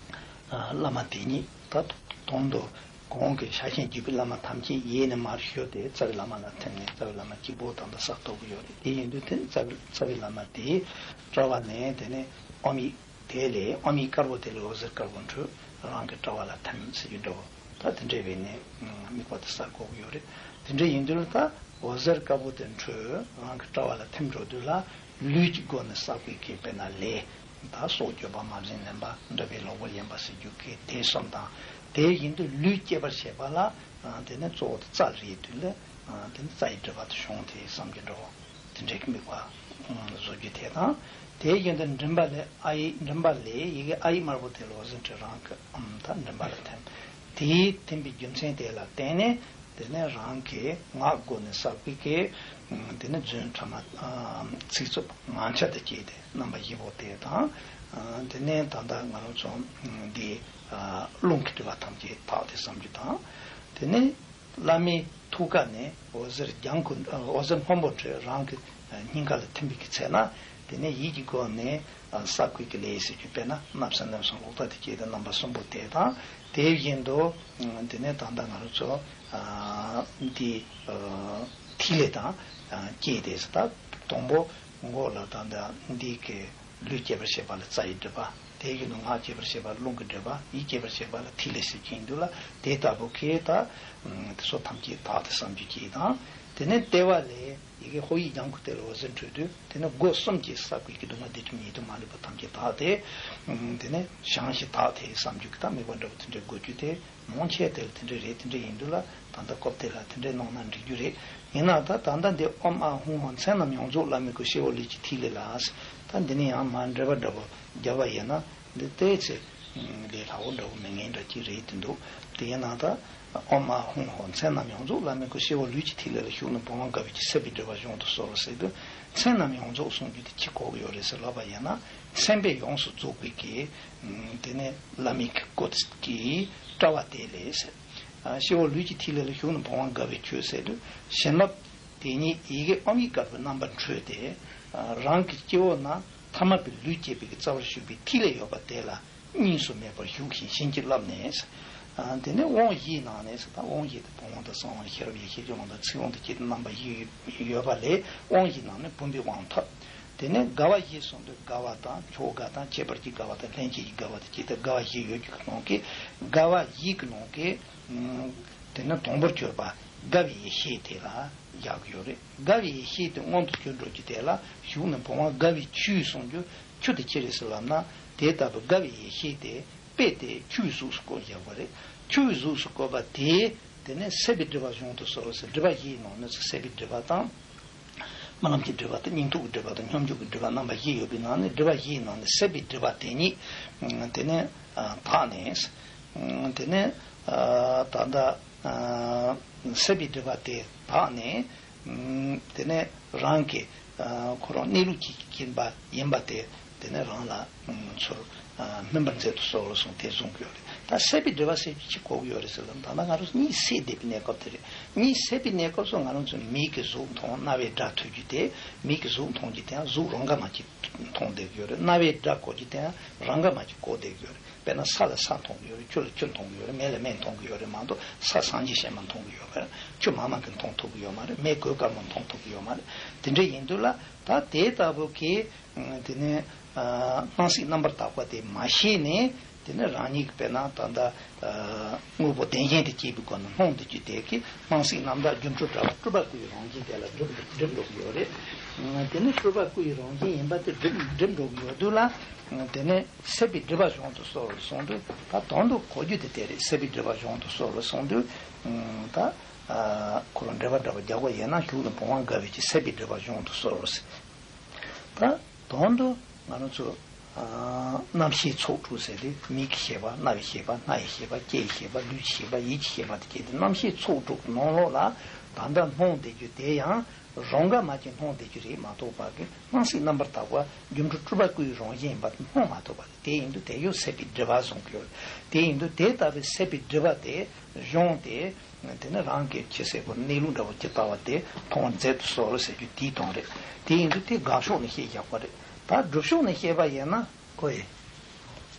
བླ་མ་དེ་ཉིད་ད་དོན་དུ་གོང་གི་ཕྱག་ཆེན་བརྒྱུད་པའི་བླ་མ་ཐམས་ཅད་ཡིད་ནས་མར་ཞུ་སྟེ་རྩ་བའི་བླ་མ་ལ་ཐིམ་ནས། རྩ་བའི་བླ་མ་གཅིག་པོ་ད་ལྟ་ས་ཐོབ་ཀྱི་ཡོད་རེད། དེ་ཡིན་དུས་དེ་རྩ་བའི་རྩ་བའི་བླ་མ་དེའི་དྲ་བ་ནས་དེ་ནས་ཨོཾ་ཡིག་དེ་ལས་ཨོཾ་ཡིག་དཀར་པོ་དེ་ལས་འོད་ཟེར་དཀར་པོ་འཕྲོས་རང་གི་དྲ་བ་ལ་ཐིམ་ཟེར་རྒྱུ་འདྲ་བོ། ད་དེ་འདྲའི་བས་ནས་དམིགས་པ་དེ་གསལ་གོ་གི་ཡོད་རེད། དེ་འདྲ་ཡིན་དུས་ལ་ད་འོད་ཟེར་དཀར་པོ་དེ་འཕྲོས་རང་གི་དྲ་བ་ལ་ཐིམ་འགྲོ་དུས་ལ། ལུས་ཀྱི་སྒོ་ནས་བསགས་པའི་གི་དཔེར་ན་ལས། ད་སྲོག་གཅོད་པ། མ་བཟིན་ལེན་པ། འདོད་པའི་ལོག་པར་གཡེམ་པ་ཟེར་རྒྱུ་གི་དེ་གསུམ་དང་། དེ་བཞིན་དུ་ལུས་བསྐྱེད་པར་བྱེད་པ་ལ། དེ་ནས་གཙོ་བོ་དེ་རྩ་རེད་དུས་ལ། དེ་ནས་རྩ་ཡི་སྒྲིབ་པ་དེ་ཞི་བ་དེ་བསམ་གྱི་འགྲོ། དེ་འདྲའི་དམིགས་པ་བཟོ་རྒྱུ་དེ་དང་། དེ་བཞིན་དུ་མགྲིན་པ་ལས་ཨ་ཡིག་མགྲིན་པ་ལས་ཡི་གེ་ཨ་ཡིག་དམར་པོ་དེ་ལ་འོད་ཟེར་འཕྲོས་རང་གི་ཨམ་ད་མགྲིན་པ་ལ་ཐིམ། དེའི་ཐིམ་པའི་རྒྱུ་མཚན་དེ་ལ་བརྟེན་ནས། དེ་ནས་རང་གི་ངག་སྒོ་ནས་བསགས་པའི་གི་དེ་ནས་རྫུན་ཕྲ་མ། ཚིག་རྩུབ། ངག་འཁྱལ་དུ་སྐྱེས་ཏེ་རྣམ་པ་བཞི་པོ་དེ་དང་། དེ་ནས་ད་ལྟ་ང་རང་ཚོ་འདི་རླུང་གི་སྒྲིབ་པ་ཐམས་ཅད་དག་སྟེ་བསམ་རྒྱུ་དང་། དེ་ནས་བླ་མའི་ཐུགས་ཀ་ནས་འོད་ཟེར་ལྗང་ཁུ། འོད་ཟེར་སྔོན་པོ་འཕྲོས་རང་གི་སྙིང་ག་ལ་ཐིམ་པའི་གི་ཚེ་ན། དེ་ནས་ཡིད་ཀྱི་སྒོ་ནས་བསགས་པའི་གི་ལས་ཟེར་རྒྱུ་དཔེར་ན་བརྣབ་སེམས་ལམ་སེམས་ལོག་ལྟ་དེ་སྐྱེས་ཏེ་རྣམ་པ་གསུམ་པོ་དེ་དང་། དེ་བཞིན་དུ་དེ་ནས་ད་ལྟ་ང་རང་ཚོ་འདི་ཐིག་ལེ་དང་སྐྱེས་ཏེ་ད་དང་པོ་མགོ་ལ་ད་ལྟ་འདི་གི་ལུས་སྐྱེད་པར་བྱེད་པ་ལ་རྩ་ཡི་སྒྲིབ་པ། དེ་བཞིན་དུ་ངག་སྐྱེད་པར་བྱེད་པ་ལ་རླུང་གི་སྒྲིབ་པ། ཡིད་སྐྱེད་པར་བྱེད་པ་ལ་ཐིག་ལེ་ཟེར་གྱི་ཡིན་དུས་ལ། དེ་ལྟ་བུ་གི་ད་དེ་ཚོ་ཐམས་ཅད་དག་སྟེ་བསམ་རྒྱུ་གཅིག་དང་། དེ་ནས་ལྟེ་བ་ལས་ཡི་གེ་ཧོ་ཡིག་ལྗང་ཁུ་དེ་ལ་འོད་ཟེར་འཕྲོས་དུས། དེ་ནས་སྒོ་གསུམ་གྱི་བསགས་པའི་གི་སྡུག་བསྔལ་སྡིག་སྒྲིབ་ཉེས་ལྟུང་མ་ལུས་པ་ཐམས་ཅད་དག་སྟེ། དེ་ནས་བྱང་ཞིང་དག་སྟེ་བསམ་རྒྱུ་གི་ད་དམིགས་པ་འདྲ་བོ་དེ་འདྲའི་དགོས་རྒྱུ་དེ། མང་ཆེ་དེ་ལ་དེ་འདྲ་རེད། དེ་འདྲ་ཡིན་དུས་ལ་ད་ལྟ་སྐབས་དེ་ལ་དེ་འདྲ་གནང་ན་འགྲིག་རྒྱུ་རེད། ཡིན་ན་ད་ད་ལྟ་འདི་ཨོཾ་ཨཱཿཧཱུྃ་ཧོཿ་མཚན་རྣམས་ཡོངས་རྫོགས་བླ་མའི་སྐུ། སྤྱི་བོར་ལུས་ཀྱི་ཐིག་ལེ་ལ། ད་འདི་ནས་ཡང་མར་འགྲེལ་པ་འདྲ་བོ་བརྒྱབ་པ་ཡིན་ན། འདི་ལྟའི་ཚེ་ལས་སླ་བོ་འདྲ་བོ་མེད་མཁན་འདྲ་ཅིག་རེད་དེ་འདུག་དེ་ཡིན་ན་ད་ཨོཾ་ཨཱཿཧཱུྃ་ཧོཿ་མཚན་རྣམས་ཡོངས་རྫོགས་བླ་མའི་སྐུ། སྤྱི་བོར་ལུས་ཀྱི་ཐིག་ལེ་ལ་ཞུགས་ནས། བུམ་དབང་དགའ་བའི་ཚེ་བསྲེ་བའི་སྒྲིབ་པ་གཞོམ་དུ་གསོལ་ཟེར་དུས། མཚན་རྣམས་ཡོངས་རྫོགས་གསུང་རྒྱུ་དེ་ཅི་གོ་གི་ཡོད་རེད་ཟེར་ལབ་པ་ཡིན་ན། མཚན་དཔེ་ཡོངས་སུ་རྫོགས་པའི་གི་དེ་ནས་བླ་མའི་སྐུ་གི་དྲ་བ་དེ་ལས་ཟེར། སྤྱི་བོར་ལུས་ཀྱི་ཐིག་ལེ་ལ་ཞུགས་ནས། བུམ་དབང་དགའ་བའི་ཆོས་ཟེར་དུས། བྱིན་རླབས་དེ་ཉིད་ཡི་གེ་ཨོཾ་ཡིག་དཀར་པོའི་རྣམ་པར་འཕྲོས་ཏེ། རང་གི་སྤྱི་བོ་ན་ཐ་མལ་པའི་ལུས་བསྐྱེད་པའི་གི་རྩ་བར་ཞུགས་པའི་ཐིག་ལེ་ཡོད་པ་དེ་ལ་གཉིས་སུ་མེད་པར་ཞུགས་ཤིང་བྱིན་གྱིས་བརླབས་ནས། དེ་ནས་དབང་བཞིའི་ནང་ནས་ཟེར་ད་དབང་བཞི་དེ་བུམ་དབང་དང་གསང་དབང་ཤེས་རབ་ཡེ་ཤེས་ཀྱི་དབང་དང་ཚིག་དབང་དང་སྤྱི་དང་རྣམ་པ་བཞི་ཡོད་པ་ལས་དབང་བཞིའི་ནང་ནས་བུམ་པའི་དབང་ཐོབ། དེ་ནས་དགའ་བ་བཞི་གསུངས་དུས་དགའ་བ་དང་མཆོག་དགའ་དང་ཁྱད་པར་གྱི་དགའ་བ་དང་ལྷན་སྐྱེས་ཀྱི་དགའ་བ་དང་བཅས་ཏེ་དགའ་བ་བཞི་ཡོད་ཀྱི་ནང་གི་དགའ་བ་བཞི་གི་ནང་གི་དེ་ནས་དང་པོར་གྱུར་པ་དགའ་བའི་ཡེ་ཤེས་དེ་ལ་བཞག་གི་ཡོད་རེད། དགའ་བའི་ཡེ་ཤེས་དེ་མངོན་དུ་གྱུར་འགྲོ་རྒྱུ་དེ་ལ་གཞུང་ནས་བུམ་དབང་དགའ་བའི་ཆོས་གསུངས་རྒྱུ་ཆོས་དེ་ཅི་རེད་ཟེར་ལབ་ན། དེ་ལྟ་བུ་དགའ་བའི་ཡེ་ཤེས་དེ་དཔེ་དེ་ཆོས་གཟུགས་སུ་བཀོད་བཞག་པ་རེད། ཆོས་གཟུགས་སུ་བཀོད་པ་དེ་དེ་ནས་སད་པའི་སྒྲིབ་པ་གཞུང་དུ་གསོལ་ཟེར། སྒྲིབ་པ་བཞིའི་ནང་ནས་སད་པའི་སྒྲིབ་པ་དང་། རྨི་ལམ་གྱི་སྒྲིབ་པ་དང་སྙིང་སྟོབས་ཀྱི་སྒྲིབ་པ་དང་སྙོམས་འཇུག་གི་སྒྲིབ་པ་རྣམ་པ་བཞི་ཡོད་པའི་ནང་ནས་སྒྲིབ་པ་བཞིའི་ནང་ནས་སད་པའི་སྒྲིབ་པ་དེ་ཉིད་དེ་ནས་དག་ནས་དེ་ནས་ད་ལྟ་སད་པའི་སྒྲིབ་པ་དེ་དག་ནས་དེ་ནས་རང་གི་ཁོ་རང་གནས་ལུགས་ཀྱི་སྐྱེ་བ་ཡིན་པ་དེ་དེ་ནས་རང་ལ་ཚུར་སྨིན་པར་མཛད་དུ་གསོལ་ལོ་གསུངས་དེ་གསུང་གི་ཡོད་རེད། ད་སད་པའི་སྒྲིབ་པ་སད་པའི་ཕྱིར་གོ་གི་ཡོད་རེད་ཟེར་ལ། ད་ལྟ་ང་རང་ཚོ་གཉིད་སད་བསྡད་པའི་གནས་སྐབས་དེ་རེད། གཉིད་སད་པའི་གནས་སྐབས་སུ་ང་རང་ཚོ་མིག་གིས་གཟུགས་མཐོང་རྣ་བས་སྒྲ་ཐོས་རྒྱུ་དེ་མིག་གིས་གཟུགས་མཐོང་རྒྱུ་དེའང་གཟུགས་རང་ག་མ་གཅིག་མཐོང་བསྡད་ཀྱི་ཡོད་རེད། རྣ་བས་སྒྲ་གོ་རྒྱུ་དེའང་རང་ག་མ་གཅིག་གོ་བསྡད་ཀྱི་ཡོད་རེད། དཔེར་ན་ས་ལ་ས་མཐོང་གི་ཡོད་རེད། ཆུ་ལ་ཆུ་མཐོང་གི་ཡོད་རེད། མེ་ལ་མེ་མཐོང་གི་ཡོད་རེད་མ་གཏོགས་ས་སངས་རྒྱས་བྱེ་མ་མཐོང་གི་ཡོད་མ་རེད། ཆུ་མ་མ་གི་མཐོང་ཐུབ་ཀྱི་ཡོད་མ་རེད། མེ་གོས་དཀར་མོ་མཐོང་ཐུབ་ཀྱི་ཡོད་མ་རེད། དེ་འདྲ་ཡིན་དུས་ལ་ད་དེ་ལྟ་བུ་གི་དེ་ནས་སྣང་སྲིད་རྣམ་པར་དག་པ་དེ་མ་ཤེས་ནས་དེ་ནས་རང་ཉིད་ཀྱི་དཔེར་ན་ད་ལྟ་དངོས་པོ་བདེན་ཞེན་དུ་སྐྱེས་པའི་སྒོ་ནས་སྣང་བསྡད་རྒྱུ་དེ་གི་སྣང་སྲིད་རྣམ་དག་སྒྱུ་འཕྲུལ་དྲ་བ་སྤྲུལ་པ་སྐུའི་རང་བཞིན་དེ་ལ་སྒྲིབ་སྒྲིབ་འགྲོ་གི་ཡོད་རེད། དེ་ནས་སྤྲུལ་པ་སྐུའི་རང་བཞིན་ཡིན་པ་དེ་སྒྲིབ་སྒྲིབ་འགྲོ་གི་ཡོད་དུས་ལ། དེ་ནས་སད་པའི་སྒྲིབ་པ་གཞུང་དུ་གསོལ་བར་གསུངས་དུས་ད་དོན་དུ་གོ་རྒྱུ་དེ་དེ་རེད། སད་པའི་སྒྲིབ་པ་གཞུང་དུ་གསོལ་བར་གསུངས་དུས་ད་ཁོ་རང་འགྲེལ་པ་འདྲ་བ་རྒྱག་པ་ཡིན་ན་གཞུང་ནས་བུམ་དབང་དགའ་བའི་ཆོས་སད་པའི་སྒྲིབ་པ་གཞུང་དུ་གསོལ་བར་ཟེར། ད་དོན་དུ་ང་རང་ཚོ་རྣམ་ཤེས་ཚོགས་དྲུག་ཟེར་དུས་མིག་གི་ཤེས་པ། རྣ་བའི་ཤེས་པ། སྣ་ཡི་ཤེས་པ། ལྕེ་ཡི་ཤེས་པ། ལུས་ཀྱི་ཤེས་པ། ཡིད་ཀྱི་ཤེས་པ་དེ་སྐྱེས་ཏེ་རྣམ་ཤེས་ཚོགས་དྲུག་གི་ནང་ལོགས་ལ་ད་ལྟ་སྣང་བསྡད་རྒྱུ་དེ་ཡང་རང་ག་མ་གཅིག་སྣང་བསྡད་རྒྱུ་རེད་མ་གཏོགས་པ་གི་སྣང་སྲིད་རྣམ་པར་དག་པ་སྒྱུ་འཕྲུལ་སྤྲུལ་པ་སྐུའི་རང་བཞིན་ཡིན་པ་སྣང་མ་ཐུབ་པ་རེད། དེ་ཡིན་དུས་དེ་ཡང་སད་པའི་སྒྲིབ་པ་གསུང་གི་ཡོད། དེ་ཡིན་དུས་དེ་ལྟ་བུའི་སད་པའི་སྒྲིབ་པ་དེ་གཞུང་དེ་དེ་ནི་རང་གི་ཆོས་སེར་པོ་གནས་ལུགས་འདྲ་བོ་ཇི་ལྟ་བ་དེ་མཐོང་མཛད་དུ་གསོལ་ཟེར་རྒྱུ་དེའི་དོན་རེད། དེ་ཡིན་དུས་དེ་དགག་ཕྱོགས་ནས་བཤད་བཞག་པ་རེད། ད་སྒྲུབ་ཕྱོགས་ནས་བཤད་པ་ཡིན་ན། ཁོ་ཡི།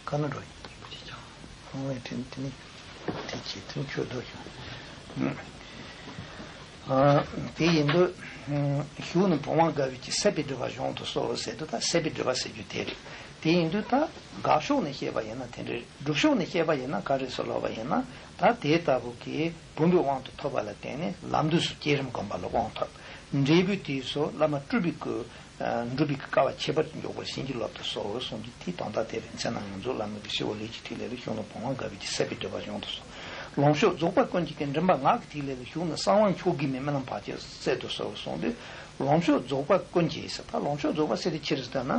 ག་ན་འགྲོ་ཡི། ཁོ་ཡི་དེ་དེ་ནི། དེ་ཅི་དེ་ནི་ཁྱོད་འགྲོ་ཤོག་ཨ། དེ་ཡིན་དུས། གཞུང་ནས་བུམ་དབང་དགའ་བའི་ཆོས་སད་པའི་སྒྲིབ་པ་གཞུང་དུ་གསོལ་ཟེར་དུས་ད་སད་པའི་སྒྲིབ་པ་ཟེར་རྒྱུ་དེ་རེད། དེ་ཡིན་དུས་ད་དགག་ཕྱོགས་ནས་བཤད་པ་ཡིན་ན་དེ་འདྲ་རེད། སྒྲུབ་ཕྱོགས་ནས་བཤད་པ་ཡིན་ན་ག་རེ་ཟེར་ལབ་པ་ཡིན་ན། ད་དེ་ལྟ་བུ་གི་བུམ་པའི་དབང་དུ་ཐོབ་པ་ལ་བརྟེན་ནས་ལམ་དུས་སུ་བསྐྱེད་རིམ་བསྒོམ་པ་ལ་དབང་ཐོབ། འབྲས་བུའི་དུས་སུ་བླ་མ་སྤྲུལ་པའི་སྐུ། འགྲུབ་པའི་སྐུ་དཀའ་བ་ཁྱད་པར་དུ་འཇུག་པར་བྱིན་གྱིས་བརླབ་ཏུ་གསོལ་གསུངས་ཀྱི་དེའི་དོན་དག་དེ་རེད། མཚན་ནམ་ཡོངས་རྫོགས་བླ་མའི་སྤྱི་བོ་ལས་ཀྱི་ཐིག་ལེ་ལ་གཞུང་ནས་བུམ་དབང་དགའ་བའི་ཆོས་སད་པའི་སྒྲིབ་པ་གཞུང་དུ་གསོལ། ལོངས་སྤྱོད་རྫོགས་པ་ཀུན་གྱི་སྐུ་མགྲིན་པ་ངག་གི་ཐིག་ལེ་ལ་གཞུང་ནས་གསང་དབང་མཆོག་གི་མེ་རྨི་ལམ་བག་ཆགས་སད་དུ་གསོལ་གསུངས་ཏེ། ལོངས་སྤྱོད་རྫོགས་པ་ཀུན་གྱི་ཟེར་ད་ལོངས་སྤྱོད་རྫོགས་པ་ཟེར་དེ་ཅི་རེད་ཟེར་ན།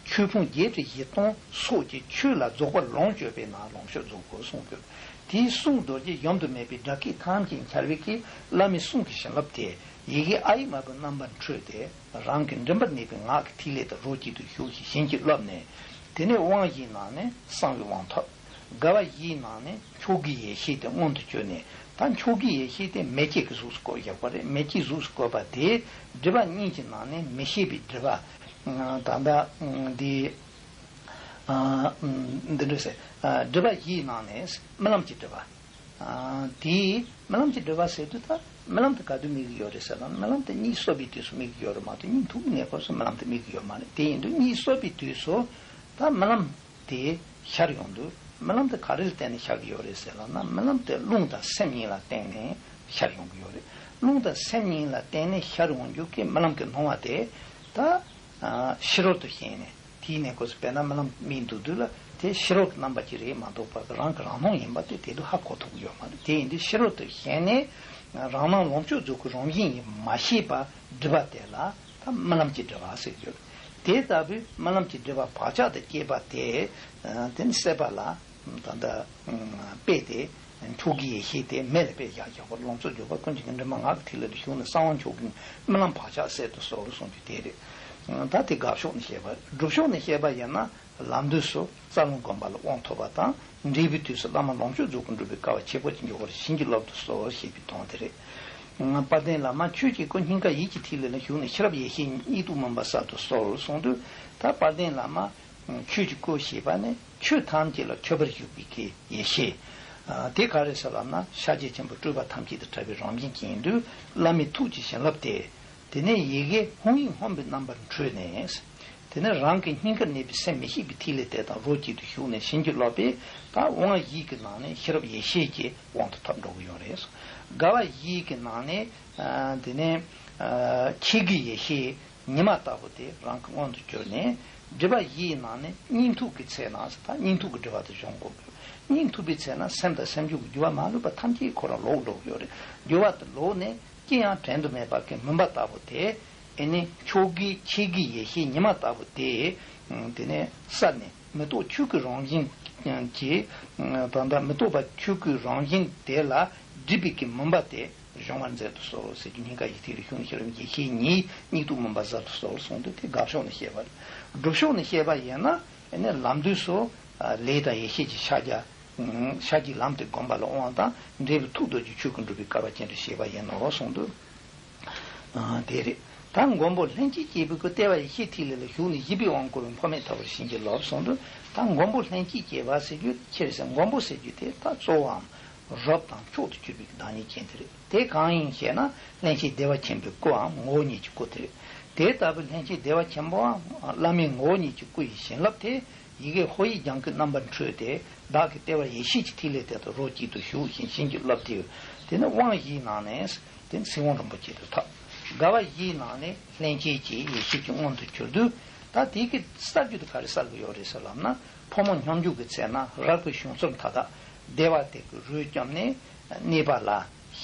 ཆོས་ཕུང་བརྒྱད་ཁྲི་བཞི་སྟོང་སོགས་ཀྱི་ཆོས་ལ་རྫོགས་པ་ལོངས་སྤྱོད་པས་ན་ལོངས་སྤྱོད་རྫོགས་པར་གསུངས་ཀྱི། དེའི་གསུང་རྡོ་རྗེ་གཞོན་དུ་མེད་པའི་སྒྲ་སྐད་ཐམས་ཅད་འཆར་བའི་གི་བླ་མའི་གསུང་གི་བྱིན་རླབས་དེ་ཡི་གེ་ཨ་ཡིག་དམར་པོའི་རྣམ་པར་འཕྲོས་ཏེ་རང་གི་མགྲིན་པར་གནས་པའི་ངག་གི་ཐིག་ལེ་དང་རོ་གཅིག་ཏུ་ཞུགས་ཤིང་བྱིན་གྱིས་བརླབས་ནས། དེ་ནས་དབང་བཞིའི་ནང་ནས་གསང་བའི་དབང་ཐོབ། དགའ་བ་བཞིའི་ནང་ནས་མཆོག་གི་ཡེ་ཤེས་དེ་མངོན་དུ་གྱུར་ནས། ད་མཆོག་གི་ཡེ་ཤེས་དེ་མེ་ལྕེ་གི་གཟུགས་སུ་བཀོད་བཞག་པ་རེད། མེ་ལྕེའི་གཟུགས་སུ་བཀོད་པ་དེ་སྒྲིབ་པ་གཉིས་ཀྱི་ནང་ནས་མི་ཤེས་པའི་སྒྲིབ་པ། ད་ལྟ་འདི། ཨ། འདི་འདྲ་ཟེར། ཨ། སྒྲིབ་པ་བཞིའི་ནང་ནས་རྨི་ལམ་གྱི་སྒྲིབ་པ། ཨ། དེའི་རྨི་ལམ་གྱི་སྒྲིབ་པ་ཟེར་དུས་ད་རྨི་ལམ་དེ་ག་དུས་རྨི་གི་ཡོད་རེད་ཟེར་ན། རྨི་ལམ་དེ་གཉིད་སད་པའི་དུས་སུ་རྨི་གི་ཡོད་རེད་མ་གཏོགས་གཉིད་འཐུག་གི་གནས་སྐབས་སུ་རྨི་ལམ་དེ་རྨི་གི་ཡོད་མ་རེད། དེ་ཡིན་དུས་གཉིད་སད་པའི་དུས་སུ་ད་རྨི་ལམ་དེ་ཤར་ཡོང་དུས་རྨི་ལམ་དེ་ག་རེ་ལ་བརྟེན་ནས་ཤར་གི་ཡོད་རེད་ཟེར་ལབ་ན། རྨི་ལམ་དེ་རླུང་དང་སེམས་གཉིས་ལ་བརྟེན་ནས་ཤར་ཡོང་གི་ཡོད་རེད། རླུང་དང་སེམས་གཉིས་ལ་བརྟེན་ནས་ཤར་ཡོང་རྒྱུ་གི་རྨི་ལམ་གྱི་སྣང་བ་དེ་ད་ཨ། ཕྱི་རོལ་དུ་ཞེན་ནས། དེའི་གནས་སྐབས་སུ་དཔེར་ན་རྨི་ལམ་རྨིས་འདུག་དུས་ལ་དེ་ཕྱི་རོལ་གྱི་རྣམ་པ་ཅིག་རེད་མ་གཏོགས་པ་རང་གི་རང་སྣང་ཡིན་པ་དེ་དེ་དུས་ཧ་གོ་ཐུབ་ཀྱི་ཡོད་མ་རེད། དེ་ཡིན་དུས་ཕྱི་རོལ་དུ་ཞེན་ནས་རང་སྣང་ལོངས་སྤྱོད་རྫོགས་སྐུ་རང་བཞིན་ཡིན་མ་ཤེས་པ་སྒྲིབ་པ་དེ་ལ་ད་རྨི་ལམ་གྱི་སྒྲིབ་པ་ཟེར་གྱི་ཡོད། དེ་ལྟ་བུའི་རྨི་ལམ་གྱི་སྒྲིབ་པ་བག་ཆགས་དང་བཅས་པ་དེ་དེ་ནི་སད་པ་ལ། ད་ལྟ་དཔེ་དེ་མཆོག་གི་ཡེ་ཤེས་དེ་མེ་ལ་དཔེ་བཞག་བཞག་པར་ལོངས་སྤྱོད་རྫོགས་པ་ཀུན་གྱི་སྐུ་མགྲིན་པ་ངག་གི་ཐིག་ལེ་ལ་ཞུགས་ནས་གསང་བ་མཆོག་གི་རྨི་ལམ་བག་ཆགས་སད་དུ་གསོལ་གསུངས་རྒྱུ་དེ་རེད། ད་དེ་དགག་ཕྱོགས་ནས་བཤད་པ། སྒྲུབ་ཕྱོགས་ནས་བཤད་པ་ཡིན་ན་ལམ་དུས་སུ་རྩ་རླུང་བསྒོམ་པ་ལ་དབང་ཐོབ་པ་དང་། འབྲས་བུའི་དུས་སུ་བླ་མ་ལོངས་སྤྱོད་རྫོགས་སྐུ་འགྲུབ་པའི་དཀའ་བ་ཁྱད་པར་གྱི་འཇུག་པར་བྱིན་གྱིས་བརླབ་ཏུ་གསོལ་ཞེས་པའི་དོན་དེ་རེད། དཔལ་ལྡན་བླ་མ་ཆོས་ཀྱི་སྐུ་སྙིང་ག་ཡིད་ཀྱི་ཐིག་ལེ་ལ་ཞུགས་ནས་ཤེས་རབ་ཡེ་ཤེས་གཉིས་རྟོགས་མུན་པ་སེལ་དུ་གསོལ་གསུངས་དུས། ད་དཔལ་ལྡན་བླ་མ་ཆོས་ཀྱི་སྐུ་ཞེས་པ་ནི་ཆོས་ཐམས་ཅད་ལ་མཆོད་པར་བཞུགས་པའི་གི་ཡེ་ཤེས། དེ་ག་རེ་ཟེར་ལབ་ན། ཤཱཀྱ་ཆེན་པོ་སྤྲུལ་པ་ཐམས་ཅད་དང་འཕྲད་པའི་རང་བཞིན་ཅན་ཡིན་དུས། བླ་མའི་ཐུགས་ཀྱི་བྱིན་རླབས་དེ། དེ་ནས་ཡི་གེ་ཧཱུྃ་ཡིག་ཧཱུྃ་པའི་རྣམ་པར་འཕྲོས་ནས། དེ་ནས་རང་གི་སྙིང་གར་གནས་པའི་སེམས་མི་ཤིགས་པའི་ཐིག་ལེ་དེ་དང་རོ་གཅིག་ཏུ་ཞུགས་ནས་བྱིན་གྱིས་རློབ་པས། ད་དབང་བཞི་གི་ནང་ནས་ཤེས་རབ་ཡེ་ཤེས་ཀྱི་དབང་དུ་ཐོབ་འགྲོ་གི་ཡོད་རེད། དགའ་བ་བཞི་གི་ནང་ནས། དེ་ནས། ཆོས་ཀྱི་ཡེ་ཤེས་ཉི་མ་ལྟ་བུ་དེ་རང་གི་མངོན་དུ་གྱུར་ནས། སྒྲིབ་པ་བཞིའི་ནང་ནས་གཉིད་འཐུག་གི་ཚེ་ན། ད་གཉིད་འཐུག་གི་སྒྲིབ་པ་དེ་སྦྱོང་དགོས། གཉིད་འཐུག་པའི་ཚེ་ན་སེམས་དང་སེམས་བྱུང་གི་རྒྱུ་བ་མ་ལུས་པ་ཐམས་ཅད་ཁོ་རང་ལོག་འགྲོ་གི་ཡོད་རེད། རྒྱུ་བ་དེ་ལོག་ནས། ཅི་ཡང་བྲལ་དུ་མེད་པ་གི་མུན་པ་ལྟ་བུ་དེ། ཨེ་ནི་མཆོག་གི་ཆོས་ཀྱི་ཡེ་ཤེས་ཉི་མ་ལྟ་བུ་དེ། དེ་ནས་བསལ་ནས་མི་རྟོག་ཆོས་ཀྱི་རང་བཞིན་གྱི། ད་ལྟ་མི་རྟོག་པ་ཆོས་ཀྱི་རང་བཞིན་དེ་ལ་སྒྲིབ་པའི་གི་མུན་པ་དེ་སྦྱོང་བར་མཛད་དུ་གསོལ་ཟེར་རྒྱུ། སྙིང་ག་ཡེ་ཐིག་ལེ་ཤུགས་ནི་ཤེས་རབ་ཡེ་ཤེས་ཉིད། གཉིད་འཐུག་མུན་པ་བསལ་དུ་གསོལ་གསུངས་འདུག་དེ་དགག་ཕྱོགས་ནས་བཤད་པ་རེད། སྒྲུབ་ཕྱོགས་ནས་བཤད་པ་ཡིན་ན། ཨེ་ནི་ལམ་དུས་སུ་ལས་དང་ཡེ་ཤེས་ཀྱི་ཕྱག་རྒྱ། ཕྱག་རྒྱའི་ལམ་དེ་བསྒོམ་པ་ལ་དབང་དང་འབྲས་བུ་ཐུགས་རྡོ་རྗེ་ཆོས་ཀྱི་འགྲུབ་པའི་སྐལ་བ་ཅན་དུ་བྱེད་པ་ཡིན་ནོ་གསུངས་འདུག་དེ་རེད། ད་མགོན་པོ་ལྷན་ཅིག་སྐྱེས་བུ་གི་ལྟེ་བ་ཡེ་ཤེས་ཐིག་ལེ་ལ་ཞུགས་ནས་བཞི་པའི་དབང་བསྐུར་བའི་འཕོ་མེད་ཐོབ་པར་བྱིན་གྱིས་རློབས་གསུངས་འདུག་ད་མགོན་པོ་ལྷན་ཅིག་སྐྱེས་པ་ཟེར་རྒྱུ་ཅི་རེད་ཟེར། མགོན་པོ་ཟེར་རྒྱུ་དེ་ད་གཙོ་བོའམ་རབ་དང་མཆོག་ཏུ་གྱུར་པའི་བདག་ཉིད་ཅན་དེ་རེད། དེ་གང་ཡིན་ཞེ་ན། སླན་ཆད་བདེ་བ་ཆེན་པོའི་སྐུའམ་ངོ་བོ་ཉིད་ཀྱི་སྐུ་དེ་རེད། དེ་ལྟ་བུའི་སླན་ཆད་བདེ་བ་ཆེན་པོའམ་བླ་མའི་ངོ་བོ་ཉིད་ཀྱི་སྐུ་ཡི་བྱིན་རླབས་དེ། ཡི་གེ་ཧཱུྃ་ཡིག་ལྗང་གུའི་རྣམ་པར་འཕྲོས་ཏེ། བདག་གི་ལྟེ་བར་ཡེ་ཤེས་ཀྱི་ཐིག་ལེ་དེ་དང་རོ་གཅིག་ཏུ་ཞུགས་ཤིང་བྱིན་གྱིས་བརླབས་ཏེ། དེ་ནི་དབང་བཞིའི་ནང་ནས་དེ་ཚིག་དབང་རིན་པོ་ཆེ་དུ་ཐལ། དགའ་བ་བཞིའི་ནང་ནས་ལྷན་སྐྱེས་ཀྱི་ཡེ་ཤེས་ཀྱི་མངོན་དུ་གྱུར་དུས། ད་དེ་གི་གསར་འགྱུར་དེ་ག་རེ་གསར་གི་ཡོད་རེད་ཟེར་ལབ་ན། ཕོ་མོ་སྙོམས་འཇུག་གི་ཚེ་ན་རབ་ཀྱི་བྱུང་ཚུལ་མཐའ་དག་བདེ་བ་དེ་གི་རོས་བསྐྱབས་ནས་གནས་པ་ལ་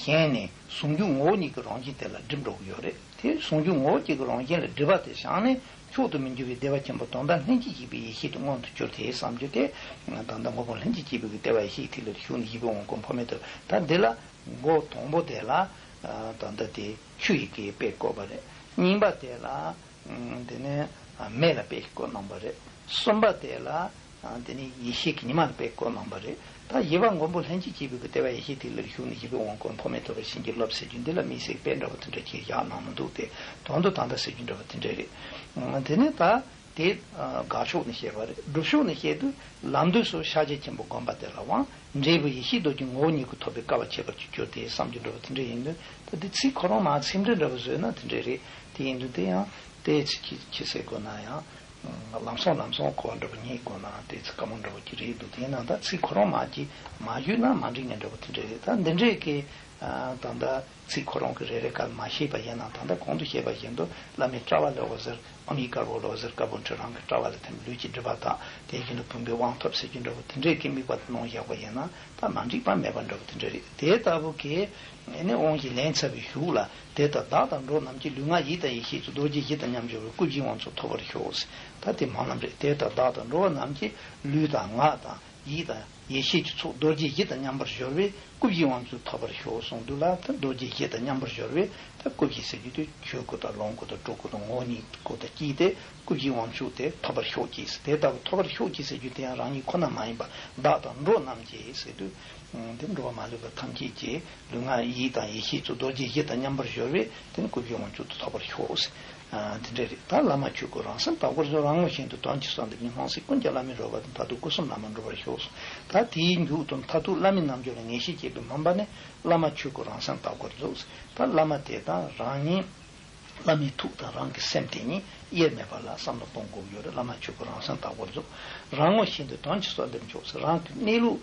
ཞེན་ནས་ཟུང་འཇུག་ངོ་བོ་ཉིད་ཀྱི་རང་བཞིན་དེ་ལ་སྒྲིབ་འགྲོ་གི་ཡོད་རེད། དེ་ཟུང་འཇུག་ངོ་བོ་གཅིག་གི་རང་བཞིན་ལ་སྒྲིབ་པ་དེ་བྱང་ནས་མཆོག་ཏུ་མི་འགྱུར་བའི་བདེ་བ་ཆེན་པོ་དོན་དམ་ལྷན་ཅིག་སྐྱེས་པའི་ཡེ་ཤེས་དེ་མངོན་དུ་གྱུར་ཏེ་བསམ་རྒྱུ་དེ། ད་ལྟ་མགོན་པོ་ལྷན་ཅིག་སྐྱེས་བུ་གི་ལྟེ་བ་ཡེ་ཤེས་ཐིག་ལེ་ཞུགས་ནས་བཞི་པའི་དབང་བསྐུར་འཕོ་མེད་ཐོབ། ད་འདི་ལ་མགོ་དང་པོ་དེ་ལ། ད་ལྟ་དེ་ཆུ་ཡི་གེ་དཔེ་བཀོད་པ་རེད། གཉིས་པ་དེ་ལ། དེ་ནས་མེ་ལ་དཔེ་བཀོད་གནང་བ་རེད། གསུམ་པ་དེ་ལ། དེ་ནས་ཡེ་ཤེས་ཀྱི་ཉི་མ་ལ་དཔེ་བཀོད་གནང་བ་རེད། ད་བཞི་པ་མགོན་པོ་ལྷན་ཅིག་སྐྱེས་བུ་གི་ལྟེ་བ་ཡེ་ཤེས་ཐིག་ལེར་ཞུགས་ནས་བཞི་པའི་དབང་བསྐུར་འཕོ་མེད་ཐོབ་པར་བྱིན་གྱིས་རློབས་ཟེར་རྒྱུ་འདི་ལ་དམིགས་བསལ་དཔེ་འདྲ་བོ་དེ་འདྲ་ཅིག་བཞག་གནང་མི་འདུག་སྟེ། དོན་དུ་ད་ལྟ་ཟེར་རྒྱུ་འདྲ་བོ་དེ་འདྲ་རེད། དེ་ནས་ད། དེ། དགག་ཕྱོགས་ནས་བཤད་པ་རེད། སྒྲུབ་ཕྱོགས་ནས་བཤད་དུས་ལམ་དུས་སུ་ཤཱཀྱ་ཆེན་པོ་བསྒོམ་པ་དེ་ལ་དབང་། འབྲས་བུ་ཡེ་ཤེས་རྡོ་རྗེ་ངོ་བོ་ཉིད་ཀྱི་ཐོབ་པའི་སྐལ་བ་ཁྱད་པར་གྱིས་གྱུར་ཏེ་བསམ་རྒྱུ་འདྲ་བོ་དེ་འདྲ་ཡིན་དུས། ད་དེ་ཚིག་ཁོ་རང་མ་ཚིག་འགྲེལ་འདྲ་བོ་བཟོས་ན་དེ་འདྲ་རེད། དེ་ཡིན་དུས་དེ་ཡང་དེ་ཚིག་ཁྱི་ཁྱི་ཟེར་དགོས་ན་ཡང་། ལམ་སང་ལམ་སང་གོ་བ་འདྲ་བོ་རྙེད་དགོས་ན་དེ་ཚིག་དཀའ་མོ་འདྲ་བོ་ཅིག་རེད་འདུག་དེ་ཡིན་ན་ད་ཚིག་ཁོ་རང་མ་ཅིག་མ་ཞུས་ན་མ་འགྲིག་ངེས་འདྲ་བོ་དེ་འདྲ་རེད། ད་འདི་འདྲས་ཀྱི། ད་ལྟ་ཚིག་ཁོ་རང་གི་རེ་རེ་ག་མ་ཤེས་པ་ཡིན་ན། ད་ལྟ་གོང་དུ་བཤད་པ་བཞིན་དུ་བླ་མའི་དཔྲལ་བ་ལ་འོད་ཟེར། ཨོཾ་ཡིག་དཀར་པོ་ལ་འོད་ཟེར་དཀར་པོ་འཕྲོས། རང་གི་དཔྲལ་བ་ལ་ཐིམ། ལུས་ཀྱི་སྒྲིབ་པ་དག་དེ་བཞིན་དུ་བུམ་པའི་དབང་ཐོབ་ཟེར་རྒྱུ་འདྲ་བོ་དེ་འདྲས་ཀྱི་དམིགས་པ་དེ་གནང་བཞག་པ་ཡིན་ན། ད་མ་འགྲིག་པ་མེད་པ་འདྲ་བོ་དེ་འདྲ་རེད། དེ་ལྟ་བུ་གི་ཨེ་ནི་དབང་བཞི་ལེན་ཚར་བའི་གཞུག་ལ། དེ་ལྟར་བདག་དང་འགྲོ་བ་རྣམས་ཀྱི། ལུས་ངག་ཡིད་དང་ཡེ་ཤེས་ཚུལ། རྡོ་རྗེ་གཞི་དང་མཉམ་སྦྱོར་བའི། སྐུ་བཞིའི་དབང་ཕྱུག་ཐོབ་པར་ཤོག་ད་དེ་སྨོན་ལམ་རེད། དེ་ལྟར་བདག་དང་འགྲོ་བ་རྣམས་ཀྱི། ལུས་དང་ངག་དང་ཡིད་དང་ཡེ་ཤེས་ཀྱི་ཚོགས། རྡོ་རྗེ་གཞི་དང་མཉམ་པར་སྦྱོར་བའི། སྐུ་བཞིའི་དབང་ཕྱུག་ཐོབ་པར་ཤོག་གསུངས་འདུག་ལ། ད་རྡོ་རྗེ་གཞི་དང་མཉམ་པར་སྦྱོར་བའི་ད་སྐུ་བཞི་ཟེར་རྒྱུ་དེ་ཆོས་སྐུ་དང་ལོངས་སྐུ་དང་སྤྲུལ་སྐུ་དང་ངོ་བོ་ཉིད་སྐུ་དང་གཅིག་སྟེ། སྐུ་བཞིའི་དབང་ཕྱུག་དེ་ཐོབ་པར་ཤོག་ཅིག་དེ་ལྟ་བུ་ཐོབ་པར་ཤོག་ཅིག་ཟེར་རྒྱུ་དེ་ཡང་རང་ཉིད་ཁོ་ན་མ་ཡིན་པ་བདག་དང་འགྲོ་རྣམས་ཀྱི་ཟེར་དུས། དེ་འགྲོ་བ་མ་ལུས་པ་ཐམས་ཅད་ཀྱི་ལུས་ངག་ཡིད་དང་ཡེ་ཤེས་ཚུལ། རྡོ་རྗེ་གཞི་དང་མཉམ་པར་སྦྱོར་བའི་དེ་ནི་སྐུ་བཞིའི་དབང་ཕྱུག་ཏུ་ཐོབ་པར་ཤོག་ཟེར། དེ་འདྲ་རེད། ད་བླ་མ་ཆོས་སྐུ་རང་སེམས་དག་པར་རྫོགས། རང་ངོ་ཤེས་འདོད་དོན་གྱི་གསོལ་འདེབས་ཀྱིས། སྣང་སྲིད་ཀུན་ཀྱང་བླ་མའི་རོལ་པ་དང་། མཐར་ཐུག་སྐུ་གསུམ་བླ་མར་འགྲུབ་པར་ཤོག་ཟེར། ད་དེའི་མཇུག་ཏུ་མཐར་ཐུག་བླ་མའི་རྣལ་འབྱོར་ལ་ངེས་ཤེས་སྐྱེས་པའི་སྨོན་པ་ནི། བླ་མ་ཆོས་སྐུ་རང་སེམས་དག་པར་རྫོགས་ཟེར། ད་བླ་མ་དེ་དང་རང་ཉིད། བླ་མའི་ཐུགས་དང་རང་གི་སེམས་དེ་གཉིས་དབྱེར་མེད་པ་ལ་བསམ་བློ་གཏོང་དགོས་ཀྱི་ཡོད་རེད། བླ་མ་ཆོས་སྐུ་རང་སེམས་དག་པར་རྫོགས། རང་ངོ་ཤེས་འདོད་དོན་གྱི་གསོལ་འདེབས་མཆོག་ཟེར། རང་གི་གནས་ལུགས།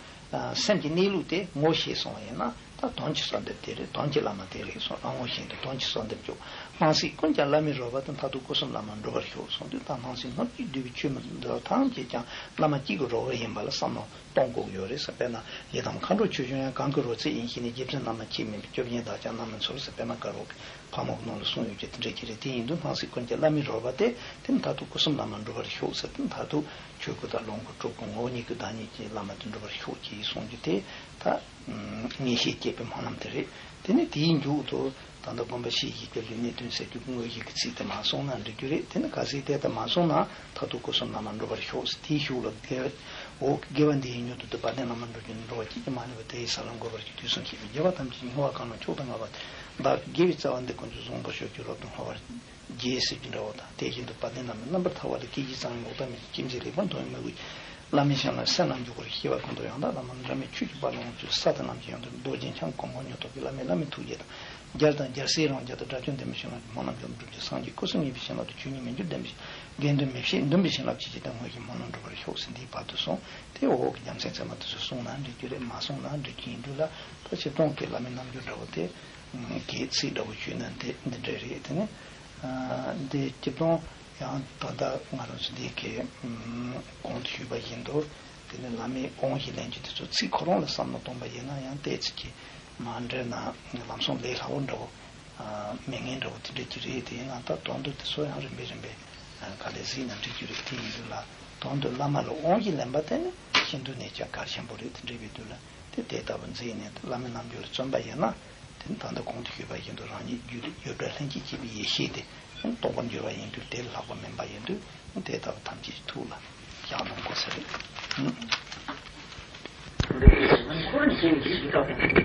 སེམས་ཀྱི་གནས་ལུགས་དེ་ངོ་ཤེས་སོང་བ་ཡིན་ན། ད་དོན་གྱི་གསོལ་འདེབས་དེ་རེད། དོན་གྱི་བླ་མ་དེ་རེད་གསུངས། རང་ངོ་ཤེས་འདོད་དོན་གྱི་གསོལ་འདེབས་མཆོག། སྣང་སྲིད་ཀུན་ཀྱང་བླ་མའི་རོལ་པ་དང་། མཐར་ཐུག་སྐུ་གསུམ་བླ་མར་འགྲུབ་པར་ཤོག་གསུངས་དུས། ད་སྣང་སྲིད་སྣོད་བཅུད་འདུས་པའི་ཆོས་མི་འདུས་པ་ཐམས་ཅད་ཀྱང་བླ་མ་གཅིག་གི་རོལ་པ་ཡིན་པ་ལ་བསམ་བློ་གཏོང་དགོས་ཀྱི་ཡོད་རེད་ཟེར། དཔེར་ན་ཡི་དམ་མཁའ་འགྲོ་ཆོས་སྐྱོང་ཡང་། གང་གི་རོལ་རྩེད་ཡིན་ཞེས་ནས། རྗེ་བཙུན་བླ་མ་ཁྱེད་མིན་པའི། སྐྱོབ་གཉེར་བདག་ཀྱང་རྣམ་སྨིན་ཚོལ་ཟེར། དཔེར་ན་དཀར་པོ་གི་ཕག་མོ་གི་ནང་ལ་གསུངས་ཡོད་ཀྱི་དེ་འདྲ་ཅིག་རེད། དེ་ཡིན་དུས་སྣང་སྲིད་ཀུན་ཀྱང་བླ་མའི་རོལ་པ་སྟེ། དེ་མཐར་ཐུག་སྐུ་གསུམ་བླ་མར་འགྲུབ་པར་ཤོག་ཟེར་དུས། མཐར་ཐུག་ཆོས་སྐུ་དང་ལོངས་སྐུ་སྤྲུལ་སྐུ་ངོ་བོ་ཉིད་ཀྱི་བདག་ཉིད་ཀྱི་བླ་མ་དེ་འགྲུབ་པར་ཤོག་ཅེས་གསུངས་རྒྱུ་དེ། ད་ངེས་ཤེས་སྐྱེས་པའི་སྨོན་ལམ་དེ་རེད། དེ་ནས་དེའི་མཇུག་ཏུ་ད་ལྟ་སྒོམ་པ་བཞི་ཡི་གེ་ལུས་གནད་དོན་ཟེར་རྒྱུ་དངོས་གཞི་གི་ཚིག་དེ་མ་གསུངས་ན་འགྲིག་རྒྱུ་རེད། དེ་ནི་གལ་སྲིད་དེ་ལྟར་མ་གསུངས་ན། མཐར་ཐུག་སྐུ་གསུམ་བླ་མར་འགྲུབ་པར་ཤོག་ཟེར། དེའི་གཞུག་ལ་དགེ་འོ་དགེ་བ་འདི་ཡིས་མྱུར་དུ་བདེ། བ་དན་བླ་མར་འགྲུབ་གྱུར་ནས། འགྲོ་བ་གཅིག་ཀྱང་མ་ལུས་པ། དེ་ཡི་ས་ལ་འགོད་པར་བགྱི། དུས་གསུམ་གཤེགས་པའི་རྒྱལ་བ་ཐམས་ཅད་ཀྱི། བསྔོ་བ་གང་རུང་མཆོག་ཏུ་བསྔགས་པ་དེས། བདག་གི་དགེ་བའི་རྩ་བ་འདི་ཀུན་ཀྱང་བཟུང་བར་ཤོག་ཅེས་རབ་ཏུ་བསྔོ་བར་བགྱི་ཟེར་རྒྱུ་འདྲ་བོ་དང་། དེ་བཞིན་དུ་བ་དན་བླ་མའི་རྣམ་པར་ཐར་པ་ལ། སྐད་ཅིག་ཙམ་ཡང་འགོག་པ་མེད་ཅིང་། ཇི་སྲིད་ལེགས་པར་མཐོང་བའི་མོས་གུས། བླ་མའི་ཞལ་ལ་སེམས་རྣལ་འབྱོར་པ་ཤེས་པ་ཀུན་ཏུ་ཡང་དག་བླ་མ་འབྲལ་མེད་ཆོས་ཀྱི་དཔལ་ལ་ངོམས་ཚུལ། ས་དང་ལམ་གྱི་ཡང་དུ་རྡོ་རྗེ་འཆང་གོ་འཕང་མྱུར་ཐོབ་པའི། བླ་མའི་བླ་མའི་ཐུགས་རྗེ་དང་། རྒྱལ་དང་རྒྱལ་སྲས་རང་རྒྱལ་དང་། དགྲ་བཅོམ་བདེན་པའི་ཞིང་ལ་སྨོན་ལམ་རྒྱབ། འགྲོ་འདུག་སངས་རྒྱས་སྐུ་གསུམ་ཡིན་པའི་ཞིང་ལ་དུ། ཆོས་ཉིད་མི་འགྱུར་བདེན་པའི་ཞིང་། དགེ་འདུན་མི་ཕྱེད་འདུན་པའི་ཞིང་ལ་ཇི་སྐད་དུ། དངོས་ཀྱི་སྨོན་ལམ་འགྲུབ་པར་ཤོག་ཟེར། འདིའི་བར་དུ་སོང་སྟེ། འོག་གི་རྒྱལ་མཚན་ཚད་མ་དེ་ཚོ་གསུངས་ན་འགྲིག་རྒྱུ་རེད། མ་གསུངས་ན་འགྲིག་གི་ཡིན་འདུག་ལ། ད་སྤྱིར་བཏང་གི་བླ་མའི་རྣལ་འབྱོར་འདྲ་བོ་དེ། གི་ཚིག་འདྲ་བོ་བརྗོད་ན་འདི་འདི་འདྲ་རེད། དེ་ནི་འདི་སྤྱིར་བཏང་ཡང་ད་ལྟ་ང་རང་ཚོ་འདི་གའི་གོང་དུ་ཞུས་པ་བཞིན་དུ། དེ་ནི་བླ་མའི་དབང་ཞིག་ལེན་རྒྱུ་དེ་ཚོ་ཚིག་ཁོ་རང་ལ་བསམ་བློ་གཏོང་པ་ཡིན་ན་ཡང་ཏོག་ཙམ་གྱིས་མ་འདྲེས་ན་ལམ་སང་ལས་སླ་བོ་འདྲ་བོ། མི་ངན་འདྲ་བོ་དེ་འདྲ་ཅིག་རེད། དེ་ཡིན་ན་ད་དོན་དུ་དེ་ཚོ་ཡང་རིམ་པས་རིམ་པས་ག་ལེར་གཟིགས་ན་འགྲིག་རྒྱུ་རེད། དེ་ཡིན་དུས་ལ་དོན་དུ་བླ་མ་ལ་དབང་ཞིག་ལེན་པ་དེ་ནི་ཤིན་ཏུ་ནས་ཀྱང་གལ་ཆེན་པོ་རེད། དེ་འདྲ་བའི་དུས་ལ་དེ་དེ་ལྟ་བུ་མཛད་ནས་བླ་མའི་རྣལ་འབྱོར་ལ་བརྩོན་པ་ཡིན་ན། དེ་ནི་ད་ལྟ་གོང་དུ་ཞུས་པ་བཞིན་དུ་རང་ཉིད་རྒྱུད་ལ་ཡོད་པའི་ལྷན་ཅིག་སྐྱེས་པའི་ཡེ་ཤེས་དེ་རྟོགས་པར་འགྱུར་བ་ཡིན་དུས། དེ་ལྷག་པ་མིན་པ་ཡིན་དུས་དེ་ལྟ་བུ་ཐམས་ཅད་ཀྱི་ཐུགས་ལ་བཞག་གནང་དགོས་ས་རེད། འདི་ཡི་ཞིང་འཁོར་འཇིག་འཇིག་འཇིག་ཐོག་སྟེ།